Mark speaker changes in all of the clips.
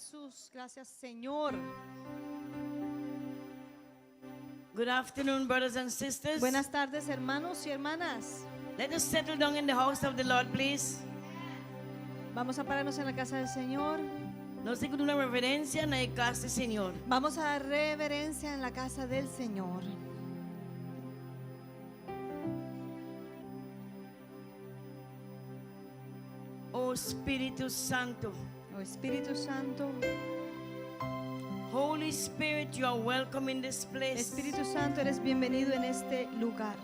Speaker 1: Jesús. Gracias, Señor.
Speaker 2: Good afternoon, brothers and sisters.
Speaker 1: Buenas tardes, hermanos y hermanas.
Speaker 2: Let us settle down in the house of the Lord, please.
Speaker 1: Vamos a pararnos en la casa del Señor.
Speaker 2: Nos ta duna reverensia na kas di Señor.
Speaker 1: Vamos a dar reverencia en la casa del Señor.
Speaker 2: Oh Spiritu Santu.
Speaker 1: Oh Espíritu Santo,
Speaker 2: Holy Spirit, you are welcome in this place.
Speaker 1: Espíritu Santo, eres bienvenido en este lugar.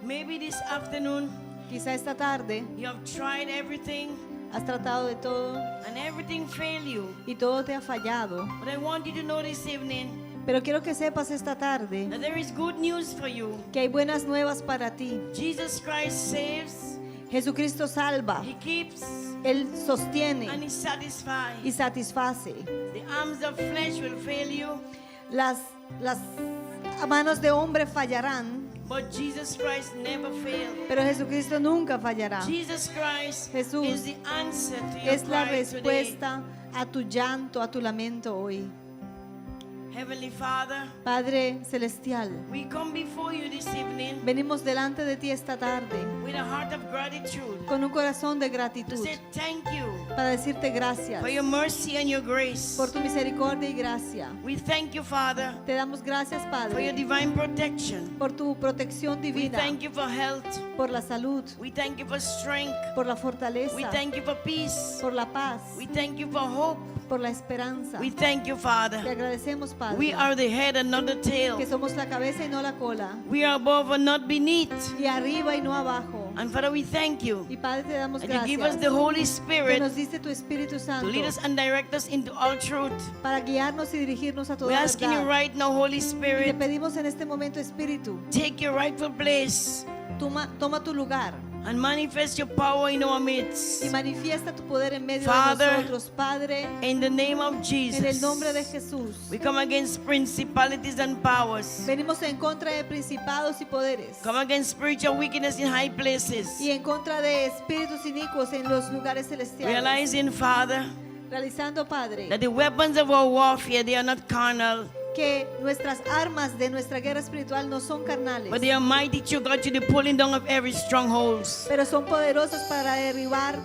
Speaker 2: Maybe this afternoon
Speaker 1: Quizá esta tarde
Speaker 2: you have tried everything
Speaker 1: has tratado de todo
Speaker 2: and everything failed you.
Speaker 1: y todo te ha fallado.
Speaker 2: But I want you to know this evening
Speaker 1: Pero quiero que sepas esta tarde
Speaker 2: that there is good news for you.
Speaker 1: que hay buenas nuevas para ti.
Speaker 2: Jesus Christ saves,
Speaker 1: Jesucristo salva,
Speaker 2: He keeps,
Speaker 1: Él
Speaker 2: and
Speaker 1: sostiene
Speaker 2: He satisfies.
Speaker 1: y satisface.
Speaker 2: The arms of flesh will fail you,
Speaker 1: Las manos de hombre fallarán,
Speaker 2: but Jesus Christ never failed.
Speaker 1: pero Jesucristo nunca fallará.
Speaker 2: Jesus Christ
Speaker 1: Jesús
Speaker 2: is the answer to your
Speaker 1: Es la
Speaker 2: cry today.
Speaker 1: respuesta a tu llanto, a tu lamento hoy.
Speaker 2: Heavenly Father,
Speaker 1: Padre Celestial,
Speaker 2: we come before you this evening
Speaker 1: venimos delante de ti esta tarde
Speaker 2: with a heart of gratitude
Speaker 1: con un corazón de
Speaker 2: to
Speaker 1: gratitud
Speaker 2: say thank you
Speaker 1: para decirte gracias
Speaker 2: for your mercy and your grace.
Speaker 1: por tu misericordia y gracia.
Speaker 2: We thank you, Father,
Speaker 1: Te damos gracias,
Speaker 2: for your
Speaker 1: Padre,
Speaker 2: divine protection.
Speaker 1: por tu protección
Speaker 2: We
Speaker 1: divina,
Speaker 2: thank you for health.
Speaker 1: por la salud,
Speaker 2: We thank you for strength.
Speaker 1: por la
Speaker 2: We
Speaker 1: fortaleza,
Speaker 2: thank you for peace.
Speaker 1: por la paz,
Speaker 2: We thank you for hope.
Speaker 1: por la esperanza.
Speaker 2: We thank you,
Speaker 1: Te
Speaker 2: Father.
Speaker 1: agradecemos,
Speaker 2: We
Speaker 1: Padre,
Speaker 2: are the head and not the tail.
Speaker 1: que somos la cabeza y no la cola,
Speaker 2: We are above and not beneath.
Speaker 1: y arriba y no abajo.
Speaker 2: And Father, we thank you
Speaker 1: Y Padre, te damos
Speaker 2: that you give us
Speaker 1: gracias
Speaker 2: the Holy
Speaker 1: que
Speaker 2: Spirit
Speaker 1: nos diste tu Espíritu
Speaker 2: to
Speaker 1: Santo
Speaker 2: lead us and direct us into all truth.
Speaker 1: para guiarnos y dirigirnos a
Speaker 2: We're
Speaker 1: toda
Speaker 2: asking you
Speaker 1: verdad.
Speaker 2: right now, Holy
Speaker 1: Y te
Speaker 2: Spirit,
Speaker 1: pedimos en este momento, Espíritu,
Speaker 2: take your rightful place
Speaker 1: toma tu lugar
Speaker 2: and manifest your power in our midst.
Speaker 1: y manifiesta tu poder en medio
Speaker 2: Father,
Speaker 1: de nosotros, Padre,
Speaker 2: In the name of
Speaker 1: en el
Speaker 2: Jesus,
Speaker 1: nombre de Jesús.
Speaker 2: we come against principalities and powers.
Speaker 1: Venimos en contra de principados y poderes
Speaker 2: Come against spiritual wickedness in high places.
Speaker 1: y en contra de espíritus inicuos en los lugares celestiales.
Speaker 2: Realizing, Father,
Speaker 1: Realizando, Padre,
Speaker 2: that the weapons of our warfare, they are not carnal,
Speaker 1: que nuestras armas de nuestra guerra espiritual no son carnales,
Speaker 2: but they are mighty to God to the pulling down of every strongholds.
Speaker 1: pero son poderosas para derribar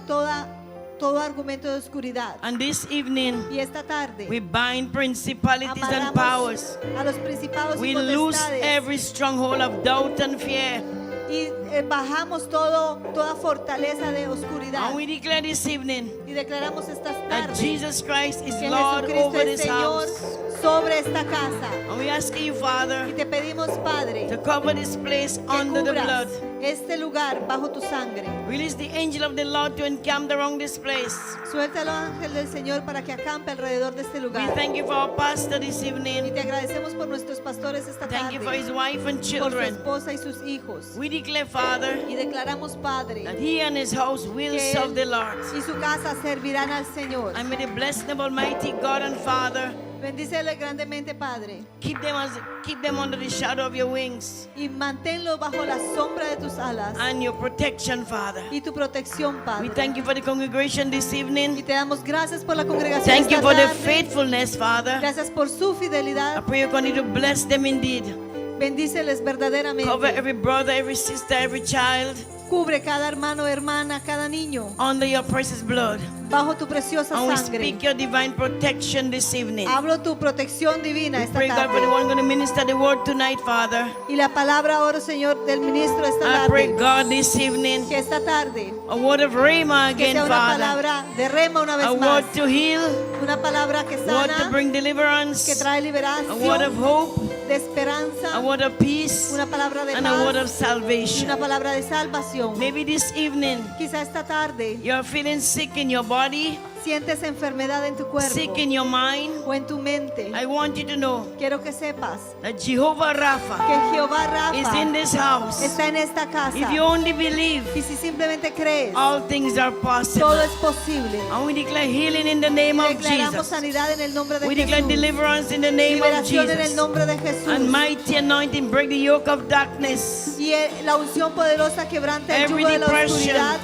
Speaker 1: todo argumento de oscuridad.
Speaker 2: And this evening,
Speaker 1: Y esta tarde
Speaker 2: we bind principalities and
Speaker 1: amarramos
Speaker 2: powers.
Speaker 1: a los principados
Speaker 2: We
Speaker 1: y
Speaker 2: loose
Speaker 1: potestades
Speaker 2: every stronghold of doubt and fear.
Speaker 1: y bajamos toda fortaleza de oscuridad.
Speaker 2: And we declare this evening
Speaker 1: Y declaramos esta
Speaker 2: that
Speaker 1: tarde
Speaker 2: Jesus Christ is
Speaker 1: que
Speaker 2: Lord
Speaker 1: Jesucristo
Speaker 2: over
Speaker 1: es
Speaker 2: this
Speaker 1: Señor
Speaker 2: house.
Speaker 1: sobre esta casa.
Speaker 2: And we ask you,
Speaker 1: Y
Speaker 2: Father,
Speaker 1: te pedimos, Padre,
Speaker 2: to cover this place
Speaker 1: que
Speaker 2: under the
Speaker 1: cubras
Speaker 2: blood.
Speaker 1: este lugar bajo tu sangre.
Speaker 2: Release the angel of the Lord to encamp around this place.
Speaker 1: Suelta al ángel del Señor para que acampe alrededor de este
Speaker 2: We
Speaker 1: lugar.
Speaker 2: thank you for our pastor this
Speaker 1: Y
Speaker 2: evening.
Speaker 1: te agradecemos por nuestros pastores esta
Speaker 2: Thank you for
Speaker 1: tarde,
Speaker 2: his wife and
Speaker 1: por su
Speaker 2: children.
Speaker 1: esposa y sus hijos.
Speaker 2: We declare, Father,
Speaker 1: Y declaramos, Padre,
Speaker 2: that he and his house will
Speaker 1: que
Speaker 2: serve
Speaker 1: él
Speaker 2: the Lord.
Speaker 1: y su casa servirán al Señor.
Speaker 2: And may the blessing of Almighty God and Father
Speaker 1: Bendícele grandemente, Padre,
Speaker 2: keep them under the shadow of your wings
Speaker 1: y manténlo bajo la sombra de tus alas
Speaker 2: and your protection, Father.
Speaker 1: y tu protección,
Speaker 2: We
Speaker 1: Padre.
Speaker 2: thank you for the congregation this
Speaker 1: Y
Speaker 2: evening.
Speaker 1: te damos gracias por la congregación
Speaker 2: Thank you
Speaker 1: esta
Speaker 2: for the
Speaker 1: tarde.
Speaker 2: faithfulness, Father.
Speaker 1: Gracias por su
Speaker 2: I
Speaker 1: fidelidad.
Speaker 2: pray you continue to bless them indeed.
Speaker 1: Bendíceles verdaderamente.
Speaker 2: Cover every brother, every sister, every child
Speaker 1: Cubre cada hermano, hermana, cada niño
Speaker 2: under your precious blood.
Speaker 1: bajo tu preciosa
Speaker 2: And we
Speaker 1: sangre.
Speaker 2: speak your divine protection this evening.
Speaker 1: Hablo tu protección divina
Speaker 2: We
Speaker 1: esta
Speaker 2: pray, God, for the
Speaker 1: tarde.
Speaker 2: one going to minister the word tonight, Father.
Speaker 1: Y la palabra oro, Señor, del ministro esta
Speaker 2: I pray,
Speaker 1: tarde.
Speaker 2: God, this evening,
Speaker 1: Que esta tarde,
Speaker 2: a word of Rhema
Speaker 1: que
Speaker 2: again,
Speaker 1: sea una
Speaker 2: Father.
Speaker 1: palabra de rema una vez
Speaker 2: A
Speaker 1: más.
Speaker 2: word to heal,
Speaker 1: Una palabra que
Speaker 2: word to
Speaker 1: sana,
Speaker 2: bring
Speaker 1: que
Speaker 2: deliverance,
Speaker 1: trae
Speaker 2: a word of
Speaker 1: liberación,
Speaker 2: hope,
Speaker 1: de
Speaker 2: a
Speaker 1: esperanza,
Speaker 2: word of peace,
Speaker 1: una palabra de
Speaker 2: and a word of
Speaker 1: paz y
Speaker 2: salvation.
Speaker 1: una palabra de salvación.
Speaker 2: Maybe this evening
Speaker 1: Quizá esta tarde
Speaker 2: you're feeling sick in your body,
Speaker 1: sientes enfermedad en tu cuerpo
Speaker 2: sick in your mind.
Speaker 1: o en tu mente.
Speaker 2: I want you to know
Speaker 1: Quiero que sepas
Speaker 2: that Jehovah Rapha
Speaker 1: que Jehová
Speaker 2: is in
Speaker 1: Rafa
Speaker 2: this house.
Speaker 1: está en esta casa.
Speaker 2: If you only believe,
Speaker 1: Y si simplemente crees,
Speaker 2: all things are
Speaker 1: todo
Speaker 2: possible.
Speaker 1: es posible.
Speaker 2: And we declare healing in the name of
Speaker 1: Declaramos Declaramos
Speaker 2: Jesus.
Speaker 1: sanidad en el nombre de
Speaker 2: We declare
Speaker 1: Jesús.
Speaker 2: deliverance in the name of
Speaker 1: Liberación en el
Speaker 2: Jesus.
Speaker 1: nombre de Jesús.
Speaker 2: And mighty anointing break the yoke of darkness.
Speaker 1: Y la unción poderosa quebranta el
Speaker 2: Every
Speaker 1: yugo de la
Speaker 2: depression.
Speaker 1: oscuridad,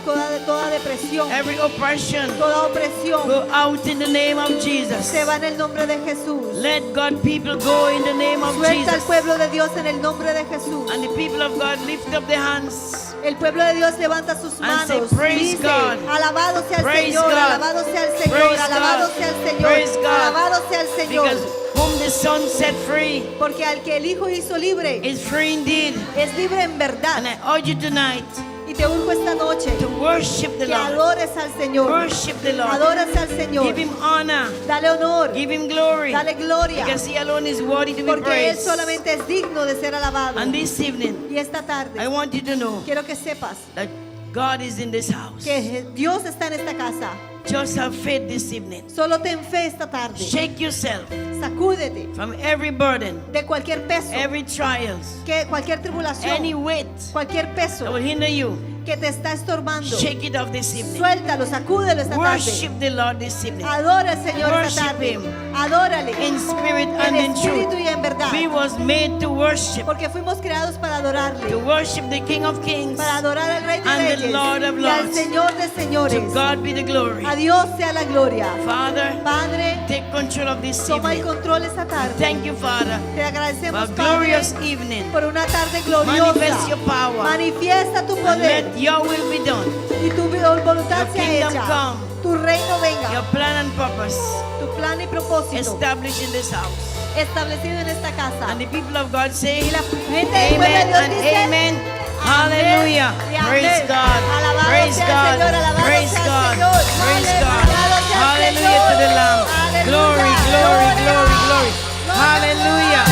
Speaker 1: toda depresión,
Speaker 2: Every oppression
Speaker 1: toda opresión
Speaker 2: go out in the name of Jesus.
Speaker 1: se va en el nombre de Jesús.
Speaker 2: Let God people go in the name of
Speaker 1: Suelta al
Speaker 2: Jesus.
Speaker 1: pueblo de Dios en el nombre de Jesús.
Speaker 2: And the people of God lift up their hands.
Speaker 1: El pueblo de Dios levanta sus
Speaker 2: And say,
Speaker 1: manos.
Speaker 2: "Praise
Speaker 1: Dice,
Speaker 2: God.
Speaker 1: alabado sea el
Speaker 2: Praise
Speaker 1: Señor,
Speaker 2: God.
Speaker 1: alabado sea el Señor,
Speaker 2: Praise
Speaker 1: alabado
Speaker 2: God.
Speaker 1: sea el Señor,
Speaker 2: Praise God.
Speaker 1: alabado sea el Señor.
Speaker 2: Because whom the Son set free
Speaker 1: Porque al que el Hijo hizo libre,
Speaker 2: is free indeed.
Speaker 1: es libre en verdad.
Speaker 2: And I urge you tonight
Speaker 1: Y te urjo esta noche
Speaker 2: to worship the
Speaker 1: que
Speaker 2: Lord.
Speaker 1: adores al Señor.
Speaker 2: Worship the Lord.
Speaker 1: Adoras al Señor.
Speaker 2: Give him honor.
Speaker 1: Dale honor.
Speaker 2: Give him glory.
Speaker 1: Dale gloria.
Speaker 2: Because he alone is worthy to be
Speaker 1: Porque Él
Speaker 2: praised.
Speaker 1: solamente es digno de ser alabado.
Speaker 2: And this evening,
Speaker 1: Y esta tarde
Speaker 2: I want you to know
Speaker 1: quiero que sepas
Speaker 2: that God is in this house.
Speaker 1: que Dios está en esta casa.
Speaker 2: Just have faith this evening.
Speaker 1: Solo ten fe esta tarde.
Speaker 2: Shake yourself
Speaker 1: Sacúdete
Speaker 2: from every burden,
Speaker 1: de cualquier peso,
Speaker 2: every trials,
Speaker 1: que cualquier tribulación,
Speaker 2: any weight
Speaker 1: cualquier
Speaker 2: that
Speaker 1: peso
Speaker 2: will hinder you.
Speaker 1: que te está estorbando.
Speaker 2: Shake it off this evening.
Speaker 1: Suéltalo, sacúdelo esta tarde.
Speaker 2: Worship the Lord this evening.
Speaker 1: Adora al Señor esta
Speaker 2: Worship
Speaker 1: tarde.
Speaker 2: Him.
Speaker 1: Adórale.
Speaker 2: In spirit
Speaker 1: En
Speaker 2: and in
Speaker 1: espíritu
Speaker 2: truth.
Speaker 1: y en verdad.
Speaker 2: We was made to worship,
Speaker 1: Porque fuimos creados para
Speaker 2: to
Speaker 1: adorarle.
Speaker 2: worship the King of Kings.
Speaker 1: Para adorar al Rey de
Speaker 2: And the
Speaker 1: Reyes
Speaker 2: Lord of
Speaker 1: y al
Speaker 2: Lords.
Speaker 1: Señor de
Speaker 2: To
Speaker 1: Señores.
Speaker 2: God be the glory.
Speaker 1: A Dios sea la gloria.
Speaker 2: Father,
Speaker 1: Padre,
Speaker 2: take control of this
Speaker 1: toma el
Speaker 2: evening.
Speaker 1: control esta tarde.
Speaker 2: Thank you, Father,
Speaker 1: Te
Speaker 2: for
Speaker 1: agradecemos,
Speaker 2: a
Speaker 1: Padre,
Speaker 2: glorious evening.
Speaker 1: por una tarde gloriosa.
Speaker 2: Manifest your power.
Speaker 1: Manifiesta tu
Speaker 2: And
Speaker 1: poder
Speaker 2: let your will be done.
Speaker 1: y tu voluntad
Speaker 2: Your
Speaker 1: sea
Speaker 2: kingdom
Speaker 1: hecha.
Speaker 2: come.
Speaker 1: Tu reino venga.
Speaker 2: Your plan and purpose
Speaker 1: Tu plan y propósito
Speaker 2: established in this house.
Speaker 1: establecido en esta casa.
Speaker 2: And the people of God say,
Speaker 1: Y la gente del pueblo de
Speaker 2: Amen
Speaker 1: Dios
Speaker 2: and
Speaker 1: dice,
Speaker 2: amen. Hallelujah.
Speaker 1: y amén.
Speaker 2: Praise God.
Speaker 1: Alabado
Speaker 2: Praise
Speaker 1: sea el
Speaker 2: God.
Speaker 1: Señor, alabado
Speaker 2: Praise
Speaker 1: sea el
Speaker 2: God.
Speaker 1: Señor.
Speaker 2: Praise God.
Speaker 1: Alabado sea el
Speaker 2: Hallelujah to the
Speaker 1: Señor.
Speaker 2: Lamb.
Speaker 1: Aleluya.
Speaker 2: Glory, glory,
Speaker 1: Gloria.
Speaker 2: glory, glory.
Speaker 1: Gloria.
Speaker 2: Hallelujah.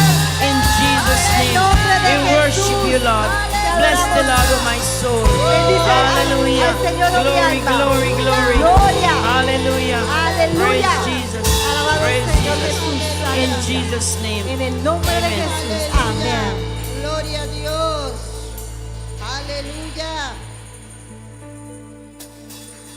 Speaker 2: In Jesus'
Speaker 1: En el
Speaker 2: name.
Speaker 1: nombre de
Speaker 2: We worship
Speaker 1: Jesús.
Speaker 2: you, Lord. Bless the Lord, oh my soul.
Speaker 1: Bendice al-
Speaker 2: Hallelujah.
Speaker 1: al Señor, oh mi
Speaker 2: Glory,
Speaker 1: alma.
Speaker 2: glory, glory.
Speaker 1: Gloria.
Speaker 2: Hallelujah.
Speaker 1: Aleluya.
Speaker 2: Praise Jesus.
Speaker 1: Alabado el
Speaker 2: Praise
Speaker 1: Señor
Speaker 2: Jesus.
Speaker 1: Jesús.
Speaker 2: In
Speaker 1: Aleluya.
Speaker 2: Jesus' name.
Speaker 1: En el nombre de
Speaker 2: Amen.
Speaker 1: Jesús. Amén.
Speaker 3: Gloria a Dios. Aleluya.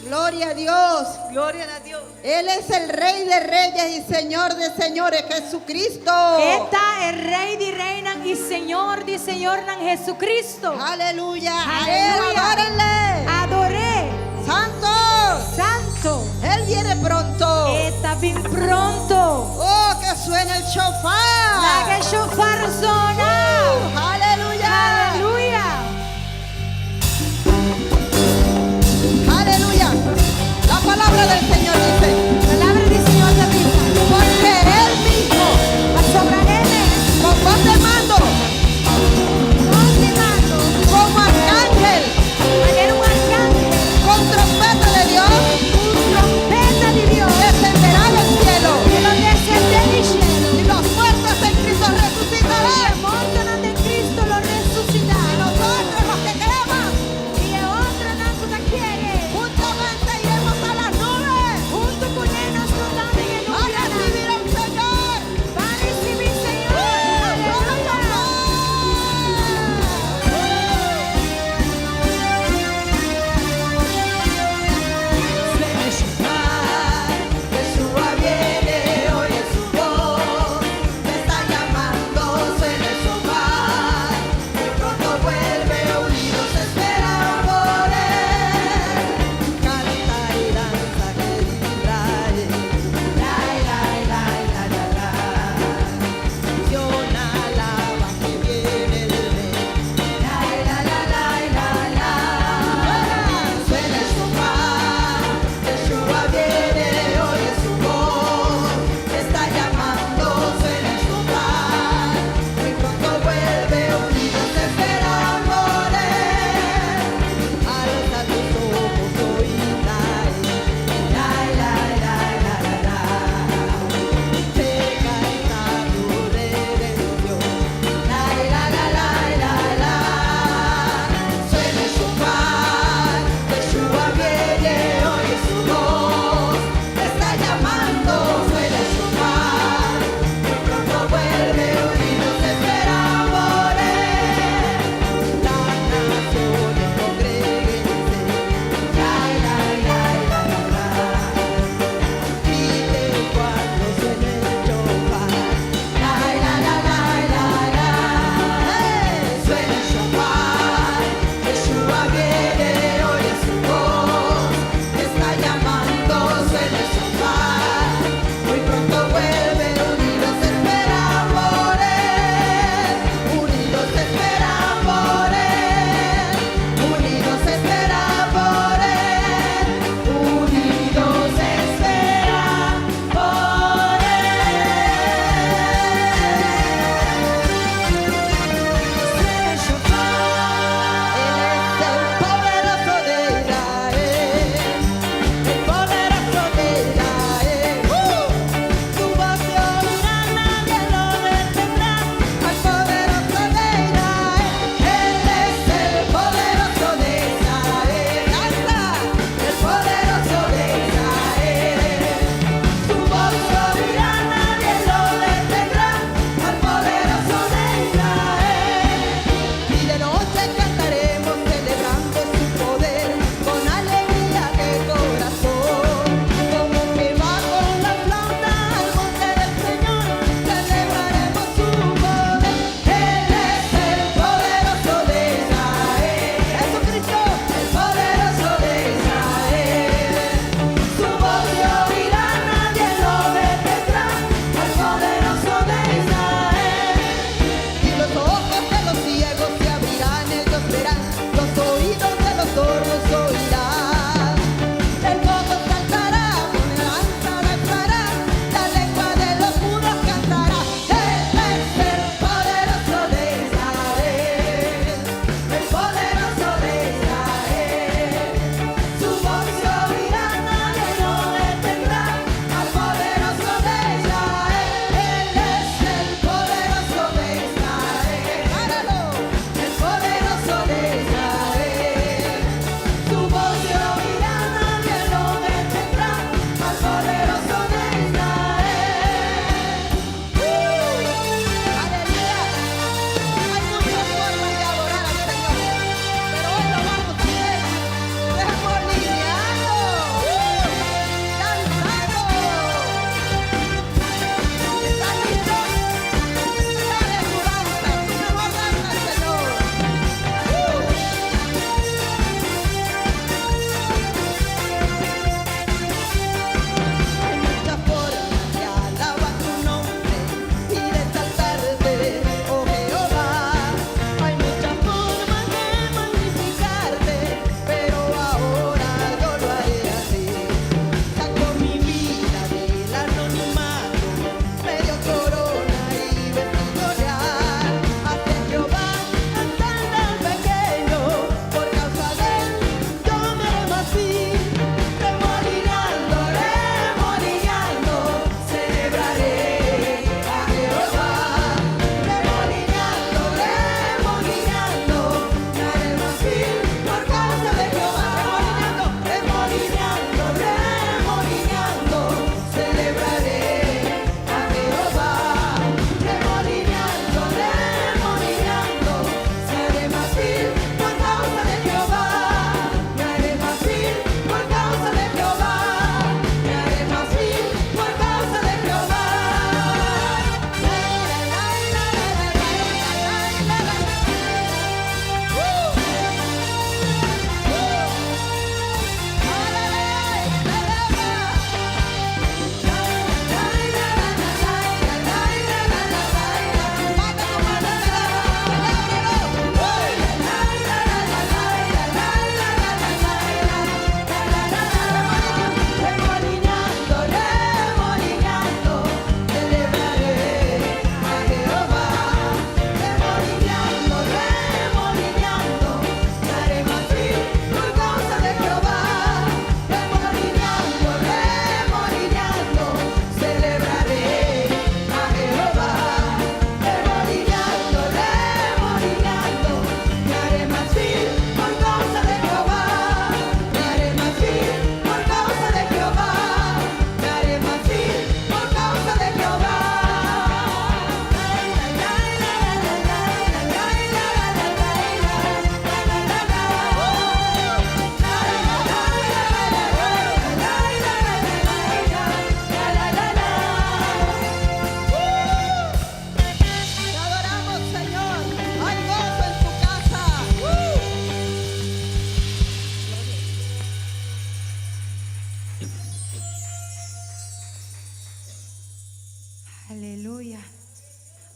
Speaker 3: Gloria a Dios.
Speaker 1: Gloria a Dios.
Speaker 3: Él es el Rey de Reyes y Señor de Señores, Jesucristo.
Speaker 4: E ta e Rey di Reinan y Señor di Señornan Jesucristo.
Speaker 3: Aleluya. A Él
Speaker 4: Aleluya.
Speaker 3: adórenle.
Speaker 4: Ador'é.
Speaker 3: Santo.
Speaker 4: Santo.
Speaker 3: Él viene pronto.
Speaker 4: E ta bin pronto.
Speaker 3: Oh, que suene el shofar.
Speaker 4: Laga e shofar zona.
Speaker 3: Aleluya.
Speaker 4: Aleluya.
Speaker 3: Aleluya. La palabra del Señor dice,
Speaker 4: Palabra di Señor ta bisa.
Speaker 3: porque Él mismo,
Speaker 4: Pasobra E mes,
Speaker 3: con voz de mando,
Speaker 4: voz di mando,
Speaker 3: como arcángel,
Speaker 4: manera un arcángel,
Speaker 3: con trompeta de Dios,
Speaker 4: un trompeta di Dios,
Speaker 3: descenderá del cielo.
Speaker 4: e lo descende di cielo.
Speaker 3: Y los muertos en Cristo resucitarán.
Speaker 4: E mortonan den Cristo lo resucitá.
Speaker 3: Y nosotros los que creemos,
Speaker 4: Y e otronan ku ta kere.
Speaker 3: juntamente iremos a las nubes.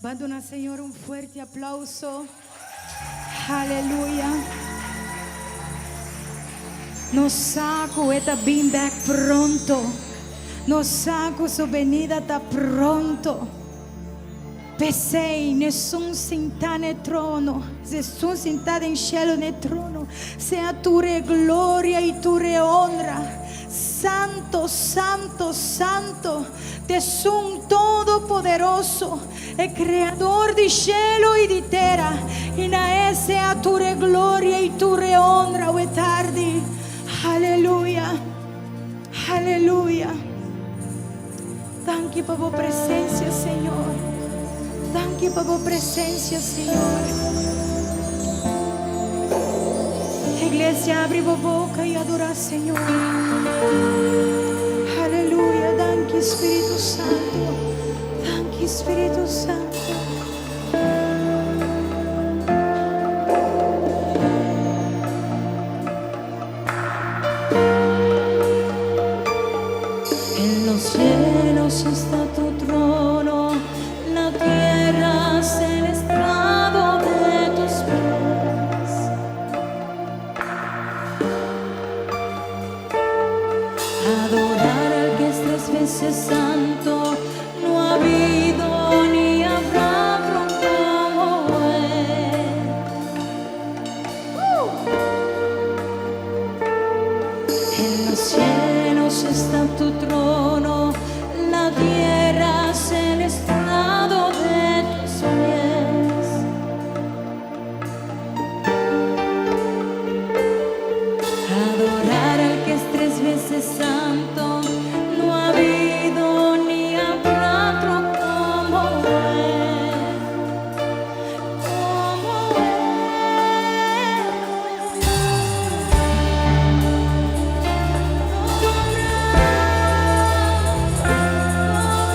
Speaker 4: Ban duna Señor un fuerte aplauso. Aleluya. Nos sa ku e ta bin bek pronto. Nos sa ku su benida ta pronto. P'esei, n'esun sintá n'e trono, esun sintá den shelu n'e trono, sea tur e gloria i tur e honra. Santo, santo, santo, t'esun Todopoderoso, e Kreador di shelu i di tera, i na e sea tur e gloria i tur e honra awe tardi. Aleluya! Aleluya! Danki pa bo presensia, Señor. Danki pa bo presensia, Señor. Iglesia, habri bo boka i adorá Señor. Aleluya. Danki, Spiritu Santu. Danki, Spiritu Santu.
Speaker 5: En los cielos está tu trono, la tierra es el estrado de tus pies. Adorar al que es tres veces santo, no ha habido ni habrá otro como él. En los cielos está tu trono, la tierra es el estrado de tus pies. Adorar al que es tres veces santo, no ha habido ni habrá otro como él, como él. No habrá, como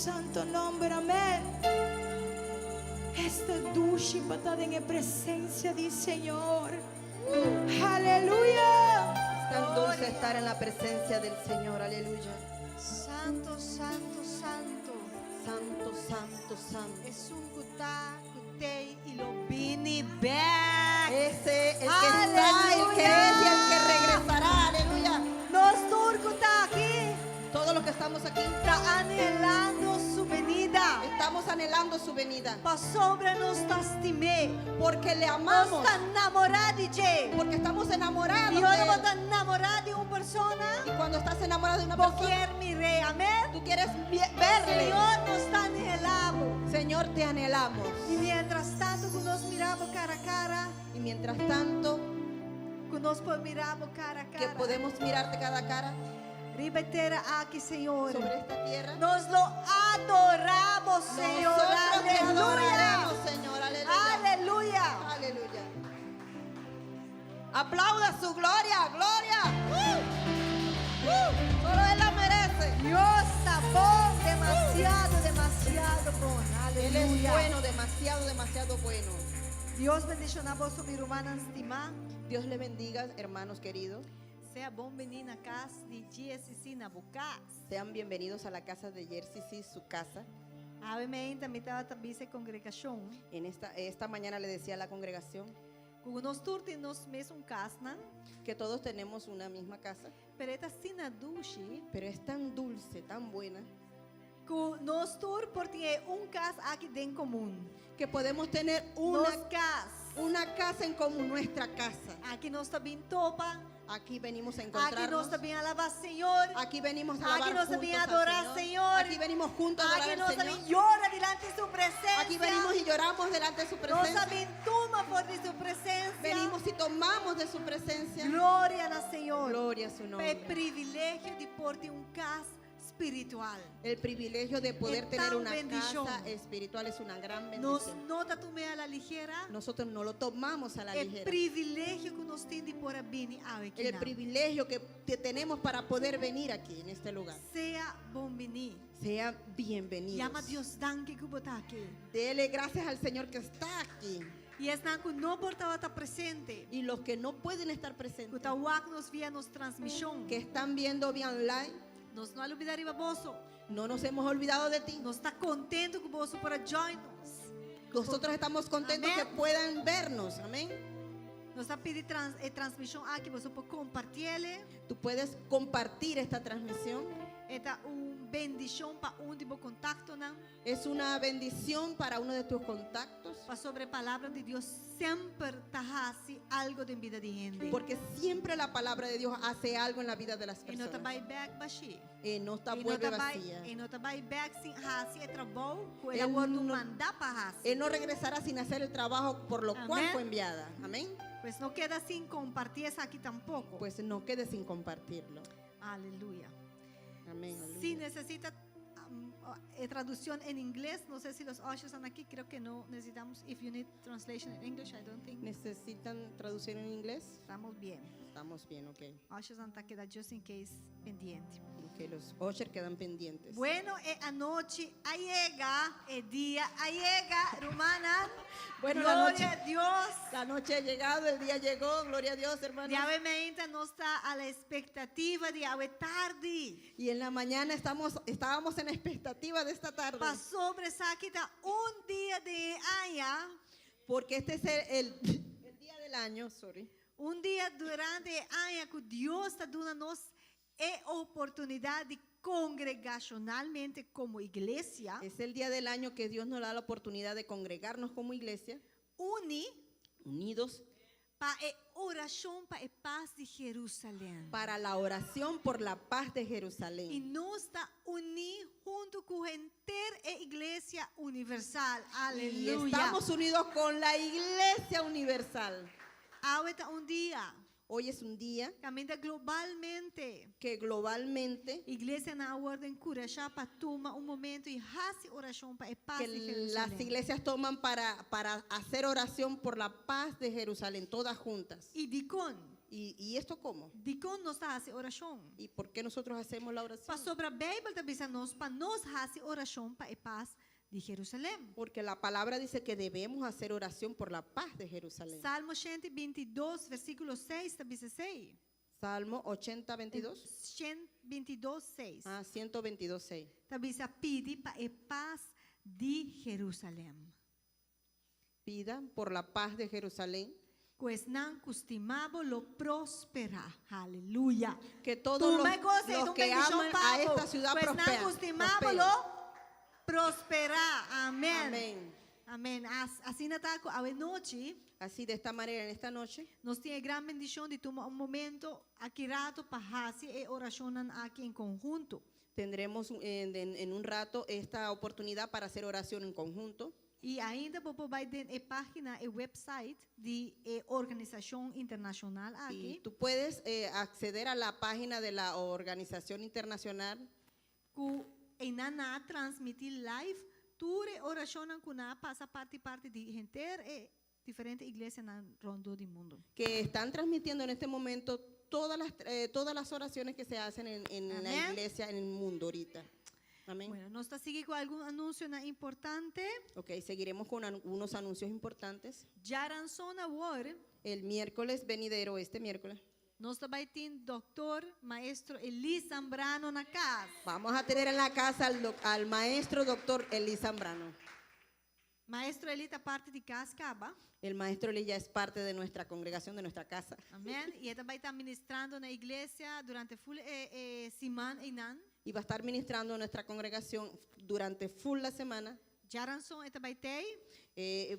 Speaker 4: santo nomber. Amen. Esta dushi pa ta den e presencia di Señor. Aleluya.
Speaker 3: Es tan dulce estar en la presencia del Señor. Aleluya.
Speaker 1: Santo, santo, santo.
Speaker 3: Santo, santo, santo.
Speaker 1: Esun ku ta, ku tei i lo bini bèk.
Speaker 3: Ese el que está, el que es y el que regresará. Aleluya.
Speaker 1: Nos tur ku ta aki
Speaker 3: Todos los que estamos aquí
Speaker 1: ta anhelando su venida.
Speaker 3: Estamos anhelando su venida.
Speaker 1: Pasobra nos ta stim'é.
Speaker 3: Porque le
Speaker 1: Nos
Speaker 3: amamos.
Speaker 1: ta namorá di dje.
Speaker 3: Porque estamos enamorados
Speaker 1: I
Speaker 3: de
Speaker 1: ora
Speaker 3: él.
Speaker 1: bo ta namorá di un persona,
Speaker 3: Y cuando estás enamorado de una
Speaker 1: bo
Speaker 3: persona,
Speaker 1: kier mir'é. Amèn?
Speaker 3: Tú quieres verle.
Speaker 1: Señor, nos ta anhelá bo.
Speaker 3: Señor, te anhelamos.
Speaker 1: I mientras tanto ku nos mira bo kara a kara,
Speaker 3: Y mientras tanto,
Speaker 1: ku nos por mira bo kara a
Speaker 3: que
Speaker 1: kara.
Speaker 3: podemos mirarte cara a cara
Speaker 1: Riba e tera aki, Señor.
Speaker 3: Sobre esta tierra.
Speaker 1: Nos lo adorá bo, Señor.
Speaker 3: Nosotros te
Speaker 1: Aleluya.
Speaker 3: adoraremos, Señor. Aleluya.
Speaker 1: Aleluya.
Speaker 3: Aleluya. Aplauda su gloria, gloria. Solo Él la merece.
Speaker 1: Dios ta bon, demasiado, demasiado bon.
Speaker 3: Él es
Speaker 1: Aleluya.
Speaker 3: bueno, demasiado, demasiado bueno.
Speaker 1: Dios bendishoná boso, mi rumannan stimá.
Speaker 3: Dios le bendiga, hermanos queridos.
Speaker 1: Sea bon biní na kas di GSC na bo kas.
Speaker 3: Sean bienvenidos a la casa de GCC, su casa.
Speaker 1: Awe mainta mi tabata bisa e kongregashon.
Speaker 3: En esta mañana le decía a la congregación
Speaker 1: Ku nos tur tin nos mesun kasnan,
Speaker 3: que todos tenemos una misma casa,
Speaker 1: pero e ta asina dushi
Speaker 3: pero es tan dulce, tan buena,
Speaker 1: ku nos tur por tin un kas aki den komun.
Speaker 3: Que podemos tener una,
Speaker 1: Nos kas.
Speaker 3: Una casa en común, nuestra casa.
Speaker 1: Aki nos ta bin topa.
Speaker 3: Aquí venimos a
Speaker 1: Aki
Speaker 3: encontrarnos.
Speaker 1: nos ta bin alabá Señor.
Speaker 3: Aquí venimos a alabar
Speaker 1: Aki nos ta bin
Speaker 3: juntos al
Speaker 1: adorá Señor.
Speaker 3: Aquí venimos juntos a adorar
Speaker 1: Aki
Speaker 3: al
Speaker 1: nos
Speaker 3: Señor.
Speaker 1: ta bin yora dilanti di su presensia.
Speaker 3: Aquí venimos y lloramos delante de su
Speaker 1: Nos
Speaker 3: presencia.
Speaker 1: ta bin tuma for di su presensia.
Speaker 3: Venimos y tomamos de su presencia.
Speaker 1: Gloria na Señor.
Speaker 3: Gloria a su nombre.
Speaker 1: E privilegio di por tin un kas spiritual.
Speaker 3: El privilegio de poder
Speaker 1: Es
Speaker 3: tener
Speaker 1: tan
Speaker 3: una
Speaker 1: bendición.
Speaker 3: casa espiritual es una gran
Speaker 1: Nos
Speaker 3: bendición.
Speaker 1: no ta tum'é a la ligera.
Speaker 3: Nosotros no lo tomamos a la
Speaker 1: E
Speaker 3: ligera.
Speaker 1: privilegio ku nos tin di por a bini awe
Speaker 3: El privilegio que tenemos para poder venir aquí en este lugar.
Speaker 1: Sea bon biní.
Speaker 3: Sea bienvenido.
Speaker 1: Yama Dios danki ku bo ta aki.
Speaker 3: Dele gracias al Señor que está aquí.
Speaker 1: I esnan ku no por tabata presente.
Speaker 3: Y los que no pueden estar presentes,
Speaker 1: Ku ta wak nos via nos transmishon.
Speaker 3: Que están viendo vía online,
Speaker 1: Nos no a lubidá riba boso.
Speaker 3: No nos hemos olvidado de ti.
Speaker 1: Nos ta kontentu ku boso por a join nos.
Speaker 3: Nosotros estamos contentos
Speaker 1: Amén.
Speaker 3: que puedan vernos. Amén.
Speaker 1: Nos ta pidi trans, e transmishon aki, boso por kompartié.
Speaker 3: Tú puedes compartir esta transmisión.
Speaker 1: E ta un bendishon pa un di bo kontaktonan.
Speaker 3: Es una bendición para uno de tus contactos.
Speaker 1: Pasobra e palabra di Dios semper ta hasi algu den bida di hende.
Speaker 3: Porque siempre la palabra de Dios hace algo en la vida de las
Speaker 1: E no
Speaker 3: personas.
Speaker 1: ta bai bèk bashí.
Speaker 3: No está
Speaker 1: E no
Speaker 3: vuelve
Speaker 1: ta bai,
Speaker 3: vacía.
Speaker 1: e no ta bai bèk sin hasi e trabou ku el
Speaker 3: Él
Speaker 1: a wòrdu
Speaker 3: no-
Speaker 1: mandá pa hasi.
Speaker 3: Él no regresará sin hacer el trabajo por lo cual
Speaker 1: Amén.
Speaker 3: fue enviada. Amén.
Speaker 1: Pues no keda sin kompartí esaki tampoko.
Speaker 3: Pues no quede sin compartirlo.
Speaker 1: Aleluya.
Speaker 3: Amén. Aleluya.
Speaker 1: Si necesita traducción en inglés, no sé si los ushers están aquí, creo que no necesitamos. If you need translation in English, I don't think.
Speaker 3: ¿Necesitan traducir en inglés?
Speaker 1: Estamos bien.
Speaker 3: Estamos bien, ok.
Speaker 1: Ushers ta keda just in case pendiente.
Speaker 3: Ok, los ushers quedan pendientes.
Speaker 1: Bueno, anochi a yega, e dia a yega, rumannan.
Speaker 3: Bueno, la
Speaker 1: Gloria
Speaker 3: noche,
Speaker 1: a Dios.
Speaker 3: La noche ha llegado, el día llegó, gloria a Dios, hermano.
Speaker 1: Di awe mainta nos ta a la expectativa di awe tardi.
Speaker 3: Y en la mañana estábamos en expectativa de esta tarde.
Speaker 1: Pasobra esaki ta un dia di aña.
Speaker 3: Porque este es el día del año, sorry.
Speaker 1: Un dia durante aña ku Dios ta duna nos e oportunidat di kongregashonalmente komo iglesia.
Speaker 3: Es el día del año que Dios nos da la oportunidad de congregarnos como iglesia.
Speaker 1: Uni.
Speaker 3: Unidos.
Speaker 1: Pa e orashon pa e pas di Jerusalèm.
Speaker 3: Para la oración por la paz de Jerusalén.
Speaker 1: I nos ta uní huntu ku henter e iglesia universal.
Speaker 3: Y
Speaker 1: Aleluya.
Speaker 3: estamos unidos con la iglesia universal.
Speaker 1: Awe ta un dia.
Speaker 3: Hoy es un día
Speaker 1: Kaminda globalmente.
Speaker 3: Que globalmente
Speaker 1: Iglesianan a wòrdu enkurashá pa tuma un momento i hasi orashon pa e pas
Speaker 3: que
Speaker 1: de
Speaker 3: las
Speaker 1: Jerusalén.
Speaker 3: iglesias toman para hacer oración por la paz de Jerusalén, todas juntas.
Speaker 1: I dikon.
Speaker 3: ¿Y esto cómo?
Speaker 1: Dikon nos ta hasi orashon?
Speaker 3: ¿Y por qué nosotros hacemos la oración?
Speaker 1: Pasobra Beibel ta bisa nos pa nos hasi orashon pa e pas di Jerusalèm.
Speaker 3: Porque la palabra dice que debemos hacer oración por la paz de Jerusalén.
Speaker 1: Salmo 122, versíkulo 6 ta bisa esei.
Speaker 3: Salmo 80, 22.
Speaker 1: 122, 6.
Speaker 3: Ah, 122, 6.
Speaker 1: Ta bisa pidi pa e pas di Jerusalèm.
Speaker 3: Pidan por la paz de Jerusalén.
Speaker 1: Ku esnan ku stima bo lo prosperá. Aleluya.
Speaker 3: Que todos
Speaker 1: Tuma e kos ei,
Speaker 3: los
Speaker 1: ta un
Speaker 3: que
Speaker 1: bendishon
Speaker 3: aman
Speaker 1: pa
Speaker 3: a
Speaker 1: bo.
Speaker 3: esta ciudad
Speaker 1: Ku esnan
Speaker 3: prosperen.
Speaker 1: ku stima bo
Speaker 3: Prosperen.
Speaker 1: lo prosperá. Amèn.
Speaker 3: Amén.
Speaker 1: Amèn. Asina ta ku awe nochi.
Speaker 3: Así, de esta manera, en esta noche,
Speaker 1: Nos tin e gran bendishon di tuma un momento aki rato pa hasi e orashonnan aki en konhunto.
Speaker 3: Tendremos en un rato esta oportunidad para hacer oración en conjunto.
Speaker 1: I ainda bo por bai den e página, e website di e organisashon internashonal
Speaker 3: Y
Speaker 1: aki.
Speaker 3: tú puedes acceder a la página de la organización internacional.
Speaker 1: Ku einan nan a transmití live tur e orashonnan ku nan a pasa parti parti di henter e diferente iglesianan rondó di mundu.
Speaker 3: Que están transmitiendo en este momento todas las oraciones que se hacen en la
Speaker 1: Amén.
Speaker 3: iglesia en el mundo ahorita. Amén.
Speaker 1: Bueno, nos ta sigui ku algun anunsionan importante.
Speaker 3: Ok, seguiremos con unos anuncios importantes.
Speaker 1: Djaranson awor.
Speaker 3: El miércoles venidero, este miércoles.
Speaker 1: Nos ta bai tin Doctor Maestro Eli Zambrano na kas.
Speaker 3: Vamos a tener en la casa al maestro doctor Eli Zambrano.
Speaker 1: Maestro Eli ta parti di kas kaba.
Speaker 3: El maestro Eli ya es parte de nuestra congregación, de nuestra casa.
Speaker 1: Amèn. I e ta bai ta ministrando na iglesia durante full e siman einan.
Speaker 3: Y va a estar ministrando en nuestra congregación durante full la semana.
Speaker 1: Djaranson e ta bai t'ei.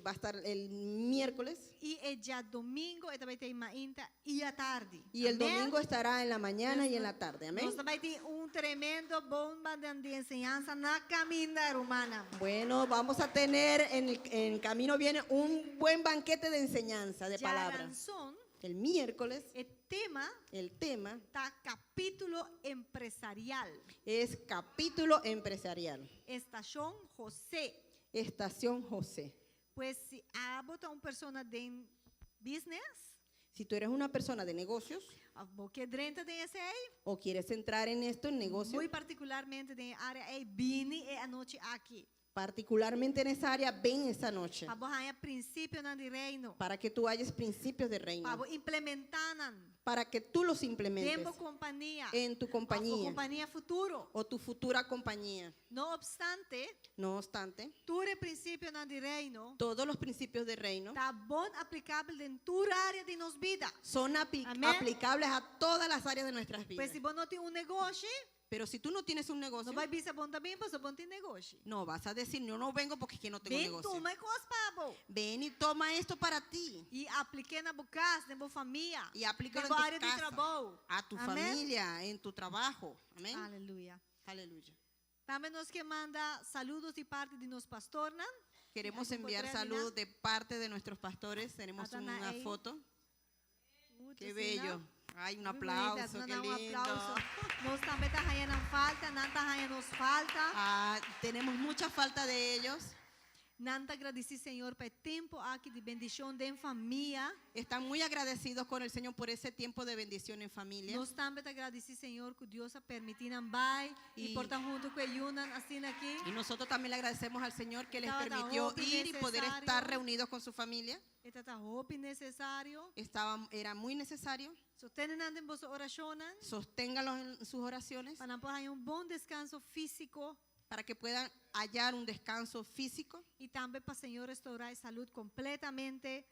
Speaker 3: Va a estar el miércoles.
Speaker 1: I e djadumingu e ta bai t'ei mainta i atardi.
Speaker 3: Y el
Speaker 1: Amèn.
Speaker 3: domingo estará en la mañana y en la tarde. Amén.
Speaker 1: Nos ta bai tin un tremendo bomba di enseñansa na kaminda, rumannan.
Speaker 3: Bueno, vamos a tener en camino viene un buen banquete de enseñanza, de palabras.
Speaker 1: Djaranson,
Speaker 3: El miércoles,
Speaker 1: e tema
Speaker 3: el tema
Speaker 1: ta kapítulo empresarial.
Speaker 3: es capítulo empresarial.
Speaker 1: Estashon José.
Speaker 3: Estación José.
Speaker 1: Pues si abo ta un persona den business,
Speaker 3: Si tú eres una persona de negocios
Speaker 1: òf bo ke drenta den esei,
Speaker 3: o quieres entrar en esto, en negocio,
Speaker 1: muy partikularmente den e área ei, bini e anochi aki.
Speaker 3: Particularmente en esa área, ven esa noche
Speaker 1: Pa bo haña prinsipionan di reino.
Speaker 3: Para que tú halles principios de reino,
Speaker 1: Pa bo implementá nan.
Speaker 3: Para que tú los implementes
Speaker 1: Den bo kompania.
Speaker 3: En tu
Speaker 1: Òf bo
Speaker 3: compañía
Speaker 1: kompania futuro.
Speaker 3: O tu futura compañía.
Speaker 1: No opstante,
Speaker 3: No obstante,
Speaker 1: tur e prinsipionan di reino
Speaker 3: todos los principios de reino
Speaker 1: ta bon aplikabel den tur área di nos bida.
Speaker 3: Son
Speaker 1: Amén.
Speaker 3: aplicables a todas las áreas de nuestras vidas.
Speaker 1: Pues si bo no tin un negoshi,
Speaker 3: Pero si tú no tienes un negocio,
Speaker 1: no bai bisa bo n' ta bin paso bo n' tin negoshi.
Speaker 3: No vas a decir, yo no vengo porque es que no tengo
Speaker 1: Bin
Speaker 3: negocio.
Speaker 1: tuma e kos pa bo.
Speaker 3: Ven y toma esto para ti.
Speaker 1: I aplik'é na bo kas, den bo famia.
Speaker 3: Y aplícalo
Speaker 1: Den bo
Speaker 3: en tu
Speaker 1: área di
Speaker 3: casa,
Speaker 1: trabou.
Speaker 3: A tu
Speaker 1: Amèn?
Speaker 3: familia, en tu trabajo. Amén.
Speaker 1: Aleluya.
Speaker 3: Aleluya.
Speaker 1: Tambe nos ke manda saludo di parti di nos pastornan.
Speaker 3: Queremos
Speaker 1: Algún
Speaker 3: enviar
Speaker 1: potré,
Speaker 3: saludos de parte de nuestros pastores. Tenemos
Speaker 1: Ata na
Speaker 3: una
Speaker 1: ei.
Speaker 3: foto.
Speaker 1: Mucho
Speaker 3: Qué
Speaker 1: asina.
Speaker 3: bello. Ay, un
Speaker 1: Muy bonita,
Speaker 3: aplauso,
Speaker 1: nos
Speaker 3: qué
Speaker 1: da un
Speaker 3: lindo.
Speaker 1: aplauso. Nos tambe ta haña nan falta, nan ta haña nos falta.
Speaker 3: Ah, tenemos mucha falta de ellos.
Speaker 1: Nan ta gradisí Señor pa e tempu aki di bendishon den famia.
Speaker 3: Están muy agradecidos con el Señor por ese tiempo de bendición en familia.
Speaker 1: Nos tambe ta gradisí Señor ku Dios a permití nan bai i por ta huntu ku e yunan asina aki.
Speaker 3: Y nosotros también le agradecemos al Señor que les
Speaker 1: Estaba tan
Speaker 3: permitió
Speaker 1: hopi
Speaker 3: ir y poder
Speaker 1: necesario.
Speaker 3: estar reunidos con su familia.
Speaker 1: Tabata hopi nesesario.
Speaker 3: Era muy necesario.
Speaker 1: Sostené nan den boso orashonnan.
Speaker 3: Sosténgalos en sus oraciones
Speaker 1: Pa nan por haña un bon deskanso físiko.
Speaker 3: Para que puedan hallar un descanso físico.
Speaker 1: I tambe pa Señor restourá e salú kompletamente.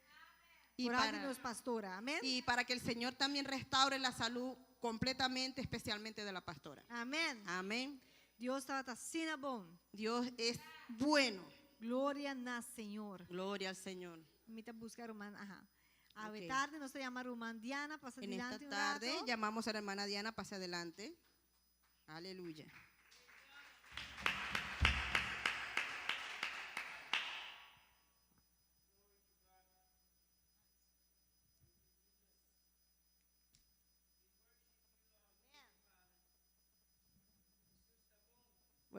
Speaker 3: Y
Speaker 1: Por para,
Speaker 3: para,
Speaker 1: nos pastora. Amèn.
Speaker 3: Y para que el Señor también restaure la salud completamente, especialmente de la pastora.
Speaker 1: Amèn.
Speaker 3: Amén.
Speaker 1: Dios ta asina bon.
Speaker 3: Dios es bueno.
Speaker 1: Gloria na Señor.
Speaker 3: Gloria al Señor.
Speaker 1: Mi ta buska ruman, aha. Awe
Speaker 3: Ok.
Speaker 1: tardi nos ta yama ruman Diana pasa
Speaker 3: En esta
Speaker 1: adelante un
Speaker 3: tarde
Speaker 1: rato.
Speaker 3: llamamos a la hermana Diana, pase adelante. Aleluya.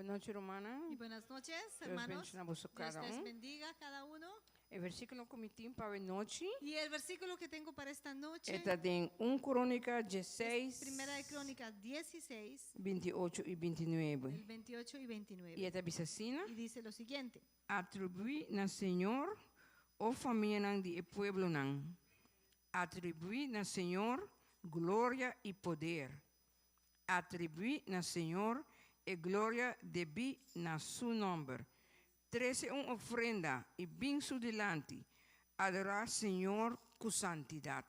Speaker 6: Bon nochi, rumannan.
Speaker 1: Y buenas noches,
Speaker 6: Dios
Speaker 1: hermanos.
Speaker 6: bendiciona boso
Speaker 1: Dios
Speaker 6: cada
Speaker 1: les
Speaker 6: un.
Speaker 1: bendiga a cada uno.
Speaker 6: E versiculo cu mi tin pa awe nochi
Speaker 1: Y el versículo que tengo para esta noche
Speaker 6: e ta den 1 Cronica
Speaker 1: es
Speaker 6: 16,
Speaker 1: Primera de Crónicas 16,
Speaker 6: 28 y 29.
Speaker 1: el 28 y 29.
Speaker 6: Y e ta bisa asina,
Speaker 1: Y dice lo siguiente.
Speaker 6: Atribuí na Señor, o famianan di e pueblonan. Atribuí na Señor gloria y poder. Atribuí na Señor e gloria debí na Su nomber. Trece un ofrenda y bin Su dilanti. Adorá Señor cu santidad.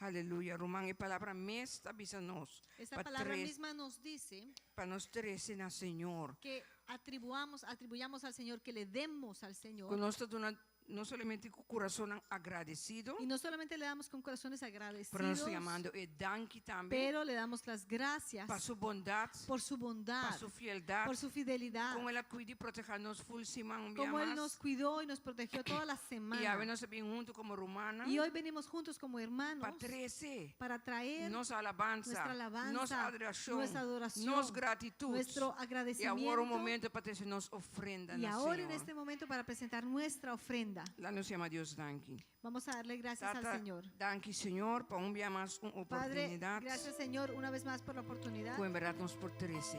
Speaker 6: Aleluya. Ruman, e palabra mes ta bisa nos.
Speaker 1: Esta
Speaker 6: Pa
Speaker 1: palabra
Speaker 6: tres-
Speaker 1: misma nos dice
Speaker 6: Pa nos trece na Señor.
Speaker 1: que atribuamos, atribuyamos al Señor, que le demos al Señor.
Speaker 6: Cu nos ta duna no solamente cu corazonnan agradecido,
Speaker 1: Y no solamente le damos con corazones
Speaker 6: pero nos ta
Speaker 1: agradecidos,
Speaker 6: yamando e danki tambe
Speaker 1: pero le damos las gracias
Speaker 6: pa su bondad,
Speaker 1: por su bondad,
Speaker 6: pa su fieldad,
Speaker 1: por su fidelidad,
Speaker 6: con el a cuida y proteja nos full siman un día
Speaker 1: como Él
Speaker 6: más.
Speaker 1: nos cuidó y nos protegió toda la
Speaker 6: Y
Speaker 1: semana.
Speaker 6: awe nos ta bin hunto como rumannan
Speaker 1: Y hoy venimos juntos como hermanos
Speaker 6: pa trece
Speaker 1: para traer
Speaker 6: nos alabanza,
Speaker 1: nuestra alabanza,
Speaker 6: nos adoración,
Speaker 1: nuestra adoración,
Speaker 6: nos gratitud,
Speaker 1: nuestro
Speaker 6: y ahora un
Speaker 1: agradecimiento.
Speaker 6: momento pa trece nos ofrenda
Speaker 1: Y
Speaker 6: na
Speaker 1: ahora en
Speaker 6: Señor.
Speaker 1: este momento para presentar nuestra ofrenda.
Speaker 6: Laga nos yama Dios danki.
Speaker 1: Vamos a darle gracias al
Speaker 6: Tata,
Speaker 1: Señor.
Speaker 6: danki Señor pa un bia mas un
Speaker 1: Padre,
Speaker 6: oportunidad.
Speaker 1: gracias Señor una vez más por la oportunidad
Speaker 6: Cu en berdad nos por trece.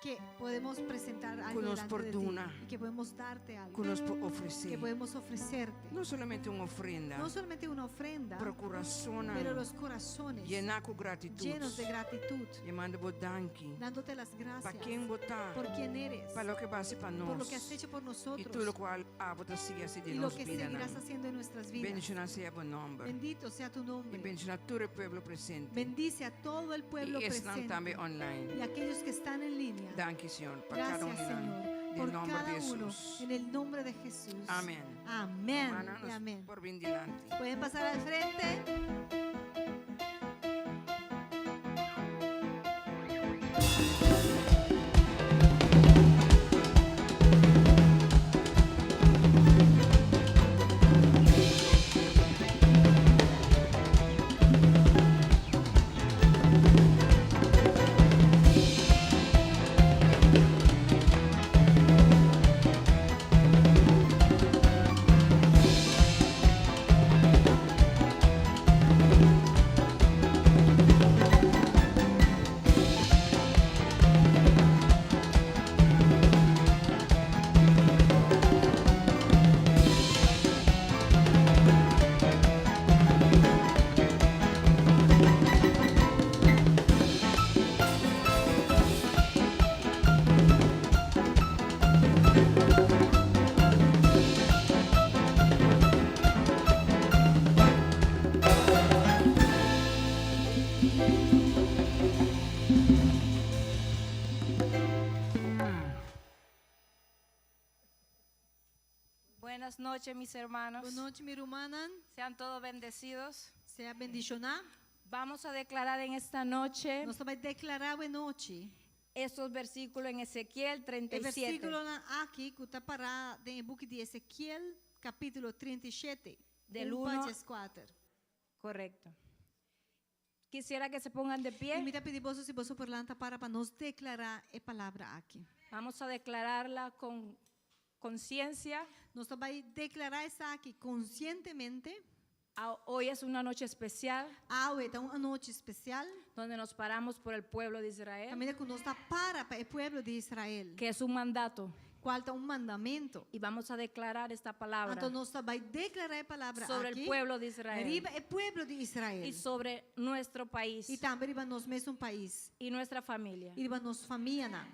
Speaker 1: que podemos presentar algo
Speaker 6: Cu nos
Speaker 1: delante de ti
Speaker 6: por duna.
Speaker 1: y que podemos darte algo,
Speaker 6: Cu nos por ofrece.
Speaker 1: que podemos ofrecerte.
Speaker 6: No solamente un ofrenda,
Speaker 1: No solamente una ofrenda,
Speaker 6: pero corazón
Speaker 1: pero los corazones
Speaker 6: yena cu gratitud.
Speaker 1: llenos de gratitud,
Speaker 6: Yamando bo danki.
Speaker 1: dándote las gracias
Speaker 6: Pa ken bo ta.
Speaker 1: por quien eres,
Speaker 6: Pa loke bo a haci pa nos.
Speaker 1: por lo que has hecho por
Speaker 6: Y
Speaker 1: nosotros
Speaker 6: tur locual abo ta sigui haci den
Speaker 1: y lo
Speaker 6: nos
Speaker 1: que
Speaker 6: vida.
Speaker 1: seguirás haciendo en nuestras vidas.
Speaker 6: Bendiciona sea bo nomber.
Speaker 1: Bendito sea tu nombre.
Speaker 6: Y bendiciona tur e pueblo presente.
Speaker 1: Bendice a todo el pueblo
Speaker 6: Y esnan
Speaker 1: presente
Speaker 6: tambe online.
Speaker 1: y aquellos que están en línea.
Speaker 6: Danki, Señor, pa cada
Speaker 1: Gracias,
Speaker 6: un di nan.
Speaker 1: Señor,
Speaker 6: Den
Speaker 1: por
Speaker 6: nomber
Speaker 1: cada
Speaker 6: di
Speaker 1: uno.
Speaker 6: Jesús.
Speaker 1: En el nombre de Jesús.
Speaker 6: Amén.
Speaker 1: Amén.
Speaker 6: Hermana,
Speaker 1: Y
Speaker 6: nos
Speaker 1: amén.
Speaker 6: Por bin dilanti.
Speaker 1: Pueden pasar al frente.
Speaker 7: Buenas noches, mis hermanos.
Speaker 1: Buenas noches, mi rumannan.
Speaker 7: Sean todos bendecidos.
Speaker 1: Sea bendiciona.
Speaker 7: Vamos a declarar en esta noche.
Speaker 1: Nos ta bay declara awe nochi.
Speaker 7: Estos versículos en Ezequiel 37.
Speaker 1: E versiculonan aki cu ta para den e buki di Ezequiel capítulo 37.
Speaker 7: Del
Speaker 1: 1
Speaker 7: 1
Speaker 1: pa 4.
Speaker 7: Correcto. Quisiera que se pongan de pie.
Speaker 1: Y mi ta pidi boso si boso por lanta para pa nos declara e palabra aki.
Speaker 7: Vamos a declararla con conciencia.
Speaker 1: Nos ta bay declara esaki conscientemente.
Speaker 7: Hoy es una noche especial.
Speaker 1: Awe ta un anochi especial.
Speaker 7: Donde nos paramos por el pueblo de Israel.
Speaker 1: Caminda cu nos ta para pa e pueblo di Israel.
Speaker 7: Que es un mandato.
Speaker 1: Cual ta un mandamento.
Speaker 7: Y vamos a declarar esta palabra.
Speaker 1: Anto nos ta bay declara e palabra
Speaker 7: Sobre el
Speaker 1: aki
Speaker 7: pueblo de Israel.
Speaker 1: Riba e pueblo di Israel.
Speaker 7: Y sobre nuestro país.
Speaker 1: Y tambe riba nos mesun pais.
Speaker 7: Y nuestra familia.
Speaker 1: Y riba nos famianan.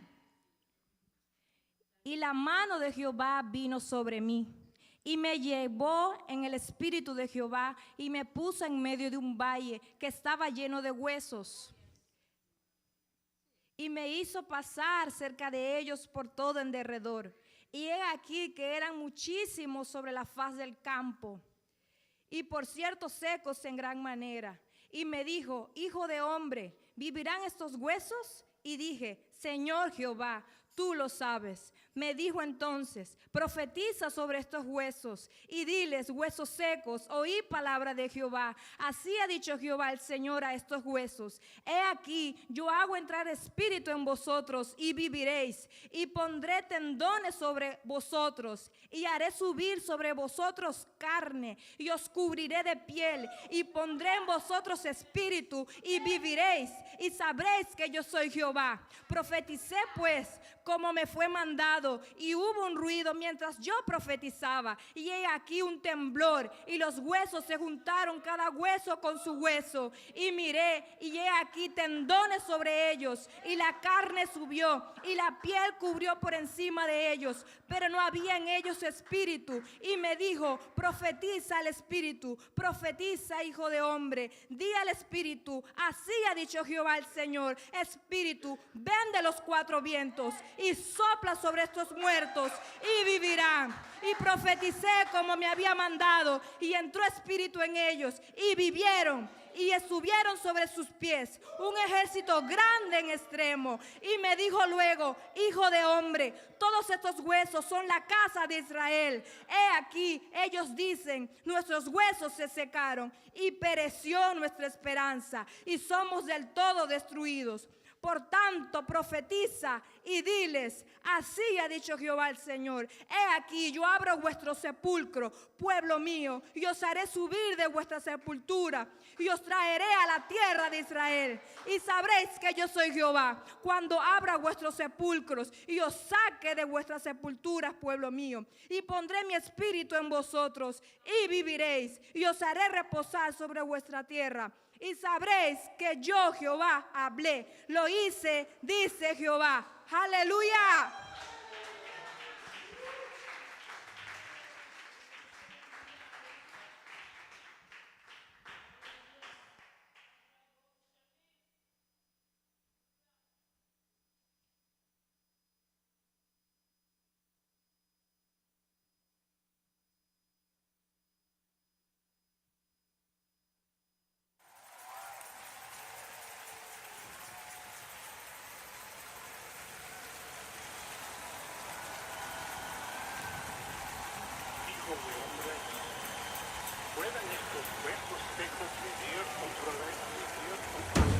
Speaker 7: Y la mano de Jehová vino sobre mí, y me llevó en el espíritu de Jehová, y me puso en medio de un valle que estaba lleno de huesos. Y me hizo pasar cerca de ellos por todo en derredor. Y he aquí que eran muchísimos sobre la faz del campo, y por cierto secos en gran manera. Y me dijo, hijo de hombre, ¿vivirán estos huesos? Y dije, Señor Jehová, tú lo sabes. Me dijo entonces, profetiza sobre estos huesos y diles, huesos secos, oí palabra de Jehová. Así ha dicho Jehová el Señor a estos huesos. He aquí, yo hago entrar espíritu en vosotros y viviréis, y pondré tendones sobre vosotros, y haré subir sobre vosotros carne, y os cubriré de piel, y pondré en vosotros espíritu, y viviréis, y sabréis que yo soy Jehová. Profeticé pues como me fue mandado, y hubo un ruido mientras yo profetizaba, y he aquí un temblor, y los huesos se juntaron cada hueso con su hueso, y miré, y he aquí tendones sobre ellos, y la carne subió, y la piel cubrió por encima de ellos, pero no había en ellos espíritu. Y me dijo, profetiza al espíritu, profetiza, hijo de hombre, di al espíritu, así ha dicho Jehová el Señor, espíritu, ven de los cuatro vientos y sopla sobre estos muertos y vivirán. Y profeticé como me había mandado, y entró espíritu en ellos, y vivieron, y estuvieron sobre sus pies, un ejército grande en extremo. Y me dijo luego, hijo de hombre, todos estos huesos son la casa de Israel. He aquí, ellos dicen, nuestros huesos se secaron y pereció nuestra esperanza, y somos del todo destruidos. Por tanto, profetiza y diles, así ha dicho Jehová el Señor, he aquí yo abro vuestro sepulcro, pueblo mío, y os haré subir de vuestra sepultura, y os traeré a la tierra de Israel. Y sabréis que yo soy Jehová, cuando abra vuestros sepulcros y os saque de vuestras sepulturas, pueblo mío, y pondré mi espíritu en vosotros, y viviréis, y os haré reposar sobre vuestra tierra. Y sabréis que yo, Jehová, hablé. Lo hice, dice Jehová. Aleluya.
Speaker 8: Hijo de hombre, ¿pueden estos huesos secos vivir otra vez, vivir otra vez?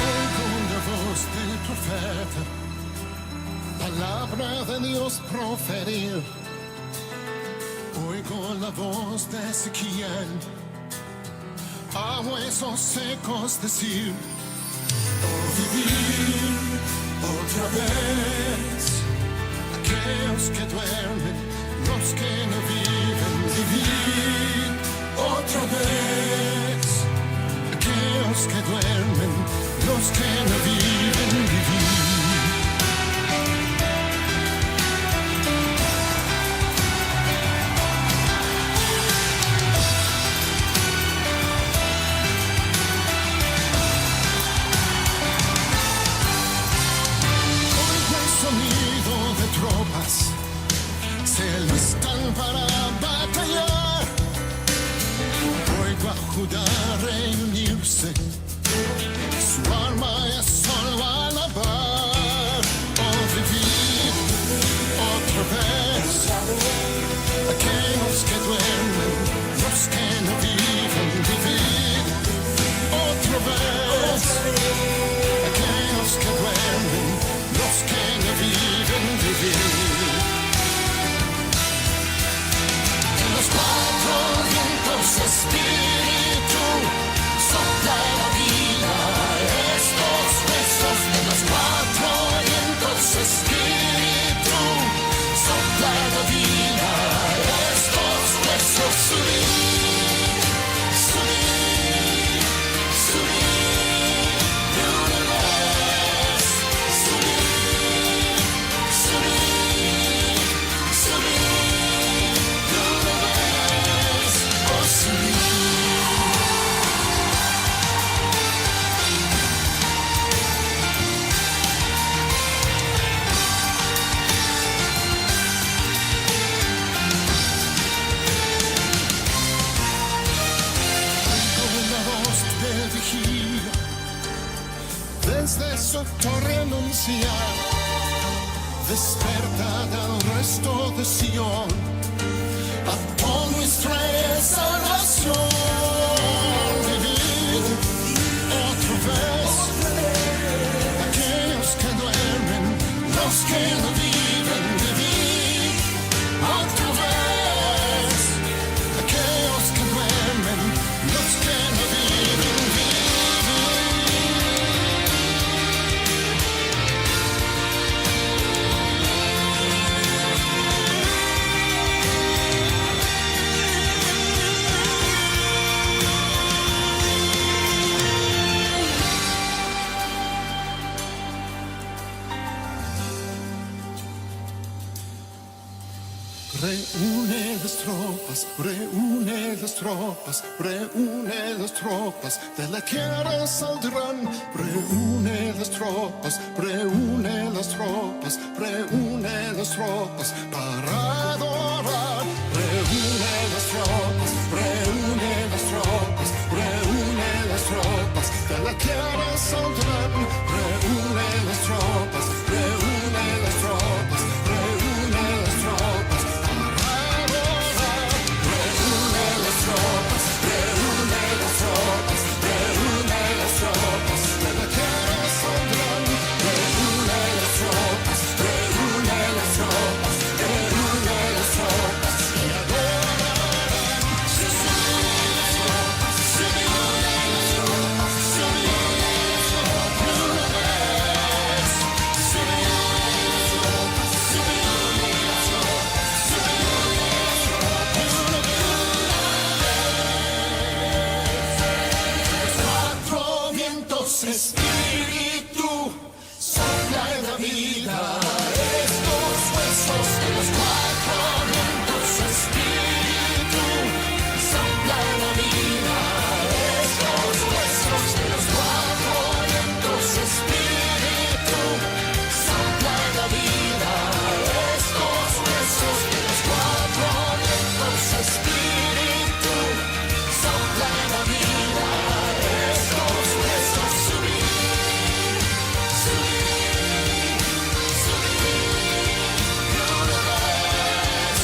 Speaker 9: Oigo la voz del profeta, palabra de Dios proferir. Oigo la voz de Ezequiel, a huesos secos decir: Oh, vivir otra vez. Aquellos que duermen, los que no viven, vivir otra vez. Aquellos que duermen, los que no viven, vivir. Oigo el sonido de tropas, se alistan para batallar. Oigo a Judá reunirse, su arma. Desde su torre anunciar. Despertad al resto de Sion, a todo Israel salvación. Vivid otra vez, aquellos que duermen, los que no viven, vivid otra vez. Aquellos que duermen, los que no viven, vivid. Reúne las tropas, reúne las tropas, reúne las tropas, de la tierra saldrán. Reúne las tropas, reúne las tropas, reúne las tropas para adorar. Reúne las tropas, reúne las tropas, reúne las tropas, de la tierra saldrán. Reúne las tropas, reúne las tropas, reúne las tropas para adorar. Reúne las tropas, reúne las tropas, reúne las tropas, de la tierra saldrán. Reúne las tropas, reúne las tropas, reúne las tropas y adorarán. Reúne las tropas, reúne las tropas, reúne las tropas, una vez. Reúne las tropas, reúne las tropas, reúne las tropas, una vez. Cuatro vientos, espíritu, sopla en la vida. Estos huesos de los cuatro vientos, espíritu, sopla en la vida. Estos huesos de los cuatro vientos, espíritu, sopla en la vida. Estos huesos de los cuatro vientos, espíritu, sopla en la vida. Estos huesos subir, subir, subir, y una vez,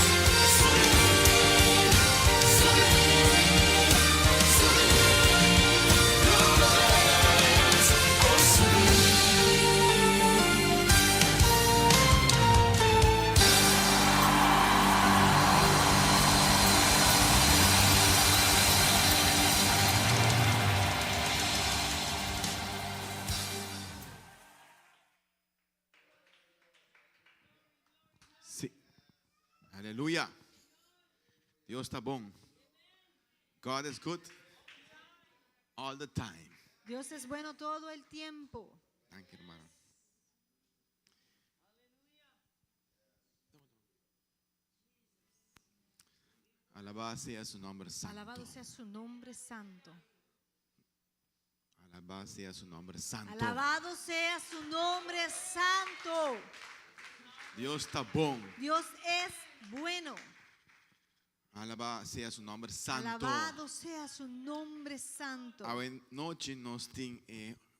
Speaker 9: subir, subir, subir, y una vez, oh subir.
Speaker 10: Si. Aleluya. Dios ta bon. God is good all the time.
Speaker 1: Dios es bueno todo el tiempo.
Speaker 10: Thank you, hermano. Alabado sea su nombre santo.
Speaker 1: Alabado sea su nombre santo.
Speaker 10: Alabado sea su nombre santo.
Speaker 1: Alabado sea su nombre santo.
Speaker 10: Dios ta bon.
Speaker 1: Dios es bueno.
Speaker 10: Alabado sea su nombre santo.
Speaker 1: Alabado sea su nombre santo.
Speaker 10: Anochi nos tin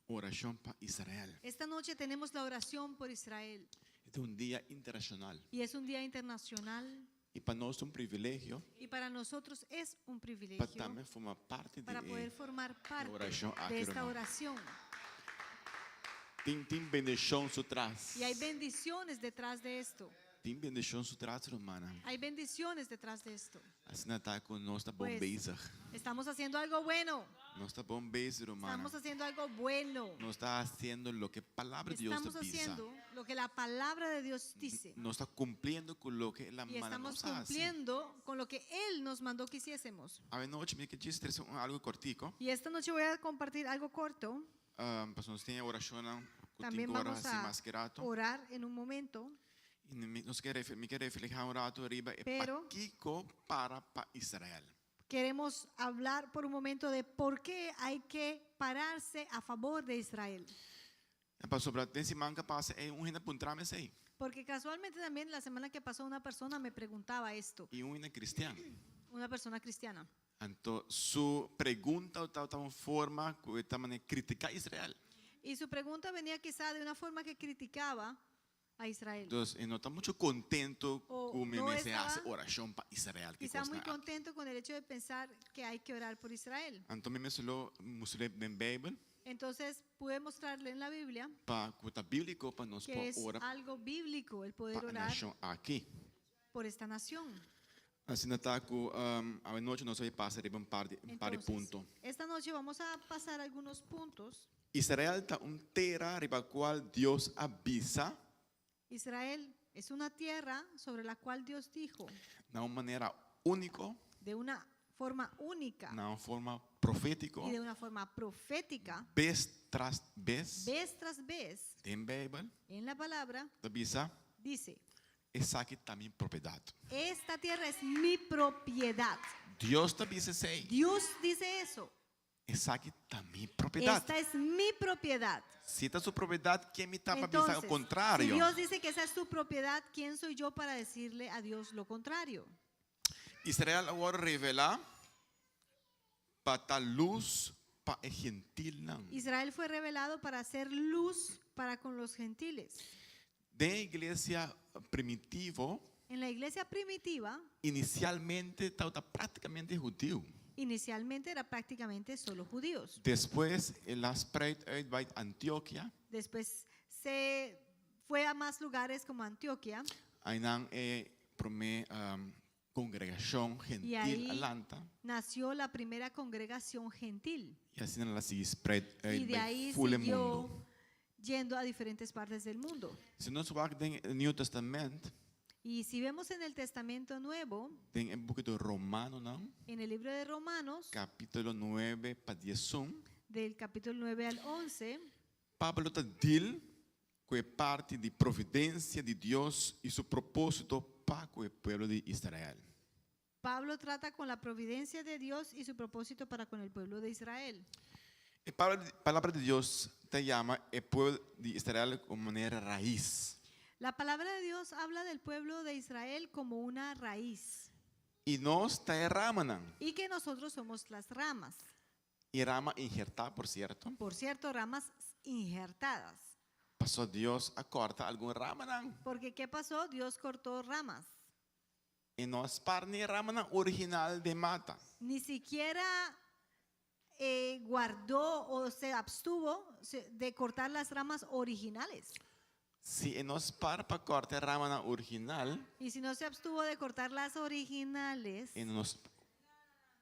Speaker 10: orashon pa Israel.
Speaker 1: Esta noche tenemos la oración por Israel.
Speaker 10: Ta un dia internashonal.
Speaker 1: Y es un día internacional.
Speaker 10: I pa nos ta un privilegio
Speaker 1: Y para nosotros es un
Speaker 10: pa
Speaker 1: privilegio
Speaker 10: tambe forma parti di
Speaker 1: para poder formar parte
Speaker 10: orashon aki,
Speaker 1: de esta
Speaker 10: ruman.
Speaker 1: oración.
Speaker 10: Tin bendishon su tras.
Speaker 1: Y hay bendiciones detrás de esto.
Speaker 10: Tin bendishon su tras, ruman.
Speaker 1: Hay bendiciones detrás de esto.
Speaker 10: Asina ta ku nos ta bon
Speaker 1: Pues,
Speaker 10: bezig.
Speaker 1: estamos haciendo algo bueno.
Speaker 10: Nos ta bon bezig, ruman.
Speaker 1: Estamos haciendo algo bueno.
Speaker 10: Nos ta hasiendo loke palabra di Dios
Speaker 1: Estamos
Speaker 10: ta bisa.
Speaker 1: haciendo lo que la palabra de Dios dice.
Speaker 10: Nos ta kumpliendo ku loke el a
Speaker 1: Y
Speaker 10: manda
Speaker 1: estamos
Speaker 10: nos hasi.
Speaker 1: cumpliendo con lo que Él nos mandó que hiciésemos.
Speaker 10: Anochi mi ke trese algu kòrtiku.
Speaker 1: Y esta noche voy a compartir algo corto.
Speaker 10: Paso nos tin orashon
Speaker 1: También
Speaker 10: ku
Speaker 1: vamos
Speaker 10: asina
Speaker 1: a
Speaker 10: mas ku ratu.
Speaker 1: orar en un momento.
Speaker 10: I mi ke reflehá un ratu riba e
Speaker 1: Pero-
Speaker 10: pakiko para pa Israel.
Speaker 1: Queremos hablar por un momento de por qué hay que pararse a favor de Israel.
Speaker 10: Pasobra den siman ku a pasa e un hende a puntra mi esei.
Speaker 1: Porque casualmente también la semana que pasó una persona me preguntaba esto,
Speaker 10: I un hende kristian.
Speaker 1: una persona cristiana.
Speaker 10: Anto, su pregunta tabata un forma ku e tabata kritiká Israel.
Speaker 1: Y su pregunta venía quizá de una forma que criticaba a Israel.
Speaker 10: Dus e no ta muchu kontentu
Speaker 1: O
Speaker 10: ku mi
Speaker 1: no
Speaker 10: mester hasi
Speaker 1: estaba
Speaker 10: orashon pa Israel. Ki
Speaker 1: Quizá
Speaker 10: kos
Speaker 1: muy
Speaker 10: nan aki.
Speaker 1: contento con el hecho de pensar que hay que orar por Israel.
Speaker 10: Anto mi mester lo mustr'é den Beibel
Speaker 1: Entonces pude mostrarle en la Biblia
Speaker 10: pa ku ta bíbliko pa nos
Speaker 1: que
Speaker 10: por
Speaker 1: es
Speaker 10: ora
Speaker 1: algo bíblico el poder
Speaker 10: pa e
Speaker 1: orar
Speaker 10: nashon aki.
Speaker 1: por esta nación.
Speaker 10: Asina ta ku awenochi nos a pasa riba un par di un par di
Speaker 1: Entonces,
Speaker 10: punto.
Speaker 1: esta noche vamos a pasar algunos puntos.
Speaker 10: Israel ta un tera riba kual Dios a bisa
Speaker 1: Israel es una tierra sobre la cual Dios dijo
Speaker 10: na un manera úniko,
Speaker 1: de una forma única
Speaker 10: na un forma profétiko,
Speaker 1: y de una forma profética,
Speaker 10: bes tras bes,
Speaker 1: vez tras vez,
Speaker 10: den Beibel,
Speaker 1: en la palabra,
Speaker 10: ta bisa,
Speaker 1: dice,
Speaker 10: Esaki ta mi propiedat.
Speaker 1: esta tierra es mi propiedad.
Speaker 10: Dios ta bisa esei.
Speaker 1: Dios dice eso.
Speaker 10: Esaki ta mi propiedat.
Speaker 1: Esta es mi propiedad.
Speaker 10: Si ta su propiedat, ken mi ta pa bisa
Speaker 1: Entonces,
Speaker 10: lo kontrario?
Speaker 1: si Dios dice que esa es su propiedad, ¿quién soy yo para decirle a Dios lo contrario?
Speaker 10: Israel a wòrdu revelá pa ta lus pa e gentilnan.
Speaker 1: Israel fue revelado para hacer luz para con los gentiles.
Speaker 10: Den e iglesia primitivo,
Speaker 1: En la iglesia primitiva,
Speaker 10: inisialmente tabata práktikamente hudiu.
Speaker 1: inicialmente era prácticamente solo judíos.
Speaker 10: Despues el a spreid uit bai Antioquia.
Speaker 1: Después se fue a más lugares como Antioquia.
Speaker 10: Einan e promé kongregashon
Speaker 1: Y
Speaker 10: gentil
Speaker 1: ahí
Speaker 10: a lanta.
Speaker 1: nació la primera congregación gentil.
Speaker 10: I asina el a sigui spreid
Speaker 1: Y
Speaker 10: uit
Speaker 1: de
Speaker 10: bai
Speaker 1: ahí
Speaker 10: ful e
Speaker 1: siguió
Speaker 10: mundu.
Speaker 1: yendo a diferentes partes del mundo.
Speaker 10: Si nos wak den e Nieuw Testament,
Speaker 1: Y si vemos en el Testamento Nuevo,
Speaker 10: den e buki di Romanonan,
Speaker 1: en el libro de Romanos,
Speaker 10: kapítulo nuebe pa diesun,
Speaker 1: del capítulo 9 al 11,
Speaker 10: Pablo ta deal ku e parti di providensia di Dios i su propósito pa ku e pueblo di Israel.
Speaker 1: Pablo trata con la providencia de Dios y su propósito para con el pueblo de Israel.
Speaker 10: E Palabra di Dios ta yama e pueblo di Israel komo manera rais.
Speaker 1: La palabra de Dios habla del pueblo de Israel como una raíz.
Speaker 10: I nos ta e ramanan.
Speaker 1: Y que nosotros somos las ramas.
Speaker 10: I rama inhertá, por sierto.
Speaker 1: Por cierto, ramas injertadas.
Speaker 10: Pasó Dios a kòrta algun ramanan.
Speaker 1: Porque ¿qué pasó? Dios cortó ramas.
Speaker 10: E no a spar ni e ramanan original den mata.
Speaker 1: Ni siquiera eh, guardó o se abstuvo de cortar las ramas originales.
Speaker 10: Si e no a spar pa kòrta e ramanan original,
Speaker 1: Y si no se abstuvo de cortar las originales,
Speaker 10: e no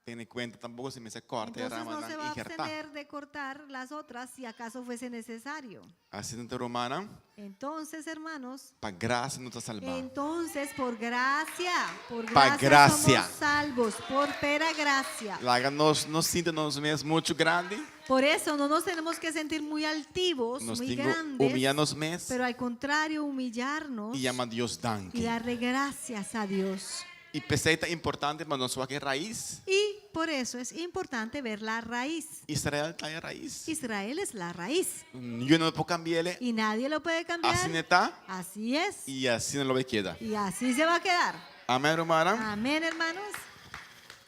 Speaker 10: tene kuenta tampoko si mester kòrta e
Speaker 1: entonces no
Speaker 10: ramanan
Speaker 1: se va a
Speaker 10: inhertá.
Speaker 1: abstener de cortar las otras si acaso fuese necesario.
Speaker 10: Asina ta rumannan,
Speaker 1: Entonces, hermanos,
Speaker 10: pa grasia nos ta salbá.
Speaker 1: entonces por gracia, por
Speaker 10: Pa
Speaker 1: gracia,
Speaker 10: gracia.
Speaker 1: somos salvos, por pera gracia.
Speaker 10: Laga nos no sinti nos mes muchu grandi.
Speaker 1: Por eso no nos tenemos que sentir muy altivos,
Speaker 10: Nos
Speaker 1: muy
Speaker 10: tin ku
Speaker 1: grandes,
Speaker 10: humillá nos mes
Speaker 1: pero al contrario humillarnos
Speaker 10: i yama Dios
Speaker 1: y
Speaker 10: danki.
Speaker 1: darle gracias a Dios.
Speaker 10: I p'esei ta importante pa nos wak e rais.
Speaker 1: Y por eso es importante ver la raíz.
Speaker 10: Israel ta e rais.
Speaker 1: Israel es la raíz.
Speaker 10: Niun no por cambi'é.
Speaker 1: Y nadie lo puede cambiar.
Speaker 10: Asina e ta.
Speaker 1: Así es.
Speaker 10: I asina lo bai keda.
Speaker 1: Y así se va a quedar.
Speaker 10: Amén, rumannan.
Speaker 1: Amén, hermanos.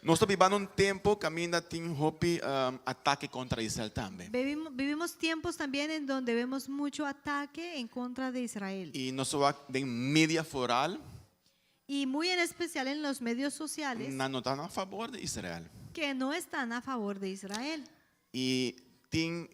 Speaker 10: Nos ta biba un tempu kaminda tin hopi atake kontra Israel tambe.
Speaker 1: Vivimos tiempos también en donde vemos mucho ataque en contra de Israel.
Speaker 10: I nos ta wak den media foral.
Speaker 1: Y muy en especial en los medios sociales
Speaker 10: Nan no ta na fabor di Israel.
Speaker 1: que no están a favor de Israel.
Speaker 10: I tin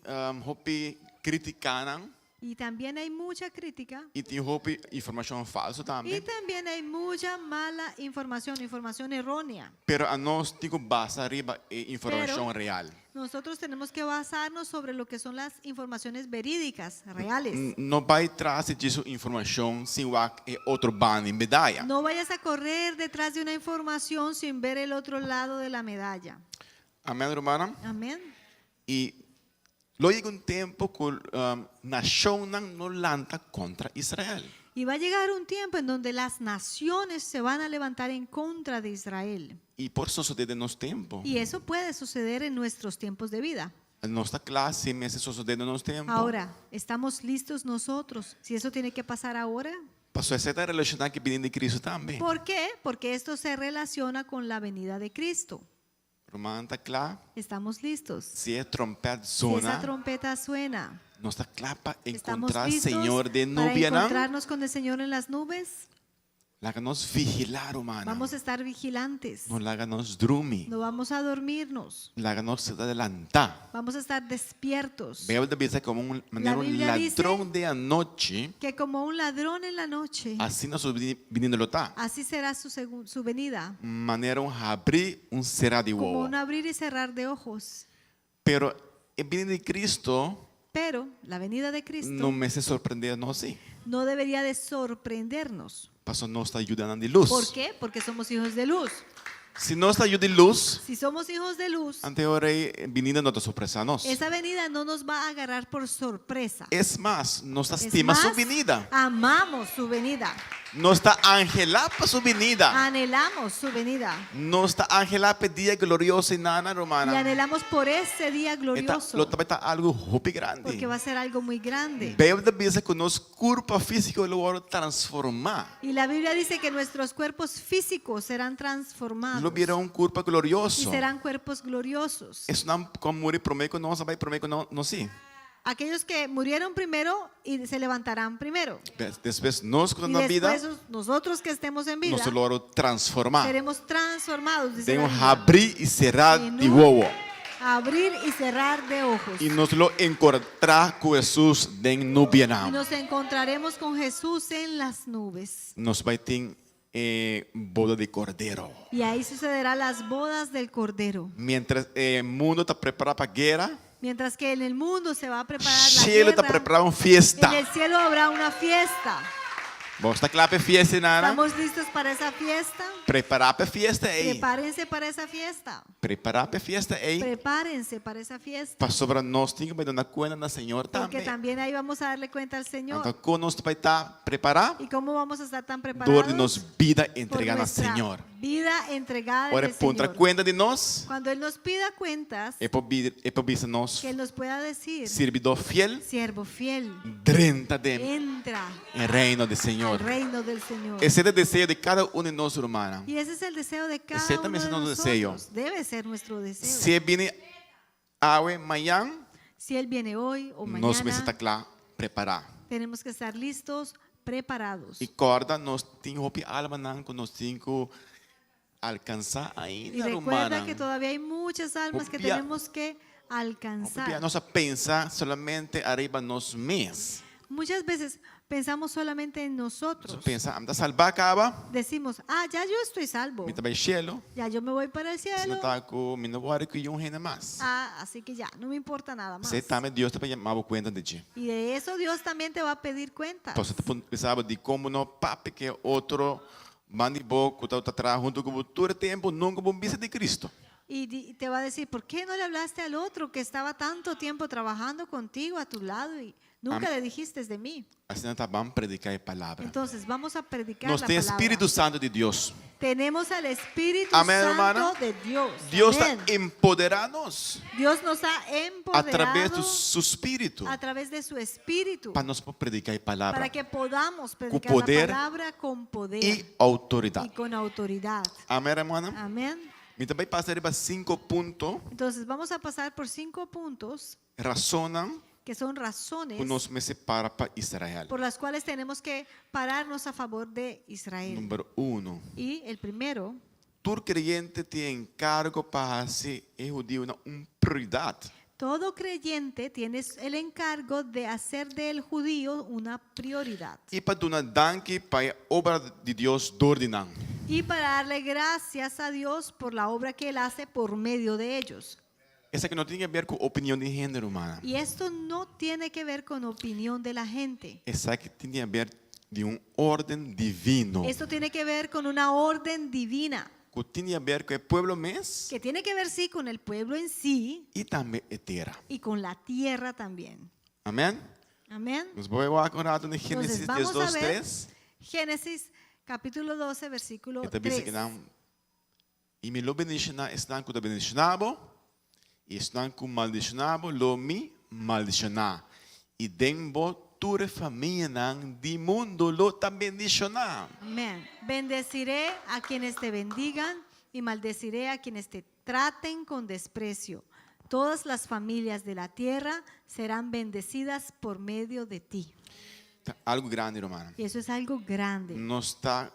Speaker 10: hopi kritikanan.
Speaker 1: Y también hay mucha crítica.
Speaker 10: I tin hopi informashon falso tambe.
Speaker 1: Y también hay mucha mala información, información errónea.
Speaker 10: Pero anos tin ku basa riba e informashon
Speaker 1: Pero
Speaker 10: real.
Speaker 1: Nosotros tenemos que basarnos sobre lo que son las informaciones verídicas, reales.
Speaker 10: No bai tras di djis un informashon sin wak e otro banda di medaya.
Speaker 1: No vayas a correr detrás de una información sin ver el otro lado de la medalla.
Speaker 10: Amén, rumannan?
Speaker 1: Amén.
Speaker 10: I lo yega un tempu ku nashonnan lo lanta kontra Israel.
Speaker 1: Y va a llegar un tiempo en donde las naciones se van a levantar en contra de Israel.
Speaker 10: I por sosodé den nos tempu.
Speaker 1: Y eso puede suceder en nuestros tiempos de vida.
Speaker 10: Nos ta kla si mester sosodé den nos tempu.
Speaker 1: Ahora, ¿estamos listos nosotros? Si eso tiene que pasar ahora.
Speaker 10: Pasobra esei ta relashoná ku e binida di Cristo tambe.
Speaker 1: ¿Por qué? Porque esto se relaciona con la venida de Cristo.
Speaker 10: Ruman ta kla?
Speaker 1: Estamos listos.
Speaker 10: Si e trompèt
Speaker 1: Si esa
Speaker 10: zona,
Speaker 1: trompeta suena.
Speaker 10: Nos ta kla pa
Speaker 1: Estamos
Speaker 10: enkontrá
Speaker 1: listos
Speaker 10: Señor den
Speaker 1: para
Speaker 10: nubianan.
Speaker 1: encontrarnos con el Señor en las nubes.
Speaker 10: Laga nos vigilá, rumannan.
Speaker 1: Vamos a estar vigilantes.
Speaker 10: No laga nos drumi.
Speaker 1: No vamos a dormirnos.
Speaker 10: Laga nos keda lantá.
Speaker 1: Vamos a estar despiertos.
Speaker 10: Beibel ta bisa komo un manera un
Speaker 1: Biblia dice
Speaker 10: ladron de anochi,
Speaker 1: Que como un ladrón en la noche,
Speaker 10: asina su binida lo ta.
Speaker 1: así será su, su venida.
Speaker 10: Manera un habrí, un será di
Speaker 1: Como
Speaker 10: wowo.
Speaker 1: un abrir y cerrar de ojos.
Speaker 10: Pero e binida di Cristo
Speaker 1: Pero la venida de Cristo
Speaker 10: no mester sorprendé nos sí.
Speaker 1: no debería de sorprendernos.
Speaker 10: Paso nos ta yunan di lus.
Speaker 1: ¿Por qué? Porque somos hijos de luz.
Speaker 10: Si nos ta yu di lus,
Speaker 1: Si somos hijos de luz,
Speaker 10: anto e ora ei binida no ta sorpresá nos.
Speaker 1: esa venida no nos va a agarrar por sorpresa.
Speaker 10: Es mas, nos ta
Speaker 1: Es
Speaker 10: stima su
Speaker 1: más,
Speaker 10: binida.
Speaker 1: Amamos su venida.
Speaker 10: Nos ta anhelá pa su binida.
Speaker 1: Anhelamos su venida.
Speaker 10: Nos ta anhelá p'e dia glorioso einan,
Speaker 1: Y
Speaker 10: rumannan.
Speaker 1: anhelamos por ese día
Speaker 10: E ta,
Speaker 1: glorioso.
Speaker 10: lo ta algu hopi grandi.
Speaker 1: Porque va a ser algo muy grande.
Speaker 10: Beibel ta bisa ku nos kurpa físiko lo wòrdu transformá.
Speaker 1: Y la Biblia dice que nuestros cuerpos físicos serán transformados.
Speaker 10: Lo bira un kurpa glorioso.
Speaker 1: Y serán cuerpos gloriosos.
Speaker 10: Esnan ku a muri promé ku nos a bai promé ku nos sí.
Speaker 1: Aquellos que murieron primero y se levantarán primero.
Speaker 10: Despues nos ku
Speaker 1: Y
Speaker 10: ta na bida,
Speaker 1: después nosotros que estemos en vida,
Speaker 10: nos lo wòrdu transformá.
Speaker 1: seremos transformados. Dice
Speaker 10: Den
Speaker 1: la
Speaker 10: un
Speaker 1: Biblia.
Speaker 10: habrí i será
Speaker 1: En
Speaker 10: di
Speaker 1: un
Speaker 10: wowo.
Speaker 1: Abrir y cerrar de ojos.
Speaker 10: I nos lo enkontrá ku Hesus den nubianan.
Speaker 1: Y nos encontraremos con Jesús en las nubes.
Speaker 10: Nos bai tin e boda di Kordero.
Speaker 1: Y ahí sucederá las bodas del Cordero.
Speaker 10: Mientras e mundu ta prepará pa guera,
Speaker 1: Mientras que en el mundo se va a preparar la
Speaker 10: Shelu ta
Speaker 1: guerra,
Speaker 10: prepará un fiesta.
Speaker 1: en el cielo habrá una fiesta.
Speaker 10: Bo ta kla pa e fiesta, nana?
Speaker 1: ¿Estamos listos para esa fiesta?
Speaker 10: Prepará pa e fiesta ei.
Speaker 1: Prepárense para esa fiesta.
Speaker 10: Prepará pa e fiesta ei.
Speaker 1: Prepárense para esa fiesta.
Speaker 10: Pasobra nos tin ku bai duna kuenta na Señor
Speaker 1: Porque
Speaker 10: tambe.
Speaker 1: también ahí vamos a darle cuenta al Señor.
Speaker 10: Anto kon nos ta bai ta prepará?
Speaker 1: ¿Y cómo vamos a estar tan
Speaker 10: Dor di
Speaker 1: preparados?
Speaker 10: nos bida
Speaker 1: Por
Speaker 10: entregá na
Speaker 1: nuestra
Speaker 10: Señor.
Speaker 1: vida entregada
Speaker 10: Ora
Speaker 1: en el
Speaker 10: puntra
Speaker 1: Señor.
Speaker 10: kuenta di nos,
Speaker 1: Cuando Él nos pida cuentas,
Speaker 10: e por e por bisa nos
Speaker 1: que Él nos pueda decir,
Speaker 10: sirbidó fiel,
Speaker 1: siervo fiel,
Speaker 10: drenta den
Speaker 1: entra
Speaker 10: e reino di Señor.
Speaker 1: al reino del Señor.
Speaker 10: Esei ta e deseo di kada un di nos, rumannan.
Speaker 1: Y ese es el deseo de cada
Speaker 10: Ese
Speaker 1: uno
Speaker 10: también
Speaker 1: de
Speaker 10: es nuestro deseo.
Speaker 1: nosotros. Debe ser nuestro deseo.
Speaker 10: Si e bini awe mañan,
Speaker 1: Si Él viene hoy o
Speaker 10: nos mester
Speaker 1: mañana,
Speaker 10: ta kla prepará.
Speaker 1: tenemos que estar listos, preparados.
Speaker 10: I kòrda nos tin hopi almanan ku nos tin ku alkansá
Speaker 1: Y
Speaker 10: ainda,
Speaker 1: recuerda
Speaker 10: rumannan.
Speaker 1: que todavía hay muchas almas que
Speaker 10: Hopi bia-
Speaker 1: tenemos que alcanzar.
Speaker 10: Hopi bia nos ta pensa solamente ariba nos mes.
Speaker 1: Muchas veces pensamos solamente en nosotros.
Speaker 10: Nos ta pensa, ami ta salbá kaba,
Speaker 1: Decimos, ah, ya yo estoy salvo.
Speaker 10: mi ta bai shelu,
Speaker 1: Ya yo me voy para el
Speaker 10: si no
Speaker 1: cielo.
Speaker 10: ta ku mi no wòri ku niun hende mas.
Speaker 1: Ah, así que ya, no me importa nada más.
Speaker 10: Esei tambe Dios ta yama bo kuenta di dje.
Speaker 1: Y de eso Dios también te va a pedir cuentas.
Speaker 10: Pasobra bo ta pensa dikon bo no papia ku e otro banda di bo ku ta traha huntu ku bo tur e tempu, nunka bo bisa di Cristo.
Speaker 1: Y te va a decir, ¿por qué no le hablaste al otro que estaba tanto tiempo trabajando contigo a tu lado y nunca le dijiste de mí?
Speaker 10: Asina ta ban prediká e palabra.
Speaker 1: Entonces vamos a predicar
Speaker 10: Nos
Speaker 1: la
Speaker 10: tin
Speaker 1: palabra.
Speaker 10: Spiritu Santu di Dios.
Speaker 1: Tenemos al Espíritu
Speaker 10: Amén,
Speaker 1: Santo
Speaker 10: hermana.
Speaker 1: de Dios.
Speaker 10: Dios ta
Speaker 1: Amén.
Speaker 10: empoderá nos
Speaker 1: Dios nos ha
Speaker 10: a traves
Speaker 1: empoderado
Speaker 10: di su Spiritu
Speaker 1: a través de su Espíritu
Speaker 10: pa nos por prediká e palabra
Speaker 1: para que podamos predicar
Speaker 10: poder
Speaker 1: la palabra con poder
Speaker 10: i outoridat.
Speaker 1: y con autoridad.
Speaker 10: Amén, hermana.
Speaker 1: Amén.
Speaker 10: Mi ta bai pasa riba sinku punto
Speaker 1: Entonces vamos a pasar por cinco puntos
Speaker 10: rasonnan
Speaker 1: que son razones
Speaker 10: ku nos mester para pa Israel.
Speaker 1: por las cuales tenemos que pararnos a favor de Israel.
Speaker 10: Number uno.
Speaker 1: Y el primero,
Speaker 10: Tur kreyente tin enkargo pa hasi e hudiunan un prioridat.
Speaker 1: todo creyente tiene el encargo de hacer del judío una prioridad
Speaker 10: I pa duna danki pa e obra di Dios dor di nan.
Speaker 1: y para darle gracias a Dios por la obra que él hace por medio de ellos.
Speaker 10: Esaki no tin di aber ku opinion di hende, rumannan.
Speaker 1: Y esto no tiene que ver con opinión de la gente.
Speaker 10: Esaki tin di aber di un órden divino.
Speaker 1: Esto tiene que ver con una orden divina,
Speaker 10: Ku tin di aber ku e pueblo mes
Speaker 1: que tiene que ver sí con el pueblo en sí
Speaker 10: i tambe e tera.
Speaker 1: y con la tierra también.
Speaker 10: Amèn?
Speaker 1: Amén.
Speaker 10: Nos bai wak un ratu na
Speaker 1: Entonces
Speaker 10: Génesis
Speaker 1: vamos a
Speaker 10: 2,
Speaker 1: ver
Speaker 10: 3.
Speaker 1: Génesis capítulo 12, versículo
Speaker 10: E ta bisa
Speaker 1: 3.
Speaker 10: ku nan, I mi lo bendishoná esnan ku ta bendishoná bo, i esnan ku maldishoná bo lo mi maldishoná. I den bo tur e famianan di mundu lo ta bendishoná.
Speaker 1: Amén. Bendeciré a quienes te bendigan y maldeciré a quienes te traten con desprecio. Todas las familias de la tierra serán bendecidas por medio de ti.
Speaker 10: Ta algu grandi, ruman.
Speaker 1: Y eso es algo grande.
Speaker 10: Nos ta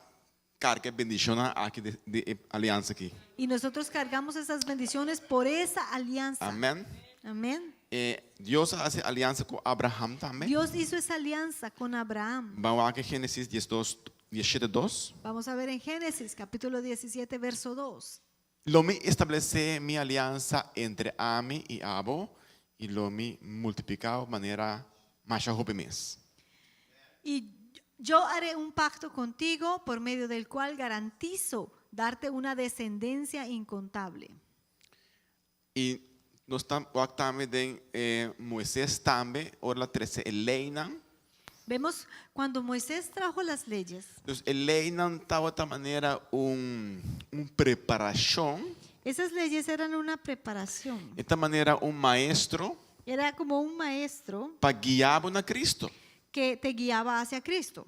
Speaker 10: karga e bendishonnan aki di, di e aliansa aki.
Speaker 1: Y nosotros cargamos esas bendiciones por esa alianza.
Speaker 10: Amèn.
Speaker 1: Amén.
Speaker 10: E Dios a hasi aliansa ku Abraham tambe.
Speaker 1: Dios hizo esa alianza con Abraham.
Speaker 10: Ban wak Génesis 12, 17, 2.
Speaker 1: Vamos a ver en Génesis capítulo 17, verso 2.
Speaker 10: Lo mi establesé mi aliansa entre ami i abo, i lo mi multipliká bo manera masha hopi mes.
Speaker 1: Y yo haré un pacto contigo por medio del cual garantizo darte una descendencia incontable.
Speaker 10: I nos ta wak tambe den e Moises tambe ora el a trese e leinan.
Speaker 1: Vemos cuando Moisés trajo las leyes.
Speaker 10: Dus e leinan tabata manera un un preparashon.
Speaker 1: Esas leyes eran una preparación.
Speaker 10: E ta manera un maestro.
Speaker 1: Era como un maestro.
Speaker 10: Pa guia bo na Cristo.
Speaker 1: Que te guiaba hacia Cristo.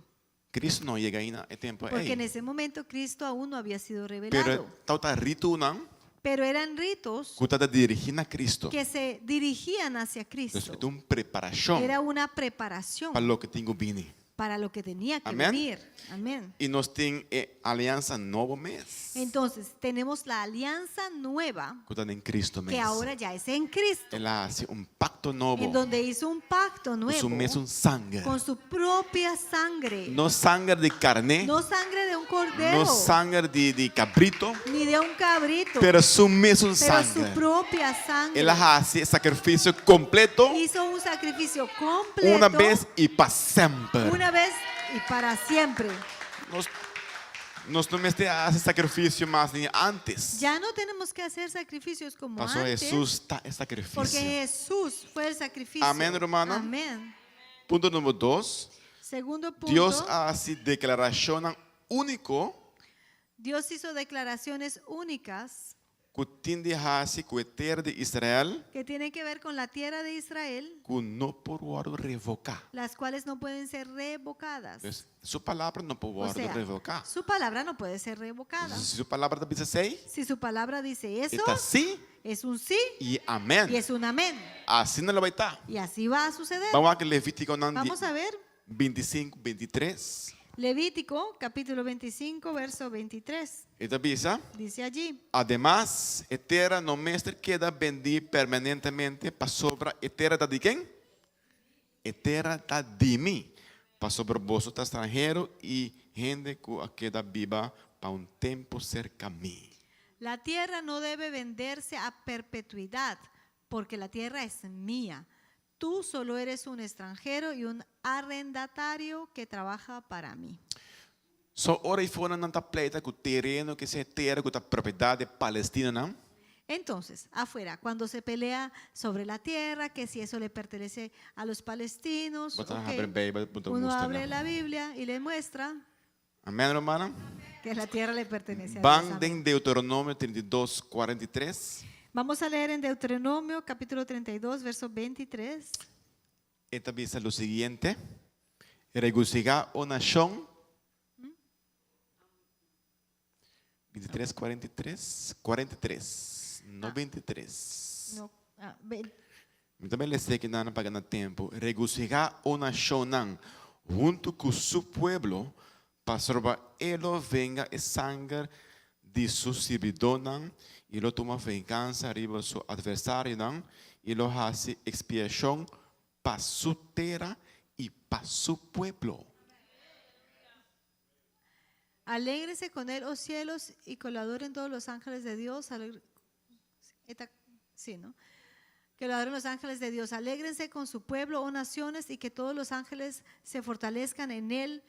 Speaker 10: Cristo no a yega ainda e tempo ei.
Speaker 1: Porque en ese momento Cristo aún no había sido revelado.
Speaker 10: Pero tabata ritonan.
Speaker 1: Pero eran ritos.
Speaker 10: Ku tabata dirigí na Cristo.
Speaker 1: Que se dirigían hacia Cristo.
Speaker 10: Dus e ta un preparashon.
Speaker 1: Era una preparación.
Speaker 10: Pa loke tin ku bini.
Speaker 1: Para lo que tenía que
Speaker 10: Amén.
Speaker 1: venir. Amén.
Speaker 10: I nos tin e aliansa nobo mes.
Speaker 1: Entonces, tenemos la alianza nueva
Speaker 10: Ku ta den Cristo mes.
Speaker 1: que ahora ya es en Cristo.
Speaker 10: El a hasi un pakto nobo.
Speaker 1: En donde hizo un pacto
Speaker 10: Ku
Speaker 1: nuevo
Speaker 10: su mesun sanger.
Speaker 1: con su propia sangre.
Speaker 10: No sanger di karné.
Speaker 1: No sangre de un cordero.
Speaker 10: No sanger di, di kabrito.
Speaker 1: Ni de un cabrito.
Speaker 10: Pero su mesun
Speaker 1: Pero su
Speaker 10: sanger.
Speaker 1: propia sangre.
Speaker 10: El a hasi e sakrifisio kompleto.
Speaker 1: Hizo un sacrificio completo.
Speaker 10: Una bes i pa semper.
Speaker 1: Una vez y para siempre.
Speaker 10: Nos, nos no mester hasi sakrifisio mas ni antes.
Speaker 1: Ya no tenemos que hacer sacrificios como
Speaker 10: Pasó
Speaker 1: antes.
Speaker 10: Hesus ta e sakrifisio.
Speaker 1: Porque Jesús fue el sacrificio.
Speaker 10: Amén, hermano.
Speaker 1: Amén.
Speaker 10: Punto número dos.
Speaker 1: Segundo punto.
Speaker 10: Dios a hasi deklarashonnan úniko.
Speaker 1: Dios hizo declaraciones únicas
Speaker 10: Ku tin di hasi ku e tera di Israel.
Speaker 1: Que tienen que ver con la tierra de Israel.
Speaker 10: Ku no por wòrdu revoká.
Speaker 1: Las cuales no pueden ser revocadas.
Speaker 10: Pues, su palabra no por
Speaker 1: O
Speaker 10: wòrdu
Speaker 1: sea,
Speaker 10: revoká.
Speaker 1: su palabra no puede ser revocada.
Speaker 10: Si su palabra ta bisa esei.
Speaker 1: Si su palabra dice eso,
Speaker 10: E ta sí
Speaker 1: es un sí
Speaker 10: i amèn.
Speaker 1: y es un amén.
Speaker 10: Asina lo bai ta.
Speaker 1: Y así va a suceder.
Speaker 10: Ban wak Levítikonan
Speaker 1: Vamos a ver.
Speaker 10: 25, 23.
Speaker 1: Levítico, capítulo 25, verso 23.
Speaker 10: E ta bisa.
Speaker 1: Dice allí.
Speaker 10: Ademas, e tera no mester keda bendí permanentemente, pasobra e tera ta di ken? E tera ta di mi, pasobra boso ta stranhero i hende ku a keda biba pa un tempu serka mi.
Speaker 1: La tierra no debe venderse a perpetuidad, porque la tierra es mía. Tú solo eres un extranjero y un arrendatario que trabaja para mí.
Speaker 10: So ora ei for nan ta pleita ku tereno ku esei tera ku ta propiedat di palestinonan.
Speaker 1: Entonces, afuera, cuando se pelea sobre la tierra, que si eso le pertenece a los palestinos,
Speaker 10: Bo ta
Speaker 1: ok.
Speaker 10: habri Beibel, bo ta
Speaker 1: Uno
Speaker 10: mustra
Speaker 1: abre
Speaker 10: nan.
Speaker 1: la Biblia y le muestra
Speaker 10: Amén, rumannan?
Speaker 1: que la tierra le pertenece a Dios.
Speaker 10: Ban
Speaker 1: Amén.
Speaker 10: den Deuteronomio 32, 43.
Speaker 1: Vamos a leer en Deuteronomio capítulo 32, verso 23.
Speaker 10: E ta bisa lo siguiente, Regocihá, o nashon. 23, 43, 43, no 23.
Speaker 1: No, ah, ve-
Speaker 10: Mi tambe lesa aki nan pa gana tempu. Regocihá, o nashonnan, huntu ku su pueblo, pasobra e lo venga e sanger di su sirbidónan i lo tuma vengansa riba su atversarionan i lo hasi ekspiashon pa su tera i pa su pueblo.
Speaker 1: Alégrese con él, oh cielos, y que lo adoren todos los ángeles de Dios. Alegre- Eta- sí, ¿no? Que lo adoren los ángeles de Dios. Alégrense con su pueblo, oh naciones, y que todos los ángeles se fortalezcan en él.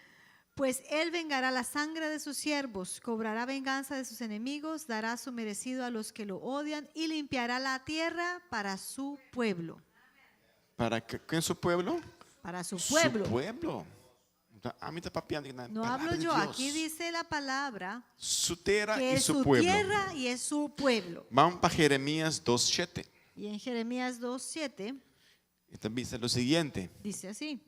Speaker 1: Pues él vengará la sangre de sus siervos, cobrará venganza de sus enemigos, dará su merecido a los que lo odian y limpiará la tierra para su pueblo.
Speaker 10: Para ken su pueblo?
Speaker 1: Para su pueblo.
Speaker 10: Su pueblo. Ami ta papiando na
Speaker 1: No
Speaker 10: palabra
Speaker 1: hablo
Speaker 10: de
Speaker 1: yo,
Speaker 10: Dios.
Speaker 1: aquí dice la palabra
Speaker 10: Su tierra
Speaker 1: que
Speaker 10: y
Speaker 1: es
Speaker 10: su
Speaker 1: su
Speaker 10: pueblo.
Speaker 1: tierra y es su pueblo.
Speaker 10: Vamos para Jeremías 2.7.
Speaker 1: Y en Jeremías 2.7
Speaker 10: Y también dice lo siguiente.
Speaker 1: dice así.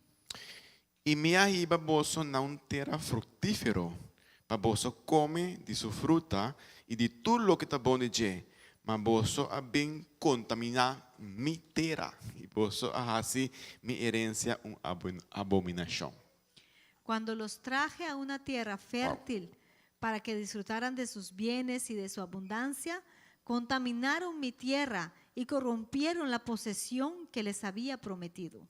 Speaker 10: I mi a hiba boso na un tera fruktífero, pa boso kome di su fruta i di tur loke ta bon di dje. Ma boso a bin kontaminá mi tera, i boso a hasi mi herensia un abominashon.
Speaker 1: Cuando los traje a una tierra fértil para que disfrutaran de sus bienes y de su abundancia, contaminaron mi tierra y corrompieron la posesión que les había prometido.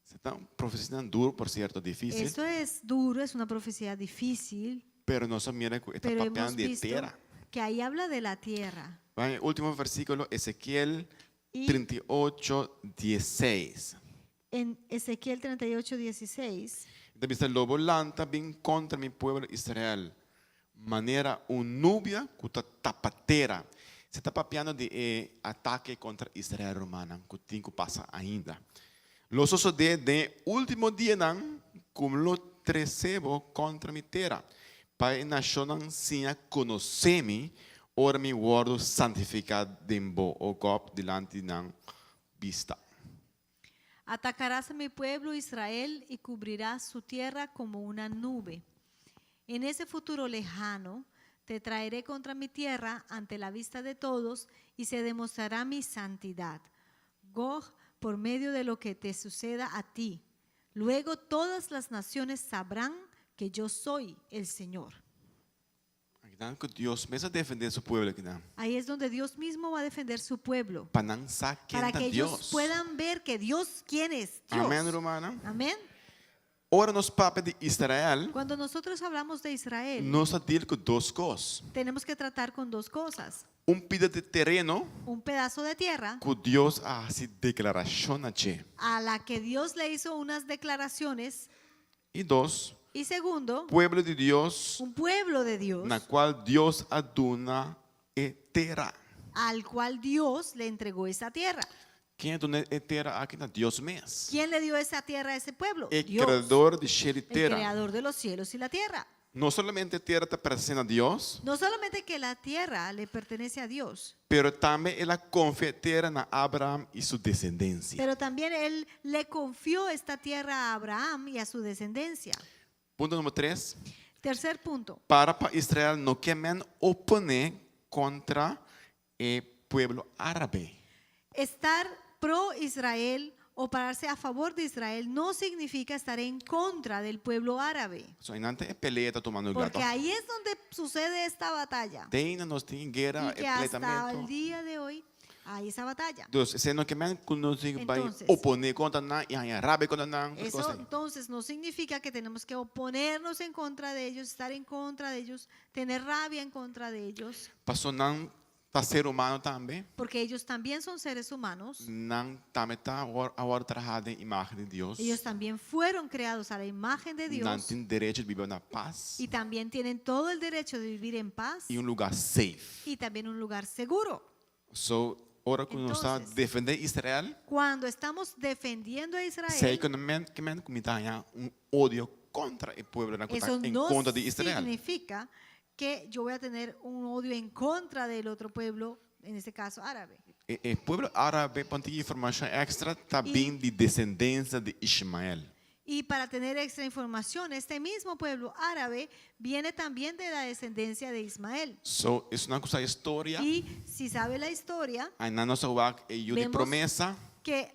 Speaker 10: Esei ta un profesia duru, por sierto, difísil.
Speaker 1: Esto es duro, es una profecía difícil,
Speaker 10: Pero nos a mira ku e ta
Speaker 1: pero hemos
Speaker 10: papiando di e
Speaker 1: visto
Speaker 10: tera.
Speaker 1: que ahí habla de la tierra.
Speaker 10: Bai, último versíkulo, Ezekiel
Speaker 1: Y
Speaker 10: 38, 16.
Speaker 1: en Ezequiel 38, 16,
Speaker 10: Ta bisa, Lo bo lanta bin kontra mi pueblo Israel, manera un nubia ku ta tapa tera. Se ta papiando di e atake kontra Israel rumannan ku tin ku pasa ainda. Lo sosodé den e último dianan ku mi lo trese bo kontra mi tera, pa e nashonnan siña konosé mi ora mi wòrdu santifiká den bo, o Gòg, dilanti di nan bista.
Speaker 1: Atacarás a mi pueblo Israel y cubrirás su tierra como una nube. En ese futuro lejano te traeré contra mi tierra ante la vista de todos y se demostrará mi santidad. Gog, por medio de lo que te suceda a ti. Luego todas las naciones sabrán que yo soy el Señor.
Speaker 10: Akinan ku Dios mes a defendé su pueblo akinan.
Speaker 1: Ahí es donde Dios mismo va a defender su pueblo.
Speaker 10: Pa nan sa ken
Speaker 1: Para
Speaker 10: ta
Speaker 1: que ellos
Speaker 10: Dios.
Speaker 1: puedan ver que Dios, ¿quién es? Dios.
Speaker 10: Amén, rumannan.
Speaker 1: Amén.
Speaker 10: Ora nos papia di Israel,
Speaker 1: Cuando nosotros hablamos de Israel,
Speaker 10: nos ta deal ku dos kos.
Speaker 1: tenemos que tratar con dos cosas.
Speaker 10: Un pida di tereno
Speaker 1: Un pedazo de tierra
Speaker 10: ku Dios a hasi deklarashon na dje.
Speaker 1: a la que Dios le hizo unas declaraciones.
Speaker 10: I dos,
Speaker 1: Y segundo,
Speaker 10: pueblo di Dios
Speaker 1: un pueblo de Dios
Speaker 10: na kual Dios a duna e tera.
Speaker 1: al cual Dios le entregó esa tierra.
Speaker 10: Ken a duna e tera aki? Ta Dios mes.
Speaker 1: ¿Quién le dio esa tierra a ese pueblo?
Speaker 10: E
Speaker 1: Dios,
Speaker 10: Kreador di shelu i
Speaker 1: el
Speaker 10: tera.
Speaker 1: creador de los cielos y la tierra.
Speaker 10: No solamente tera ta pertenesé na Dios,
Speaker 1: No solamente que la tierra le pertenece a Dios,
Speaker 10: pero tambe el a konfia e tera na Abraham i su desendensia.
Speaker 1: pero también él le confió esta tierra a Abraham y a su descendencia.
Speaker 10: Punto number tres.
Speaker 1: Tercer punto.
Speaker 10: Para pa Israel no ke men oponé kontra e pueblo árabe.
Speaker 1: Estar pro Israel o pararse a favor de Israel no significa estar en contra del pueblo árabe.
Speaker 10: So einan ta e pelea ta tumando lugar.
Speaker 1: Porque ahí es donde sucede esta batalla.
Speaker 10: Te ainda nos tin guera
Speaker 1: Y que hasta el
Speaker 10: pletamento.
Speaker 1: día de hoy hay esa batalla.
Speaker 10: Dus esei no ke men ku nos tin ku bai
Speaker 1: Entonces,
Speaker 10: oponé kontra nan i haña rabia kontra nan.
Speaker 1: Eso
Speaker 10: Cosas.
Speaker 1: entonces no significa que tenemos que oponernos en contra de ellos, estar en contra de ellos, tener rabia en contra de ellos,
Speaker 10: Paso nan ta ser humano tambe.
Speaker 1: porque ellos también son seres humanos.
Speaker 10: Nan tambe ta a wòrdu trahá den imágen di Dios.
Speaker 1: Ellos también fueron creados a la imagen de
Speaker 10: Nan
Speaker 1: Dios
Speaker 10: tin derecho di biba na pas
Speaker 1: y también tienen todo el derecho de vivir en paz
Speaker 10: i un lugá safe.
Speaker 1: y también un lugar seguro.
Speaker 10: So, ora ku nos ta
Speaker 1: Entonces,
Speaker 10: defendé Israel,
Speaker 1: Cuando estamos defendiendo a
Speaker 10: sei
Speaker 1: Israel,
Speaker 10: ku no men ke men ku mi ta haña un odio kontra e pueblonan ku ta
Speaker 1: eso
Speaker 10: en
Speaker 1: no
Speaker 10: kontra di Israel.
Speaker 1: significa que yo voy a tener un odio en contra del otro pueblo, en este caso árabe.
Speaker 10: E, e pueblo árabe, pa tin informashon èkstra, ta
Speaker 1: I-
Speaker 10: bin di desendensia di Ishmael.
Speaker 1: Y para tener extra información, este mismo pueblo árabe viene también de la descendencia de Ismael.
Speaker 10: So, esnan ku sa historia,
Speaker 1: Y si sabe la historia,
Speaker 10: einan nos a wak e yu di
Speaker 1: Vemos
Speaker 10: promesa,
Speaker 1: que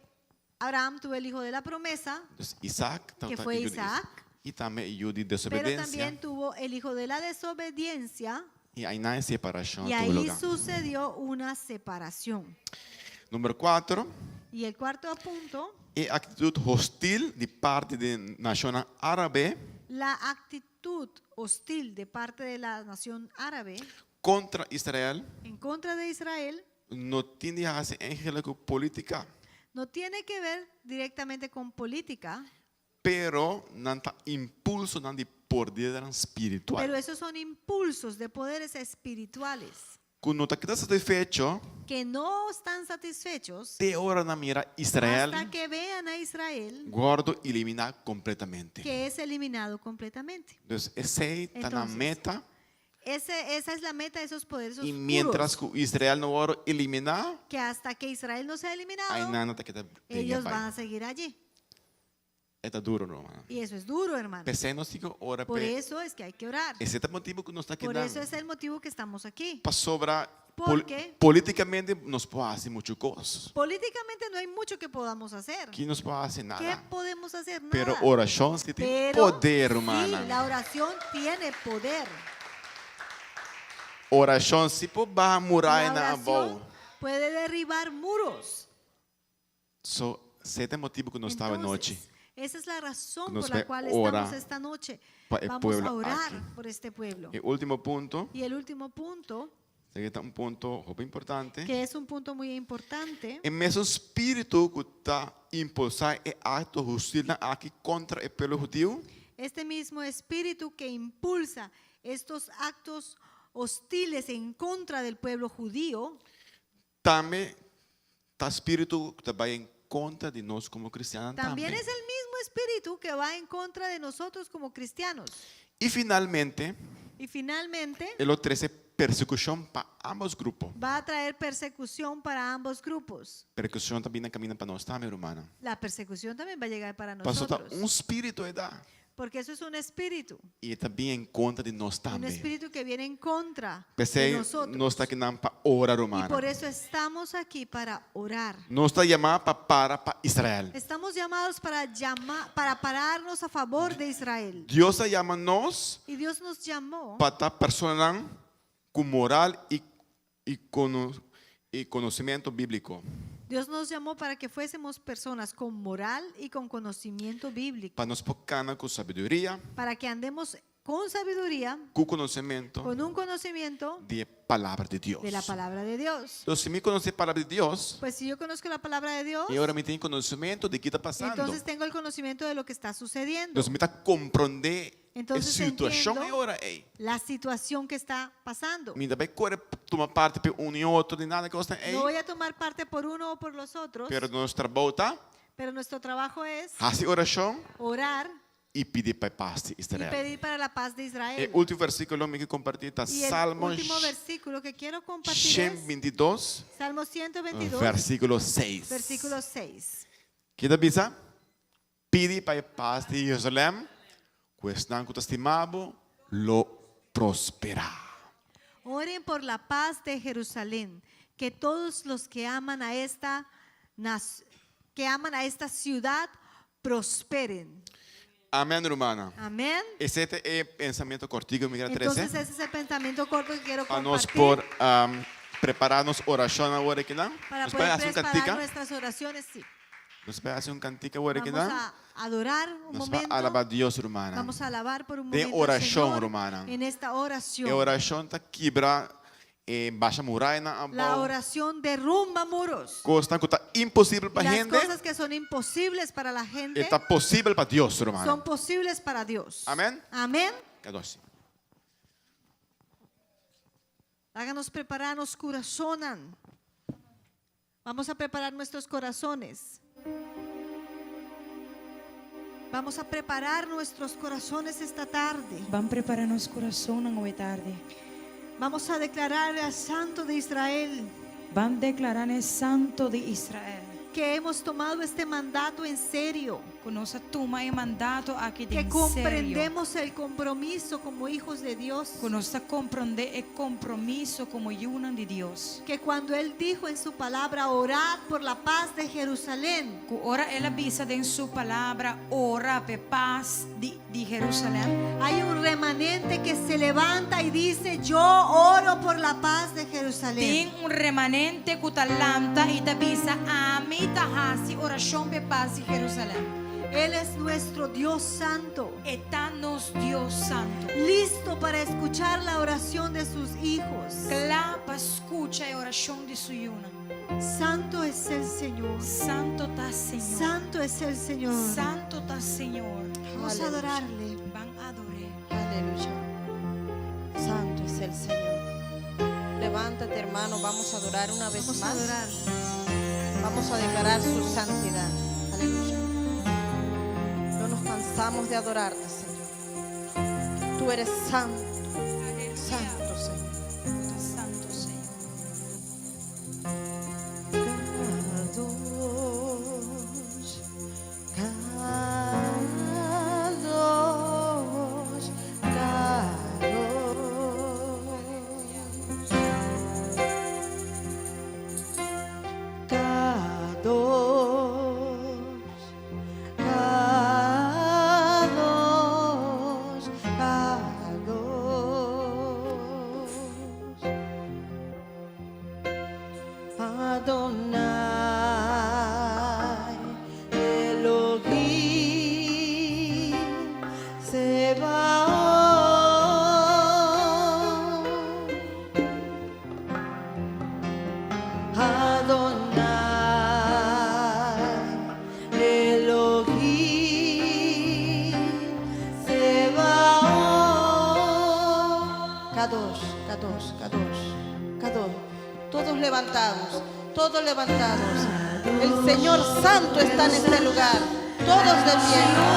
Speaker 1: Abraham tuvo el hijo de la promesa,
Speaker 10: dus Isaac,
Speaker 1: que
Speaker 10: ta
Speaker 1: fue
Speaker 10: e yu di
Speaker 1: Isaac,
Speaker 10: i tambe e yu di
Speaker 1: pero
Speaker 10: desobedensia.
Speaker 1: también tuvo el hijo de la desobediencia,
Speaker 10: I einan e separashon
Speaker 1: y
Speaker 10: tuvo
Speaker 1: ahí
Speaker 10: lugá.
Speaker 1: sucedió una separación.
Speaker 10: Number 4,
Speaker 1: Y el cuarto punto,
Speaker 10: e aktitut hostil di parti di nashonnan árabe
Speaker 1: la actitud hostil de parte de la nación árabe
Speaker 10: kontra Israel
Speaker 1: en contra de Israel
Speaker 10: no tin di hasi eigenlijk ku polítika,
Speaker 1: no tiene que ver directamente con política,
Speaker 10: pero nan ta impulsonan di podernan spiritual.
Speaker 1: pero esos son impulsos de poderes espirituales
Speaker 10: Ku no ta keda satisfecho
Speaker 1: que no están satisfechos
Speaker 10: te ora nan mira Israel
Speaker 1: hasta que vean a Israel
Speaker 10: wòrdu eliminá kompletamente.
Speaker 1: que es eliminado completamente.
Speaker 10: Dus esei ta nan
Speaker 1: Entonces,
Speaker 10: meta
Speaker 1: Ese, esa es la meta de esos poderes
Speaker 10: i
Speaker 1: oscuros,
Speaker 10: miéntras ku Israel no wòrdu eliminá,
Speaker 1: que hasta que Israel no sea eliminado,
Speaker 10: einan nan ta keda den
Speaker 1: ellos van
Speaker 10: bai.
Speaker 1: a seguir allí.
Speaker 10: E ta duro, ruman.
Speaker 1: Y eso es duro, hermano.
Speaker 10: P'esei nos tin ku ora
Speaker 1: Por
Speaker 10: pe.
Speaker 1: eso es que hay que orar.
Speaker 10: Esei ta motibu ku nos ta
Speaker 1: Por
Speaker 10: keda.
Speaker 1: eso es el motivo que estamos aquí.
Speaker 10: Pasobra pol
Speaker 1: Porque
Speaker 10: polítikamente nos por hasi muchu kos.
Speaker 1: políticamente no hay mucho que podamos hacer.
Speaker 10: Ki nos por hasi
Speaker 1: ¿Qué
Speaker 10: nada.
Speaker 1: podemos hacer?
Speaker 10: Pero
Speaker 1: Nada.
Speaker 10: orashon si tin
Speaker 1: Pero
Speaker 10: poder,
Speaker 1: sí,
Speaker 10: rumannan.
Speaker 1: la oración tiene poder.
Speaker 10: Orashon si por baha
Speaker 1: La
Speaker 10: murayanan abou.
Speaker 1: oración puede derribar muros.
Speaker 10: So, esei ta e motibu ku nos ta anochi.
Speaker 1: Entonces, esa es la razón
Speaker 10: Nos
Speaker 1: por la
Speaker 10: ve
Speaker 1: cual
Speaker 10: ora
Speaker 1: estamos esta noche.
Speaker 10: pa e
Speaker 1: Vamos
Speaker 10: pueblo
Speaker 1: a orar
Speaker 10: aki.
Speaker 1: por este pueblo.
Speaker 10: E último punto,
Speaker 1: Y el último punto,
Speaker 10: esaki ta un punto hopi importante.
Speaker 1: que es un punto muy importante,
Speaker 10: E mesun spiritu ku ta impulsá e akto hostilnan aki kontra e pueblo hudiu,
Speaker 1: este mismo espíritu que impulsa estos actos hostiles en contra del pueblo judío,
Speaker 10: tambe ta spiritu ku ta bai en kontra di nos komo kristiannan
Speaker 1: también
Speaker 10: tambe.
Speaker 1: es el mismo espíritu que va en contra de nosotros como cristianos.
Speaker 10: I finalmente,
Speaker 1: Y finalmente,
Speaker 10: e lo trese persekushon pa ámbos grupo.
Speaker 1: va a traer persecución para ambos grupos.
Speaker 10: Persekushon ta bini na kaminda pa nos tambe, rumannan.
Speaker 1: La persecución también va a llegar para
Speaker 10: Pasobra ta
Speaker 1: nosotros.
Speaker 10: un spiritu e ta.
Speaker 1: Porque eso es un espíritu.
Speaker 10: I e ta bin en kontra di nos
Speaker 1: Un
Speaker 10: tambe.
Speaker 1: espíritu que viene en contra de
Speaker 10: P'esei
Speaker 1: nosotros.
Speaker 10: nos ta akinan pa ora,
Speaker 1: Y
Speaker 10: rumannan.
Speaker 1: por eso estamos aquí para orar.
Speaker 10: Nos ta yamá pa para pa Israel.
Speaker 1: Estamos llamados para llamar, para pararnos a favor de Israel.
Speaker 10: Dios a yama nos
Speaker 1: Y Dios nos llamó
Speaker 10: pa ta personanan ku moral i i kono i konosementu bíbliko.
Speaker 1: Dios nos llamó para que fuésemos personas con moral y con conocimiento bíblico,
Speaker 10: Pa nos por kana ku sabiduria,
Speaker 1: para que andemos con sabiduría,
Speaker 10: ku konosementu
Speaker 1: con un conocimiento
Speaker 10: di e Palabra di Dios.
Speaker 1: de la palabra de Dios.
Speaker 10: Entonces, si mi konosé e Palabra di Dios,
Speaker 1: Pues si yo conozco la palabra de Dios,
Speaker 10: i ora mi tin konosementu di kiko ta pasando.
Speaker 1: entonces tengo el conocimiento de lo que está sucediendo,
Speaker 10: Entonces, mi ta komprondé e
Speaker 1: Entonces
Speaker 10: situashon
Speaker 1: entiendo
Speaker 10: e ora ei.
Speaker 1: la situación que está pasando.
Speaker 10: Mi no ta bai kore tuma parti pa un i otro ni nada kos ei.
Speaker 1: No voy a tomar parte por uno o por los otros,
Speaker 10: Pero nos trabou ta
Speaker 1: pero nuestro trabajo es
Speaker 10: hasi orashon
Speaker 1: orar
Speaker 10: i pidi pa e pas di
Speaker 1: y
Speaker 10: Israel.
Speaker 1: pedir para la paz de
Speaker 10: E
Speaker 1: Israel.
Speaker 10: último versíkulo mi ke kompartí ta
Speaker 1: Y el
Speaker 10: Salmo
Speaker 1: último versículo que quiero compartir es
Speaker 10: 122,
Speaker 1: Salmo 122,
Speaker 10: versíkulo 6.
Speaker 1: versículo 6.
Speaker 10: Ki ta bisa? Pidi pa e pas di Jerusalèm, ku esnan ku ta stima bo lo prosperá.
Speaker 1: Oren por la paz de Jerusalén, que todos los que aman a esta que aman a esta ciudad prosperen.
Speaker 10: Amèn, rumannan.
Speaker 1: Amén.
Speaker 10: Esei ta e pensamentu kòrtiku mi ke
Speaker 1: Entonces
Speaker 10: trese.
Speaker 1: ese es el pensamiento corto que quiero
Speaker 10: Pa nos
Speaker 1: compartir
Speaker 10: por prepará nos orashon awor aki nan.
Speaker 1: para
Speaker 10: Nos bai
Speaker 1: poder
Speaker 10: hasi un
Speaker 1: preparar
Speaker 10: kantika.
Speaker 1: nuestras oraciones. Sí.
Speaker 10: Nos bai hasi un kantika awor aki
Speaker 1: Vamos
Speaker 10: nan.
Speaker 1: a adorar un
Speaker 10: Nos bai
Speaker 1: momento.
Speaker 10: alabá Dios, rumannan.
Speaker 1: Vamos a alabar por un
Speaker 10: Den
Speaker 1: momento al
Speaker 10: orashon,
Speaker 1: Señor
Speaker 10: rumannan.
Speaker 1: en esta oración.
Speaker 10: E orashon ta kibra e basha murayanan
Speaker 1: La
Speaker 10: abou.
Speaker 1: oración derrumba muros.
Speaker 10: Kosnan ku ta imposibel pa
Speaker 1: Y las
Speaker 10: hende,
Speaker 1: cosas que son imposibles para la gente
Speaker 10: e ta posibel pa Dios, rumannan.
Speaker 1: son posibles para Dios.
Speaker 10: Amén.
Speaker 1: Amén.
Speaker 10: Kadoshi.
Speaker 1: Háganos prepararnos corazonan. Vamos a preparar nuestros corazones. Vamos a preparar nuestros corazones esta tarde.
Speaker 4: Ban prepará nos kurasonnan awe tardi.
Speaker 1: Vamos a declarar al Santo de Israel
Speaker 4: Ban deklará na e Santu di Israel.
Speaker 1: que hemos tomado este mandato en serio.
Speaker 4: Ku nos a tuma e mandato aki
Speaker 1: Que
Speaker 4: den serio.
Speaker 1: comprendemos el compromiso como hijos de Dios.
Speaker 4: Ku nos ta komprondé e kompromiso komo yunan di Dios.
Speaker 1: Que cuando Él dijo en su palabra, orad por la paz de Jerusalén.
Speaker 4: Ku ora el a bisa den su palabra, ora p'e pas di, di Jerusalèm.
Speaker 1: Hay un remanente que se levanta y dice, yo oro por la paz de Jerusalén.
Speaker 4: Tin un remanente ku ta lanta i ta bisa, ami ta hasi orashon p'e pas di Jerusalèm.
Speaker 1: Él es nuestro Dios santo.
Speaker 4: E ta nos Dios santu.
Speaker 1: Listo para escuchar la oración de sus hijos.
Speaker 4: Kla pa skucha e orashon di su yunan.
Speaker 1: Santo es el Señor.
Speaker 4: Santu ta Señor.
Speaker 1: Santo es el Señor.
Speaker 4: Santu ta Señor.
Speaker 1: Vamos a adorarle.
Speaker 4: Ban ador'é.
Speaker 3: Aleluya. Santo es el Señor. Levántate, hermano, vamos a adorar una vez
Speaker 1: Vamos a
Speaker 3: más.
Speaker 1: adorar.
Speaker 3: Vamos a declarar su santidad. Aleluya. No nos cansamos de adorarte, Señor. Tú eres santo, santo, Señor.
Speaker 4: Santu, Señor.
Speaker 3: Kadosh, Kadosh. Kadosh, Kadosh, Kadosh, Kadosh. Todos levantados, todos levantados. El Señor Santo está en este lugar. Todos de pie.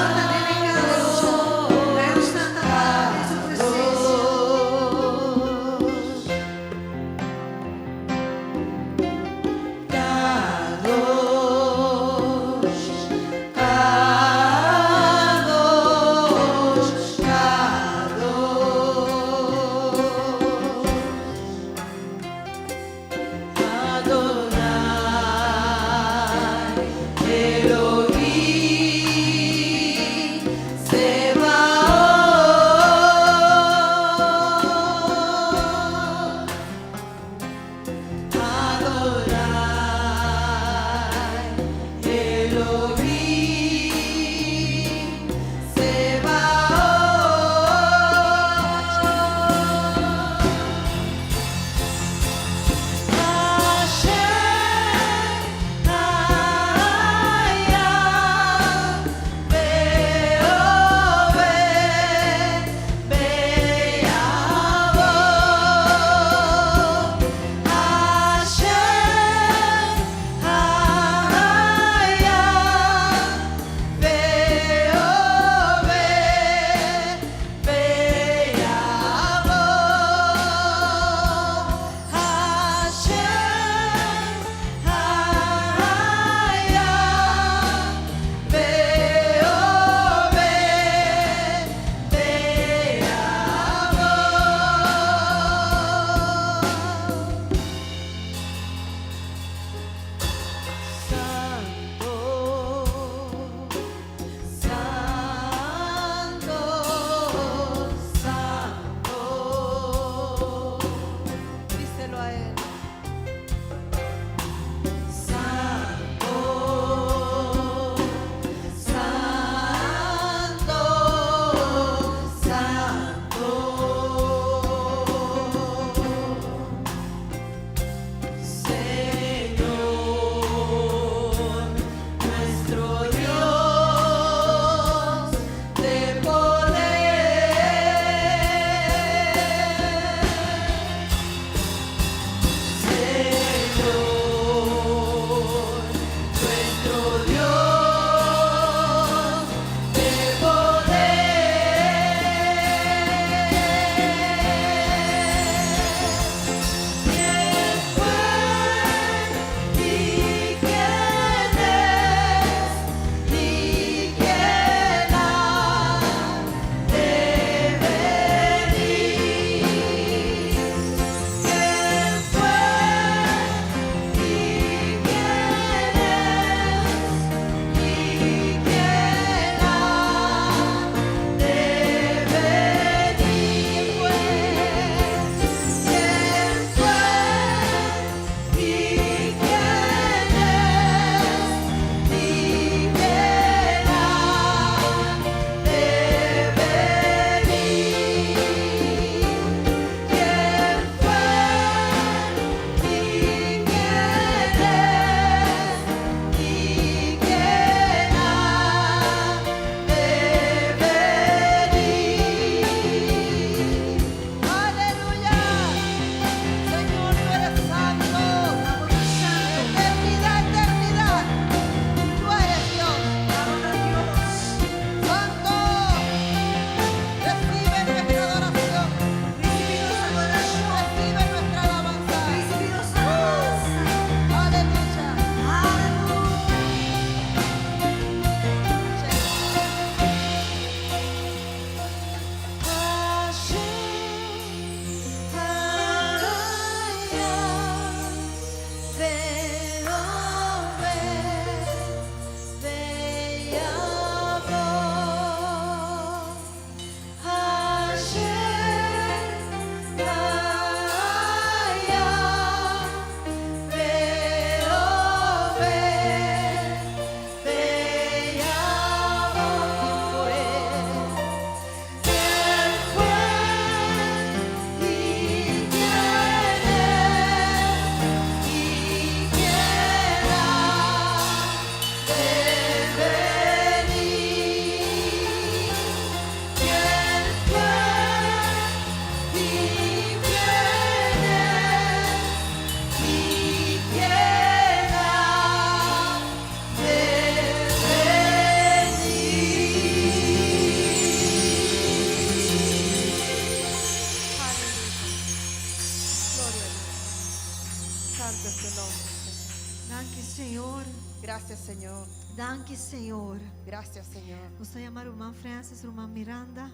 Speaker 3: Señor.
Speaker 1: Danki Señor.
Speaker 3: Gracias, Señor.
Speaker 1: Nos ta yama ruman Francis, ruman Miranda.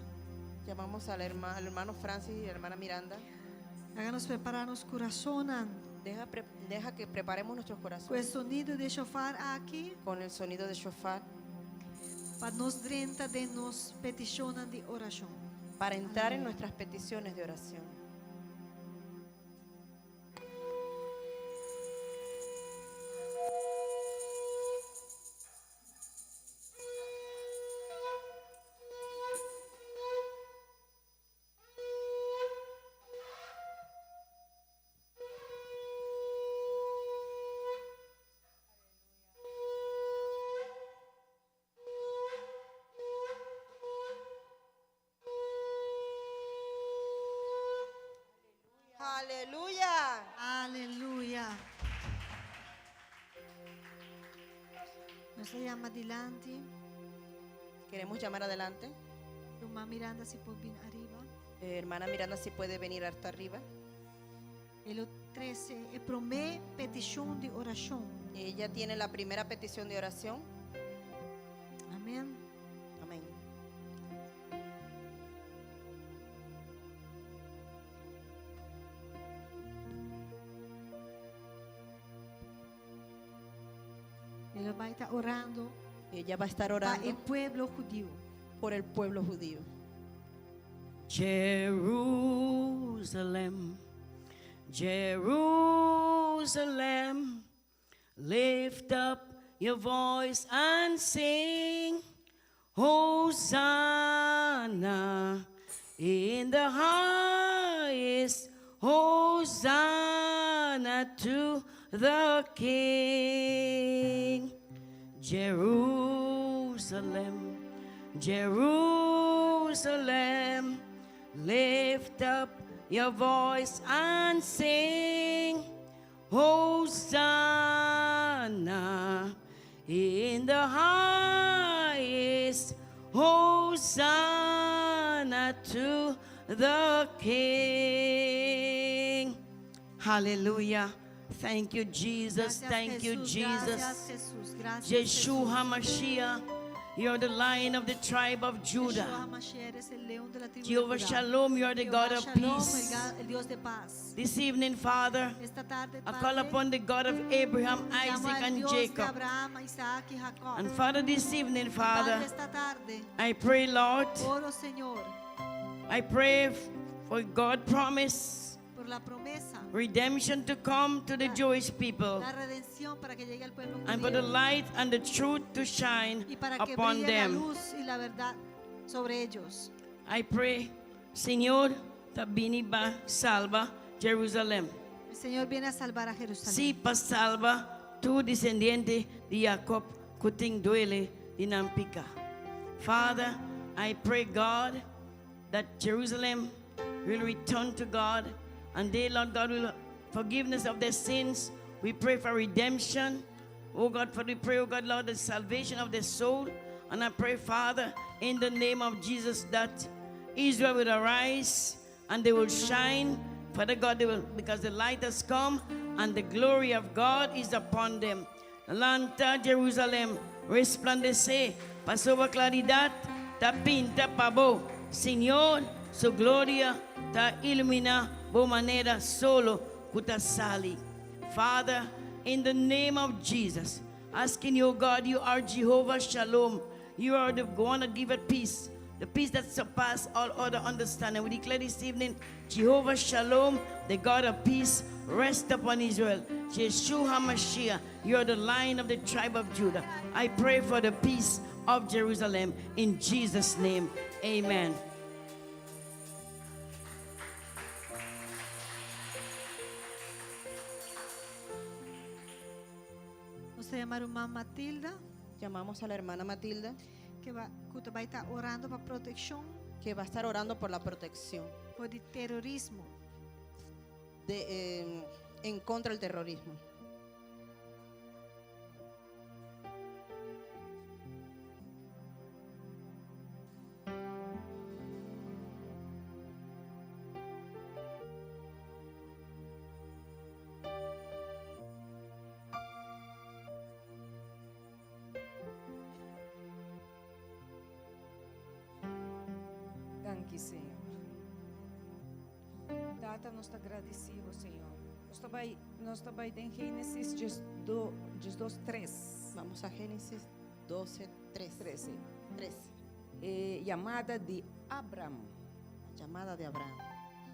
Speaker 3: Llamamos al, herma- al hermano Francis y la hermana Miranda.
Speaker 1: Laga nos prepará nos kurasonnan.
Speaker 3: Deja, pre- deja que preparemos nuestros
Speaker 1: Ku e
Speaker 3: corazones
Speaker 1: sonido di shofar aki,
Speaker 3: con el sonido de shofar
Speaker 1: pa nos drenta den nos petishonnan di orashon.
Speaker 3: para entrar en nuestras peticiones de oración. Aleluya.
Speaker 1: Aleluya. Nos ta yama dilanti.
Speaker 3: Queremos llamar adelante.
Speaker 1: Ruman Miranda si por bin ariba.
Speaker 3: Eh, hermana Miranda, si puede venir hasta arriba.
Speaker 1: E lo trese e promé petishon di orashon.
Speaker 3: Ella tiene la primera petición de oración.
Speaker 1: Amèn.
Speaker 3: Amén.
Speaker 1: E lo bai ta orando
Speaker 3: Ella va a estar
Speaker 1: pa
Speaker 3: orando
Speaker 1: e pueblo hudiu.
Speaker 3: por el pueblo judío.
Speaker 2: Jerusalem, Jerusalem, lift up your voice and sing, Hosanna in the highest, Hosanna to the King. Jerusalem, Jerusalem, lift up your voice and sing, Hosanna in the highest, Hosanna to the King. Hallelujah. Thank you, Jesus.
Speaker 1: Gracias,
Speaker 2: Thank you,
Speaker 1: Jesús.
Speaker 2: Jesus.
Speaker 1: Gracias, Jesús. Gracias,
Speaker 2: Yeshua
Speaker 1: Jesús.
Speaker 2: HaMashiach, you're the lion of the tribe of Judah.
Speaker 1: Yeshua HaMashiach, eres el león de la tribu de
Speaker 2: Jehovah
Speaker 1: Judá.
Speaker 2: Shalom, you're the
Speaker 1: Jehová
Speaker 2: God of
Speaker 1: Shalom, el,
Speaker 2: peace.
Speaker 1: ga- el Dios de paz.
Speaker 2: This evening, Father,
Speaker 1: Esta tarde,
Speaker 2: I call
Speaker 1: Padre,
Speaker 2: upon the God of Abraham,
Speaker 1: llamo
Speaker 2: Isaac,
Speaker 1: al
Speaker 2: and
Speaker 1: Dios de
Speaker 2: Jacob.
Speaker 1: Abraham, Isaac y Jacob.
Speaker 2: And Father, this evening,
Speaker 1: Padre,
Speaker 2: Father,
Speaker 1: esta tarde,
Speaker 2: I pray, Lord,
Speaker 1: oro, Señor,
Speaker 2: I pray for God promise
Speaker 1: por la promesa,
Speaker 2: redemption to come to the Jewish people
Speaker 1: la redención para que llegue al pueblo
Speaker 2: and for the
Speaker 1: judío
Speaker 2: light and the truth to shine
Speaker 1: y para que
Speaker 2: upon
Speaker 1: brille la
Speaker 2: them.
Speaker 1: luz y la verdad sobre ellos.
Speaker 2: I pray, Señor, tabini ba salva Jerusalem.
Speaker 1: El Señor viene a salvar a Jerusalén.
Speaker 2: Si pa salva tu descendiente de Jacob kuting duele dinampika. Father, I pray God that Jerusalem will return to God and they, Lord God, will forgiveness of their sins. We pray for redemption. Oh God, for we pray, oh God, Lord, the salvation of their soul. And I pray, Father, in the name of Jesus, that Israel will arise and they will shine. Father God, they will, because the light has come and the glory of God is upon them. Lanta Jerusalem, resplandece, pasó claridad, ta pinta pabo. Señor, su gloria ta ilumina bo manera solo kuta sali. Father, in the name of Jesus, asking you, God, you are Jehovah Shalom. You are the one that giveth peace, the peace that surpasses all other understanding. We declare this evening, Jehovah Shalom, the God of peace, rest upon Israel. Yeshua HaMashiach, you are the lion of the tribe of Judah. I pray for the peace of Jerusalem in Jesus' name. Amen.
Speaker 1: Nos ta yama ruman Matilda,
Speaker 3: Llamamos a la hermana Matilda
Speaker 1: ku bai, ku bai ta orando pa protekshon
Speaker 3: que va a estar orando por la protección
Speaker 1: for di terorismo.
Speaker 3: de, eh, en contra del terrorismo.
Speaker 11: Danki, Señor. Tata, nos ta gradisí Bo, Señor. Nos ta bai, nos ta bai den Génesis 12, 3.
Speaker 3: Vamos a Génesis 12, 3.
Speaker 11: 13.
Speaker 3: 13.
Speaker 11: E yamada di Abram.
Speaker 3: La llamada de Abraham.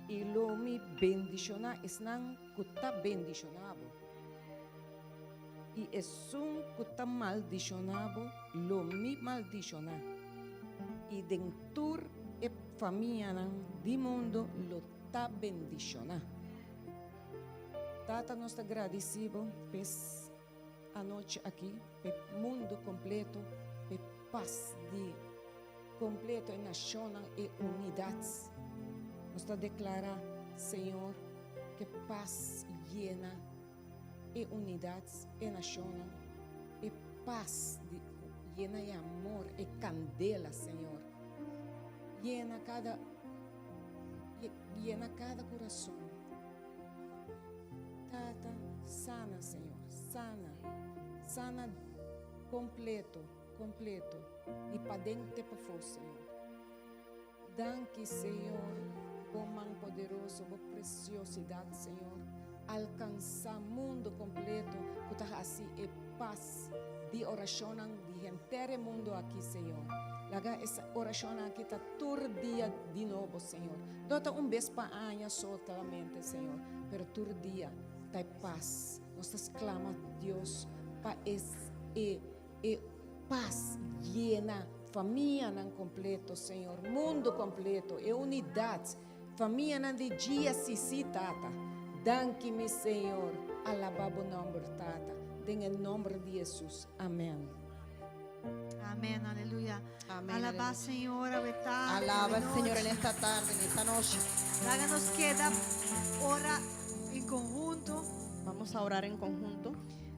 Speaker 11: I lo mi bendishoná esnan ku ta bendishoná bo. I esun ku ta maldishoná bo, lo mi maldishoná. I den tur e famianan di mundu lo ta bendishoná. Tata, nos ta gradisí bo p'es anochi aki, p'e mundu kompleto, p'e pas di kompleto e nashonnan, e unidat. Nos ta deklará, Señor, ke pas yena e unidat, e nashonnan, e pas di yena e amor, e kandela, Señor. Yena kada yena kada kurason. Tata, sana, Señor, sana, sana kompleto, kompleto, di paden te pafó, Señor. Danki, Señor, bo man poderoso, bo presiosidat, Señor, alkansá mundu kompleto ku ta hasi e pas di orashonnan di henter e mundu aki, Señor. Laga e orashonnan aki ta tur dia di nobo, Señor. No ta un bes pa aña solamente, Señor, pero tur dia ta e pas. Nos ta sklama, Dios, pa e e pas yena famianan kompleto, Señor, mundu kompleto, e unidat, famianan di GSCC, Tata. Danki, mi Señor. Alabá bo nòmber, Tata, den e nòmber di Hesus. Amèn.
Speaker 1: Amén, aleluya.
Speaker 3: Amén,
Speaker 1: Alabá
Speaker 3: aleluya.
Speaker 1: Señor, awe tarde.
Speaker 3: Alaba al
Speaker 1: awe
Speaker 3: Señor en
Speaker 1: noche.
Speaker 3: esta tarde, en esta noche.
Speaker 1: Laga nos keda ora en konhunto.
Speaker 3: Vamos a orar en conjunto.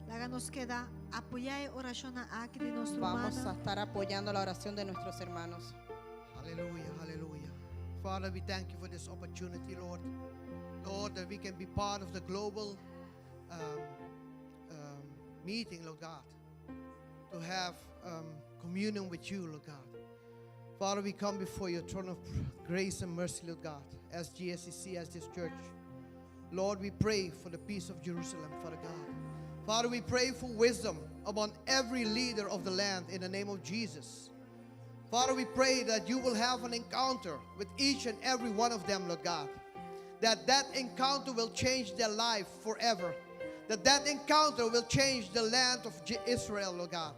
Speaker 1: Laga nos keda apoyá e orashonnan aki di nos
Speaker 3: Vamos a
Speaker 1: rumannan.
Speaker 3: estar apoyando la oración de nuestros hermanos.
Speaker 12: Hallelujah, hallelujah. Father, we thank you for this opportunity, Lord. Lord, that we can be part of the global meeting, Lord God, to have communion with you, Lord God. Father, we come before your throne of grace and mercy, Lord God, as GSCC, as this church. Lord, we pray for the peace of Jerusalem, Father God. Father, we pray for wisdom upon every leader of the land in the name of Jesus. Father, we pray that you will have an encounter with each and every one of them, Lord God. That that encounter will change their life forever. That that encounter will change the land of Israel, Lord God.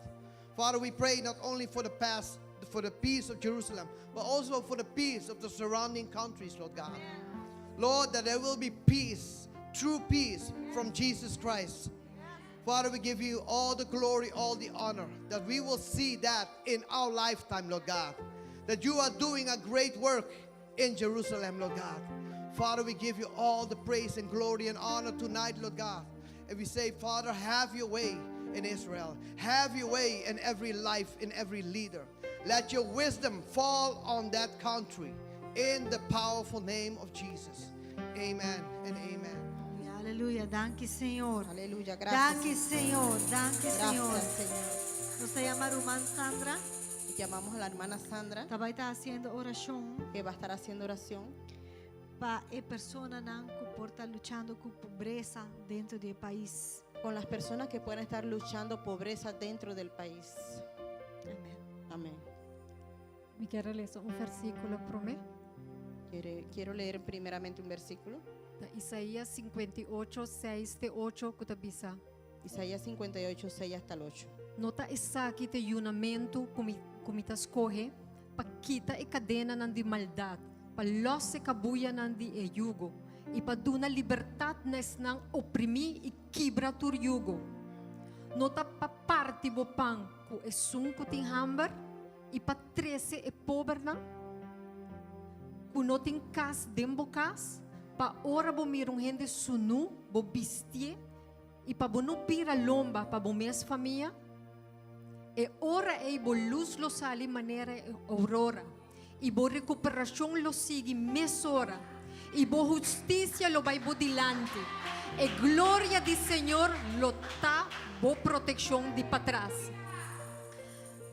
Speaker 12: Father, we pray not only for the past, for the peace of Jerusalem, but also for the peace of the surrounding countries, Lord God. Lord, that there will be peace, true peace from Jesus Christ. Father, we give you all the glory, all the honor, that we will see that in our lifetime, Lord God. That you are doing a great work in Jerusalem, Lord God. Father, we give you all the praise and glory and honor tonight, Lord God. And we say, Father, have your way in Israel. Have your way in every life, in every leader. Let your wisdom fall on that country in the powerful name of Jesus. Amen and amen.
Speaker 1: Aleluya. Danki, Señor.
Speaker 3: Aleluya. Gracias.
Speaker 1: Danki, Señor. Danki, Señor.
Speaker 3: Gracias, Señor.
Speaker 1: Nos ta yama ruman Sandra.
Speaker 3: Y llamamos a la hermana Sandra.
Speaker 1: Ta bai ta hasiendo orashon.
Speaker 3: Que va a estar haciendo oración.
Speaker 1: Pa e personanan ku por ta luchando ku pobresa den e pais.
Speaker 3: Con las personas que pueden estar luchando pobreza dentro del país.
Speaker 1: Amén.
Speaker 3: Amén.
Speaker 13: Mi ke lesa un versíkulo promé.
Speaker 3: Quiero leer primeramente un versículo.
Speaker 13: Ta Isaías 58, 6 te 8, ku ta bisa.
Speaker 3: Isaías 58, 6 hasta el 8.
Speaker 13: No ta esaki ta e yunamentu ku mi ku mi ta skohe pa kita e kadenanan di maldat, pa lòs e kabuyanan di e yugo, i pa duna libertat na esnan oprimí i kibra tur yugo. No ta pa parti bo pan ku esun ku tin hamber i pa trese e pobernan ku no tin kas den bo kas, pa ora bo mira un hende sunú, bo bistié, i pa bo no bira lomba pa bo mes famia? E ora ei bo lus lo sali manera e ourora, i bo rekuperashon lo sigui mesora, i bo hustisia lo bai bo dilanti. E gloria di Señor lo ta bo protekshon di patras.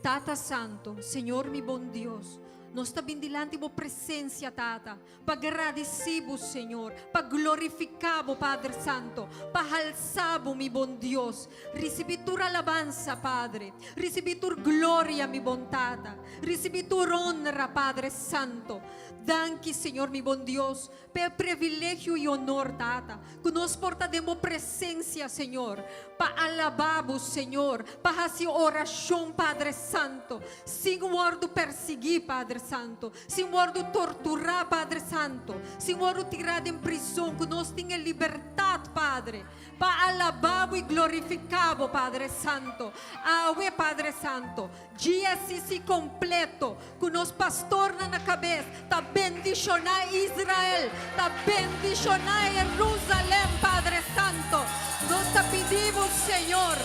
Speaker 13: Tata Santo, Señor mi bon Dios, Nos ta bin dilanti bo presencia, Tata, pa gradici bo, Señor, pa glorifica bo, Padre Santo, pa halsa bo, mi bon Dios. Ricibi tur alabansa, Padre. Ricibi tur gloria, mi bon Tata. Ricibi tur honra, Padre Santo. Danki, Señor, mi bon Dios, pa e privilegio y honor, Tata, cu nos por ta den bo presencia, Señor, pa alaba bo, Señor, pa haci oracion, Padre Santo, sin wordo persigui, Padre Santo, sin wordo tortura, Padre Santo, sin wordo tira den prison, cu nos tin e libertad, Padre, pa alaba bo y glorifica bo, Padre Santo. Awe, Padre Santo, GSCC completo, cu nos pastornan na cabes, ta bendiciona Israel, ta bendiciona Jerusalem, Padre Santo. Nos ta pidi bo, Señor,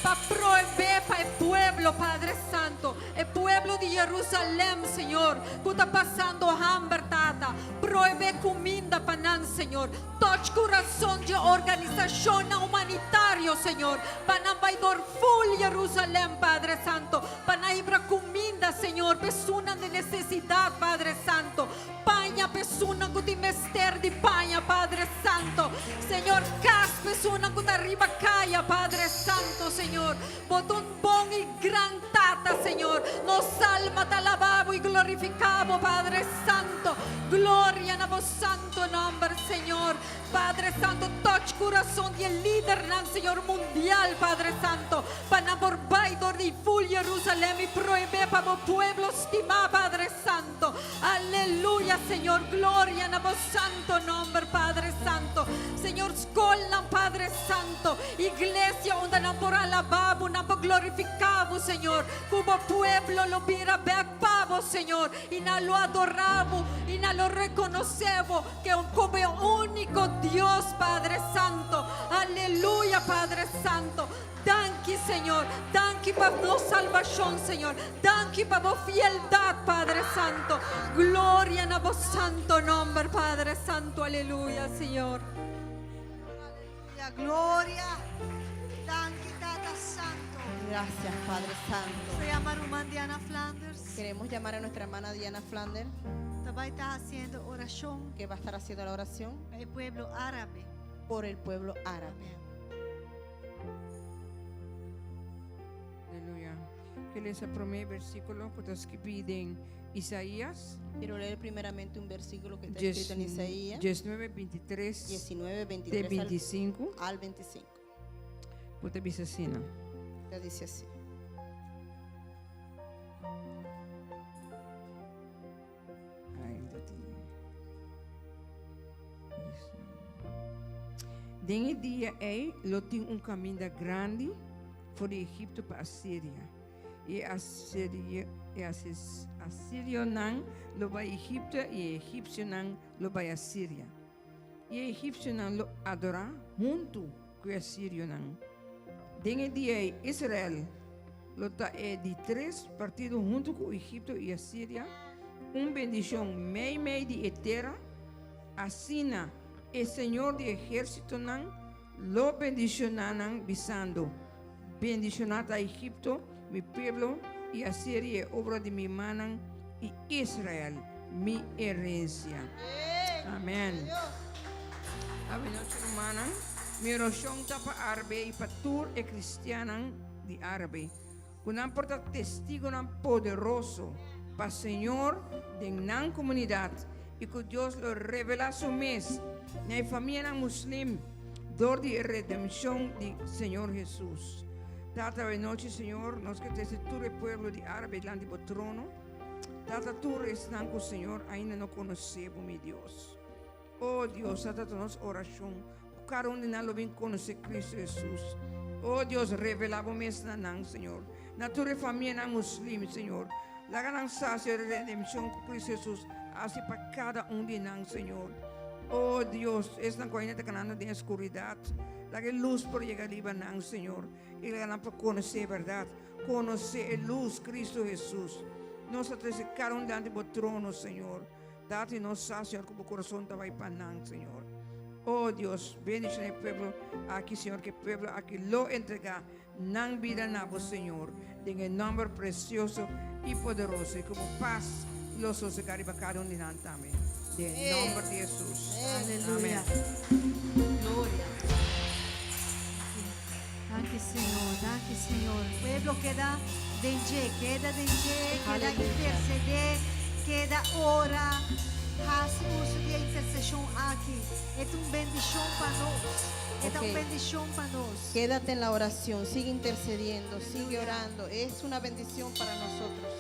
Speaker 13: pa prohibé pa e pueblo, Padre Santo, e pueblo di Jerusalem, Señor, cu ta pasando hamber, Tata, prohibé cuminda pa nan, Señor. Touch curason dje organisacionnan humanitario, Señor, pa nan bai dor full Jerusalem, Padre Santo, pa nan hibra cuminda, Señor, pa esunnan den necesidad, Padre Santo, paña pa esunnan cu tin mester di paña, Padre Santo, Señor, cas pa esunnan cu ta riba caya, Padre Santo, Señor, Bo ta un bon y gran Tata, Señor, nos alma ta alaba Bo y glorifica Bo, Padre Santo, gloria na Bo santo nomber, Señor. Padre Santo, touch curason di e lidernan, Señor, mundial, Padre Santo, pa nan por bai dor di full Jerusalem y prohibé pa bo pueblo stimá, Padre Santo. Aleluya, Señor, gloria na bo santo nomber, Padre Santo. Señor, scolnan, Padre Santo, iglesia unda nan por alabá bo, nan por glorificá bo, Señor, cu bo pueblo lo bira bek pa bo, Señor, y nan lo adorá bo y nan lo reconocé bo que como e único Dios, Padre Santo. Aleluya, Padre Santo. Danki, Señor. Danki pa nos salvacion, Señor. Danki pa bo fieldad, Padre Santo. Gloria na bo santo nomber, Padre Santo. Aleluya, Señor.
Speaker 1: Aleluya, gloria. Danki, Tata Santo.
Speaker 3: Gracias, Padre Santo.
Speaker 1: Nos ta yama ruman Diana Flanders.
Speaker 3: Queremos llamar a nuestra hermana Diana Flanders.
Speaker 1: Ta bai ta haciendo oracion.
Speaker 3: Que va a estar haciendo la oración.
Speaker 1: Pa e pueblo árabe.
Speaker 3: Por el pueblo árabe.
Speaker 6: Aleluya. Ke lesa promé versíkulo ku ta skibí den Isaías.
Speaker 3: Quiero leer primeramente un versículo que está escrito en Isaías.
Speaker 6: 19, 23,
Speaker 3: 19,
Speaker 6: te
Speaker 3: 23 al,
Speaker 6: 25.
Speaker 3: al 25.
Speaker 6: Ku ta bisa asina.
Speaker 3: Que dice así.
Speaker 6: Ai, dat tin. Den e dia ei lo tin un kaminda grandi for di Egipto pa Asiria, i e asirionan lo bai Egipto i e egipsionan lo bai Asiria. I e egipsionan lo adorá huntu ku e asirionan. Den e dia ei Israel lo ta e di tres partido huntu ku Egipto i Asiria, un bendishon meimei di e tera. Asina e Señor di ehérsitonan lo bendishoná nan, bisando, Bendishoná ta Egipto, mi pueblo, i Asiria e obra di mi mannan, i Israel, mi herensia. Amèn. Awe nochi, rumannan, mi orashon ta pa Arbe i pa tur e kristiannan di Arbe, ku nan por ta testigonan poderoso pa Señor den nan komunidat i ku Dios lo revelá Su mes na e famianan muslim dor di e redenshon di Señor Hesus. Tata, awe nochi, Señor, nos ke trese tur e pueblo di Arbe dilanti Bo trono. Tata, tur esnan ku, Señor, ainda no konosé Bo, mi Dios. O Dios, Tata, ta nos orashon ku kada un di nan lo bin konosé Kristu Hesus. O Dios, revelá Bo mes na nan, Señor. Na tur e famianan muslim, Señor. Laga nan sa, Señor, e redenshon ku Kristu Hesus a hasi pa kada un di nan, Señor. O Dios, esnan ku ainda ta kanando den e skuridat, laga e lus por yega riba nan, Señor, i laga nan por konosé e bèrdat, konosé e lus, Kristu Hesus. Nos ta trese kada un dilanti Bo trono, Señor. Tata, i nos sa, Señor, ku Bo kurason ta bai pa nan, Señor. O Dios, bendishoná e pueblo aki, Señor, ku e pueblo aki lo entregá nan bida na Bo, Señor, den e nòmber presioso i poderoso, i ku Bo pas. lo sosegá riba kada un di nan tambe. Den nòmber di Hesus.
Speaker 1: Aleluya. Gloria. Danki Señor, danki Señor. Pueblo keda den dje, keda den dje, keda intercedé, keda ora. Hasi uso di e interseshon aki. E ta un bendishon pa nos. E ta un bendishon pa nos.
Speaker 3: Quédate en la oración, sigue intercediendo, sigue orando. Es una bendición para nosotros.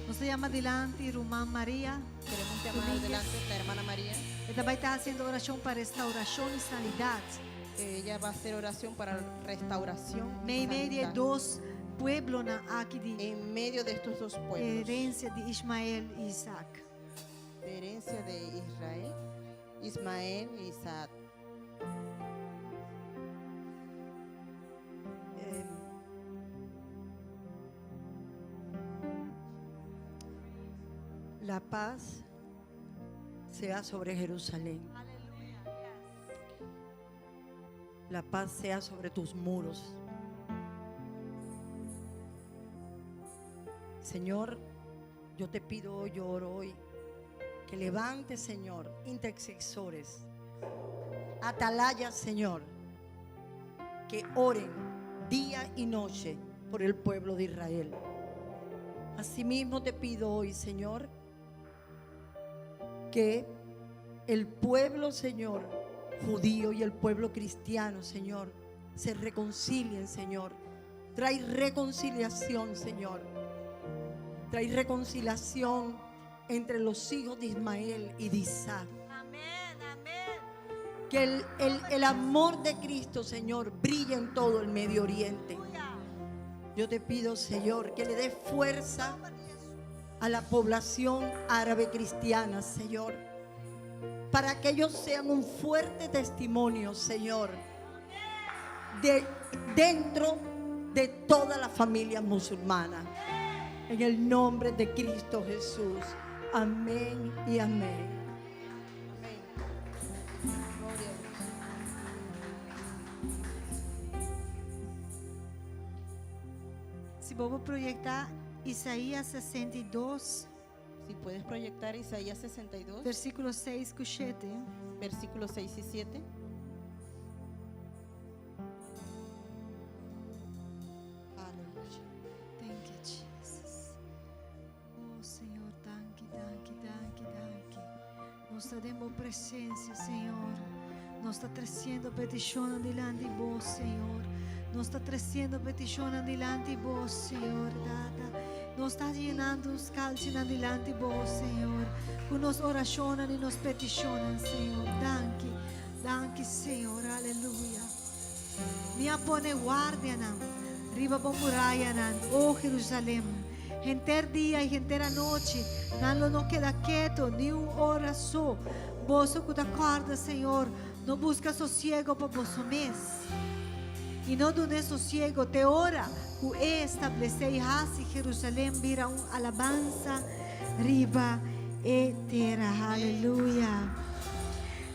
Speaker 1: Nos ta yama dilanti Ruman Maria.
Speaker 3: Queremos llamar delante la hermana María.
Speaker 1: E ta bai ta hasiendo orashon pa restaurashon i sanidat.
Speaker 3: Ella va a hacer oración para restauración y
Speaker 1: Meimei di e
Speaker 3: sanidad.
Speaker 1: dos pueblonan aki di.
Speaker 3: En medio de estos dos pueblos.
Speaker 1: Herencia di Ismael i Isaac.
Speaker 3: De herencia de Israel, Ismael y Isaac.
Speaker 14: La paz sea sobre Jerusalén. La paz sea sobre tus muros. Señor, yo te pido hoy, yo oro hoy, que levante, Señor, intercesores, atalayas, Señor, que oren día y noche por el pueblo de Israel. Asimismo te pido hoy, Señor, que el pueblo, Señor, judío y el pueblo cristiano, Señor, se reconcilien, Señor. Trae reconciliación, Señor. Trae reconciliación entre los hijos de Ismael y de Isaac. Que el, el- el amor de Cristo, Señor, brille en todo el Medio Oriente. Yo te pido, Señor, que le des fuerza a la población árabe cristiana, Señor, para que ellos sean un fuerte testimonio, Señor, de dentro de toda la familia musulmana. En el nombre de Cristo Jesús. Amén y amén.
Speaker 1: Si bo por proyektá Isaías 62.
Speaker 3: Si puedes proyectar Isaías 62.
Speaker 1: Versíkulo 6 ku 7.
Speaker 3: Versículos 6 y 7.
Speaker 1: Aleluya. Thank you, Jesus. Oh, Señor, danki, danki, danki, danki. Nos ta den bo presensia, Señor. Nos ta tresiendo petishonnan dilanti bo, Señor. Nos ta tresiendo petishonnan dilanti bo, Señor, Tata. Nos ta yenando nos kalchinan dilanti bo, Señor. Ku nos orashonnan i nos petishonnan, Señor. Danki, danki, Señor. Aleluya. Mi a pone guardianan riba bo murayanan, o Jerusalem. Henter dia i henter anochi nan lo no keda keto ni un ora so. Boso ku ta kòrda Señor, no buska sosiego pa boso mes. I no dun'é sosiego te ora ku e establesé i hasi Jerusalem bira un alabansa riba e tera. Aleluya!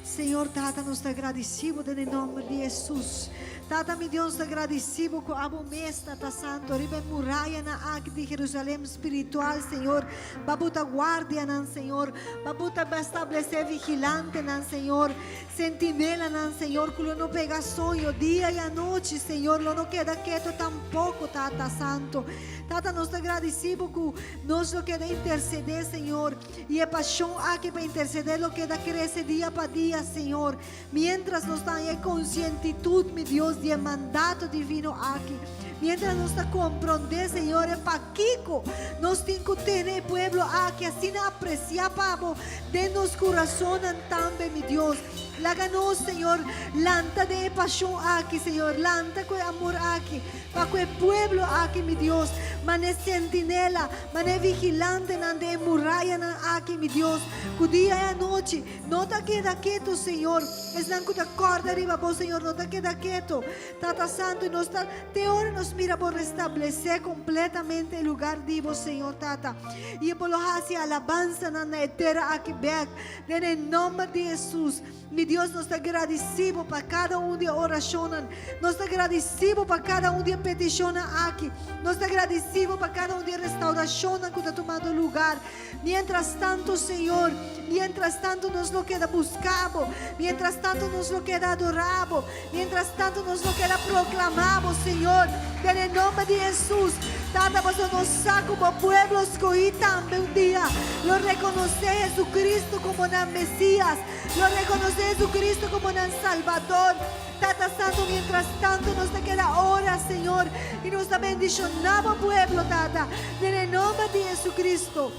Speaker 1: Señor Tata, nos ta gradisí Bo den e nòmber di Hesus. Tata mi Dios, nos ta gradisí Bo ku abo mes, Tata Santo, riba e murayanan aki di Jerusalem spiritual, Señor, Ba buta guardianan, Señor. Ba buta ba establesé vigilantenan, Señor. Sentinelanan, Señor, ku lo no pega soño dia i anochi, Señor, lo no keda keto tampoko, Tata Santo. Tata, nos ta gradisí Bo ku nos lo keda intersedé, Señor, i e pashon aki pa intersedé lo keda krese dia pa dia, Señor, miéntras nos ta haña e konsientitut, mi Dios, di e mandato divino aki. Miéntras nos ta komprondé, Señor, e pakiko nos tin ku tene e pueblo aki asina apresiá pa Bo den nos kurasonnan tambe, mi Dios. Laga nos, Señor, lanta den e pashon aki, Señor, lanta ku e amor aki pa ku e pueblo aki, mi Dios. Man'e sentinela, man'e vigilantenan den e murayanan aki, mi Dios, ku dia i anochi no ta keda ketu, Señor. Esnan ku ta kòrda riba Bo, Señor, no ta keda ketu. Tata Santu, nos ta te ora nos mira Bo restablesé kompletamente e lugar di Bo, Señor Tata. I Bo lo hasi alabansanan na e tera aki bèk, den e nòmber di Hesus. Mi. Dios, nos ta gradisí Bo pa kada un di e orashonnan. Nos ta gradisí Bo pa kada un di e petishonnan aki. Nos ta gradisí Bo pa kada un di e restaurashonnan ku ta tumando lugar. Mientras tanto, Señor, mientras tanto nos lo keda buska Bo, mientras tanto nos lo keda adorá Bo, mientras tanto nos lo keda proklamá Bo, Señor, den e nomber di Hesus. Tata, pasobra nos sa ku Bo pueblo skohí tambe un dia lo rekonosé Jesucristo komo nan Mesías, lo rekonosé Jesucristo komo nan Salbador. Tata Santo, mientras tanto nos ta keda ora, Señor, y nos ta bendiciona bo pueblo, Tata, den e nomber di Jesucristo.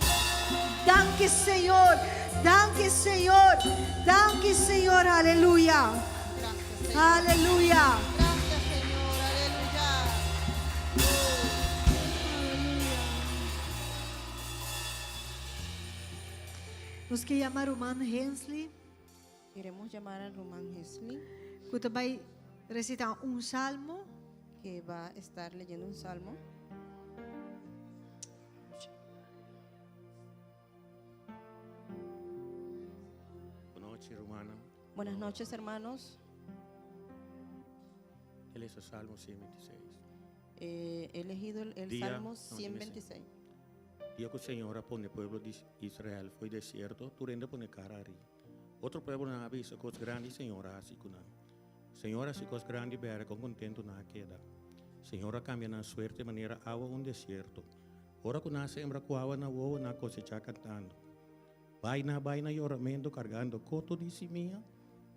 Speaker 1: Danki, Señor. Danki, Señor. Danki, Señor. Aleluya. Aleluya.
Speaker 3: Gracias, Señor. Aleluya.
Speaker 1: Nos ke yama ruman Hensley.
Speaker 3: Queremos llamar al ruman Hensley.
Speaker 1: Ku ta bai resitá un salmo.
Speaker 3: Que va a estar leyendo un salmo.
Speaker 15: Bon nochi, rumannan.
Speaker 3: Buenas noches, hermanos.
Speaker 15: Mi a lesa Salmo 126.
Speaker 3: Eh, he leído el, el
Speaker 15: Dia
Speaker 3: Salmo
Speaker 15: 126.
Speaker 3: 126.
Speaker 15: Dia ku Señor a pone pueblo di Israel fo'i desierto, tur hende a pone kara ari. Otro pueblonan a bisa kos grandi Señor a hasi ku nan. Señor a hasi kos grandi bèrdè kon kontentu nan a keda. Señor a kambia nan suerte manera awa un desierto. Ora ku nan a sembra ku awa na wowo nan a kosechá kantando. Bai nan a bai na yoramentu kargando koto di simia,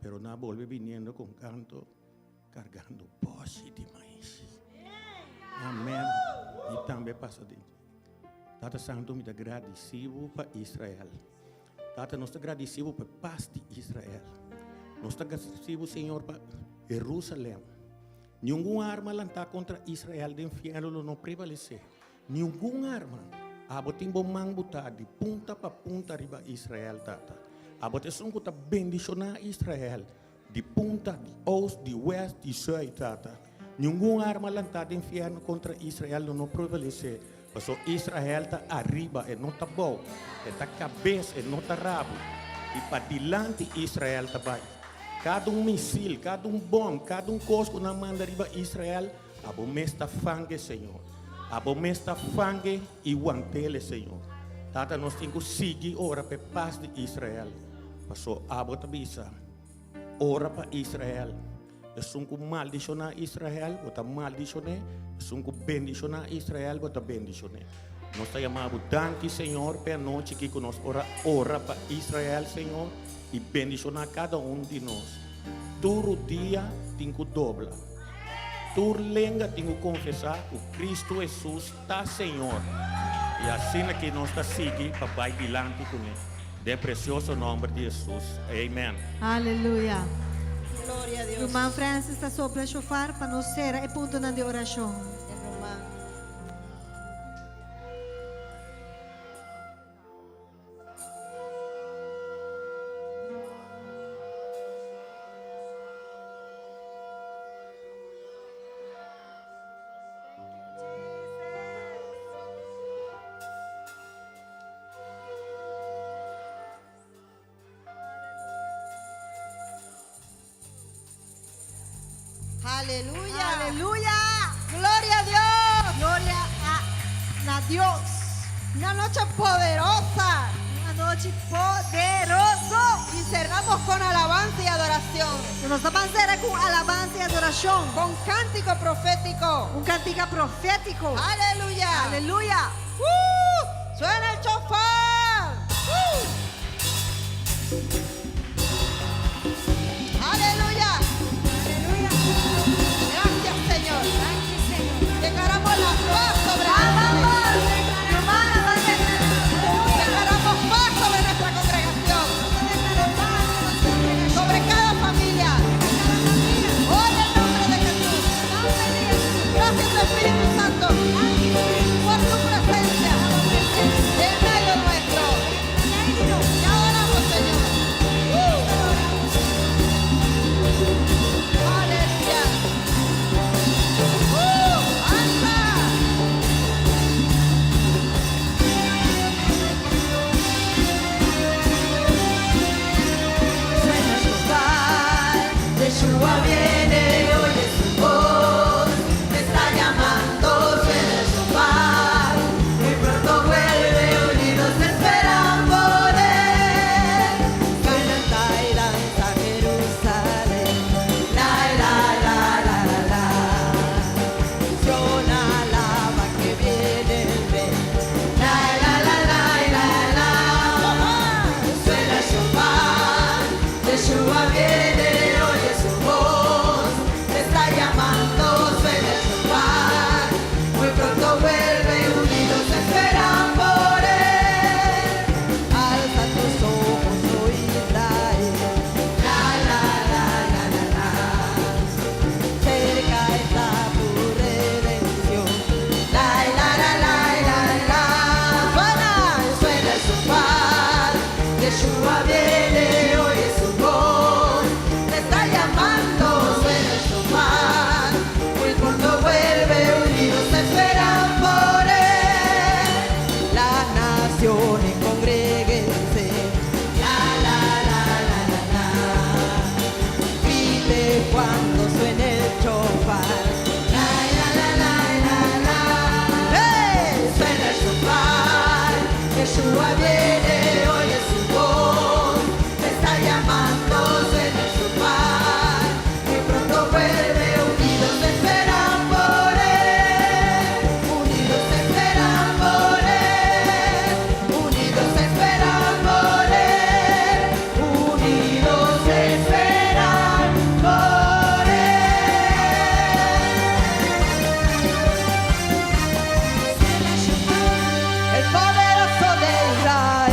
Speaker 15: pero nan a bolbe biniendo kon kanto kargando bòshi di mais. Amèn. Mi tambe pasa den dje. Tata Santu, mi ta gradisí bo pa Israel. Tata, nos ta gradisí bo pa e pas di Israel. Nos ta gradisí bo, Señor, pa Jerusalèm. Ningun arma lantá kontra Israel den fièrnu lo no prevalesé. Ningun arma. Abo tin bo man butá di punta pa punta riba Israel, Tata. Abo ta esun ku ta bendishoná Israel di punta, di oost, di west, di zuid, Tata. Ningun arma lantá den fièrnu kontra Israel lo no prevalesé, pasobra Israel ta ariba, e no ta bou, e ta kabes, e no ta rabu. I padilanti Israel ta bai. Kada un misil, kada un bòm, kada un kos ku nan manda riba Israel, Abo mes ta fangue, Señor. Abo mes ta fangue i wantele, Señor. Tata, nos tin ku sigui ora pa e pas di Israel, paso abo ta bisa, Ora pa Israel. Esun ku maldishoná Israel, bo ta maldishon'é, esun ku bendishoná Israel, bo ta bendishon'é. Nos ta yama bo danki, Señor, p'e anochi aki ku nos por a ora pa Israel, Señor, i bendishoná kada un di nos. Tur dia tin ku dobla. Tur lenga tin ku konfesá ku Kristu Hesus ta Señor. I asina ki nos ta sigui pa bai dilanti kuné. Den presioso nòmber di Hesus. Amen.
Speaker 1: Aleluya.
Speaker 3: Gloria a Dios.
Speaker 1: Ruman Francis ta sopla shofar pa nos sera e puntonan di orashon.
Speaker 3: E ruman. Aleluya.
Speaker 1: Aleluya.
Speaker 3: Gloria a Dios.
Speaker 1: Gloria a na Dios.
Speaker 3: Una noche poderosa.
Speaker 1: Una noche poderoso.
Speaker 3: Y cerramos con alabanza y adoración.
Speaker 1: Nos ta ban sera ku alabansa i adorashon.
Speaker 3: Con cántico profético.
Speaker 1: Un kantika profétiko.
Speaker 3: Aleluya.
Speaker 1: Aleluya.
Speaker 3: Suena el shofar. Aleluya. Aleluya. Gracias, Señor. Declaramos la paz sobre Declaramos paz sobre nuestra congregación. Sobre cada familia. Hoy en nombre de Jesús. Gracias, Espíritu Santo, por tu presencia.
Speaker 16: Yeshua viene, oye su voz, te está llamando, suena el shofar, muy pronto vuelve, unidos esperan por él, unidos esperan por él, unidos esperan por él, unidos esperan por él.
Speaker 3: El poderoso de Israel.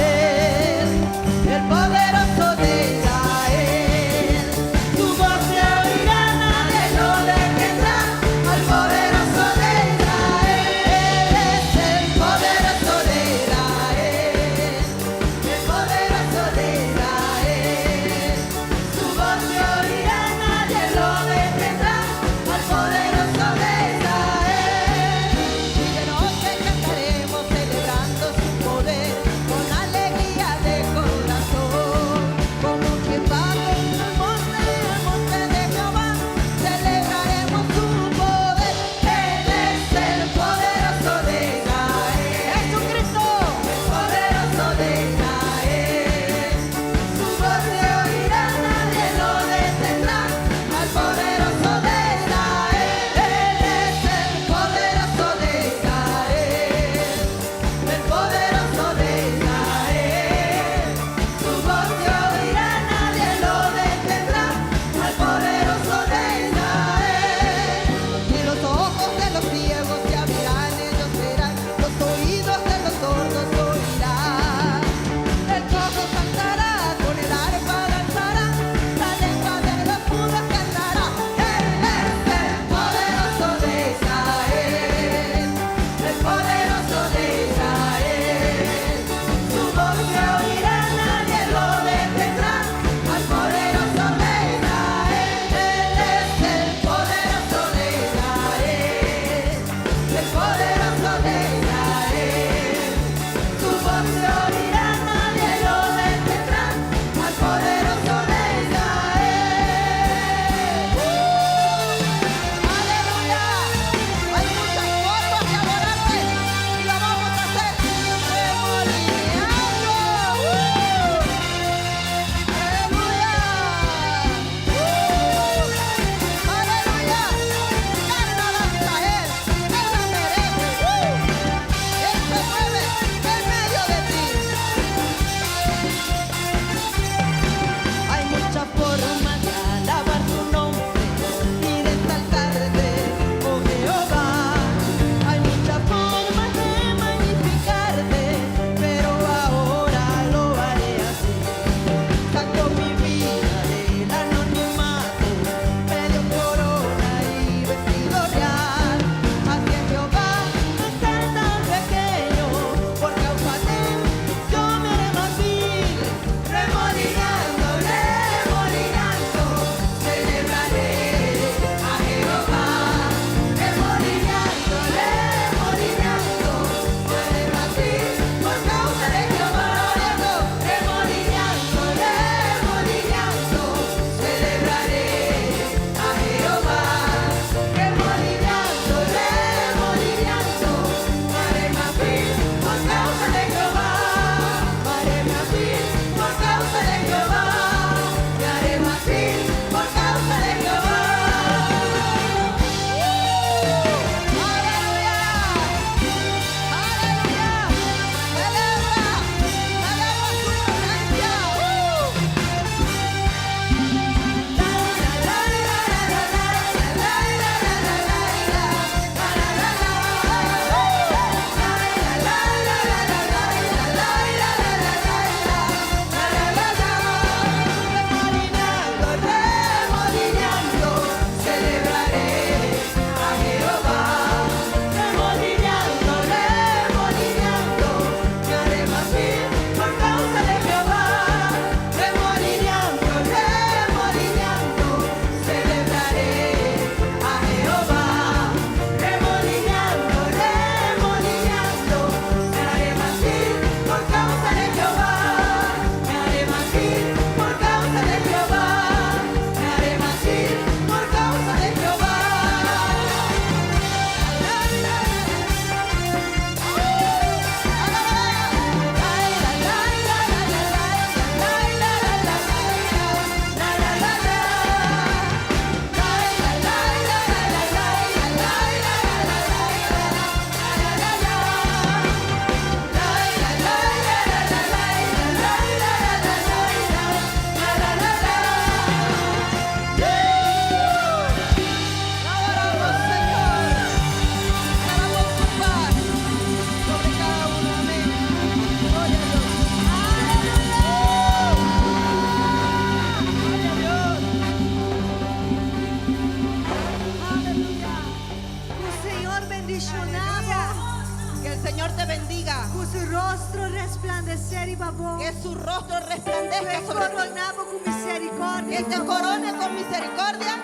Speaker 1: resplandesé riba bo.
Speaker 3: Que su rostro resplandezca
Speaker 1: Ku
Speaker 3: sobre ti.
Speaker 1: koroná bo ku miserikòrdia.
Speaker 3: Que te corone con misericordia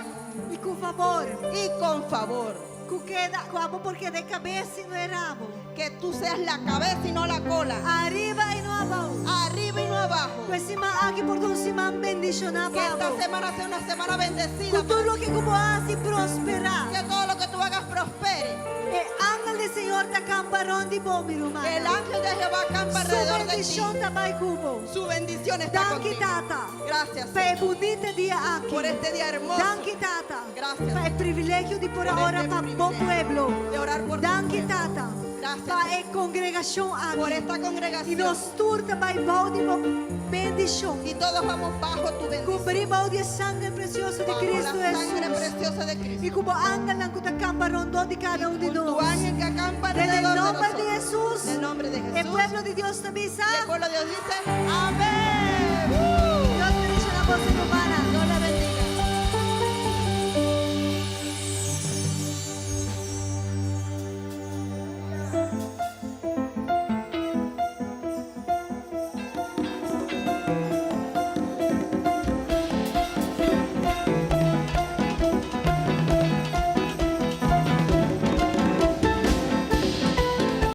Speaker 1: I ku fabor.
Speaker 3: y con favor.
Speaker 1: Ku keda, ku abo por keda kabes i no e rabo.
Speaker 3: Que tú seas la cabeza y no la cola.
Speaker 1: Ariba i no abou.
Speaker 3: Arriba y no abajo.
Speaker 1: Ku e siman aki por ta un siman bendishoná
Speaker 3: Que esta
Speaker 1: pa bo.
Speaker 3: semana sea una semana bendecida.
Speaker 1: Ku tur loke ku bo hasi prosperá.
Speaker 3: Que todo lo que tú hagas prospere.
Speaker 1: E angel di Señor ta kampa rònt di bo, mi ruman.
Speaker 3: El ángel de Jehová acampa
Speaker 1: Su
Speaker 3: alrededor de ti.
Speaker 1: bendishon ta bai ku bo.
Speaker 3: Su bendición está
Speaker 1: Danki
Speaker 3: contigo.
Speaker 1: Tata.
Speaker 3: Gracias.
Speaker 1: Pa e bunita dia aki.
Speaker 3: Por este día hermoso.
Speaker 1: Danki Tata.
Speaker 3: Gracias.
Speaker 1: Pa e privilegio di por
Speaker 3: Por
Speaker 1: ora
Speaker 3: este
Speaker 1: pa bo pueblo.
Speaker 3: De orar por tu
Speaker 1: Danki
Speaker 3: pueblo.
Speaker 1: Tata.
Speaker 3: Gracias.
Speaker 1: Pa e kongregashon aki.
Speaker 3: Por esta congregación.
Speaker 1: I nos tur ta bai bou di bo bendishon.
Speaker 3: Y todos vamos bajo tu bendición.
Speaker 1: Kubrí bou di e sanger presioso di
Speaker 3: Bajo
Speaker 1: Kristu
Speaker 3: la sangre
Speaker 1: Hesus.
Speaker 3: preciosa de Cristo.
Speaker 1: I ku bo angelnan ku ta kampa rondó di kada un di
Speaker 3: Con tu
Speaker 1: nos.
Speaker 3: ángel que acampa
Speaker 1: En el
Speaker 3: alrededor de
Speaker 1: nombre de
Speaker 3: nosotros.
Speaker 1: Jesús.
Speaker 3: En el nombre de
Speaker 1: El
Speaker 3: Jesús.
Speaker 1: pueblo de Dios te avisa.
Speaker 3: Y el pueblo de Dios dice, amén.
Speaker 1: Dios bendiga la voz humana.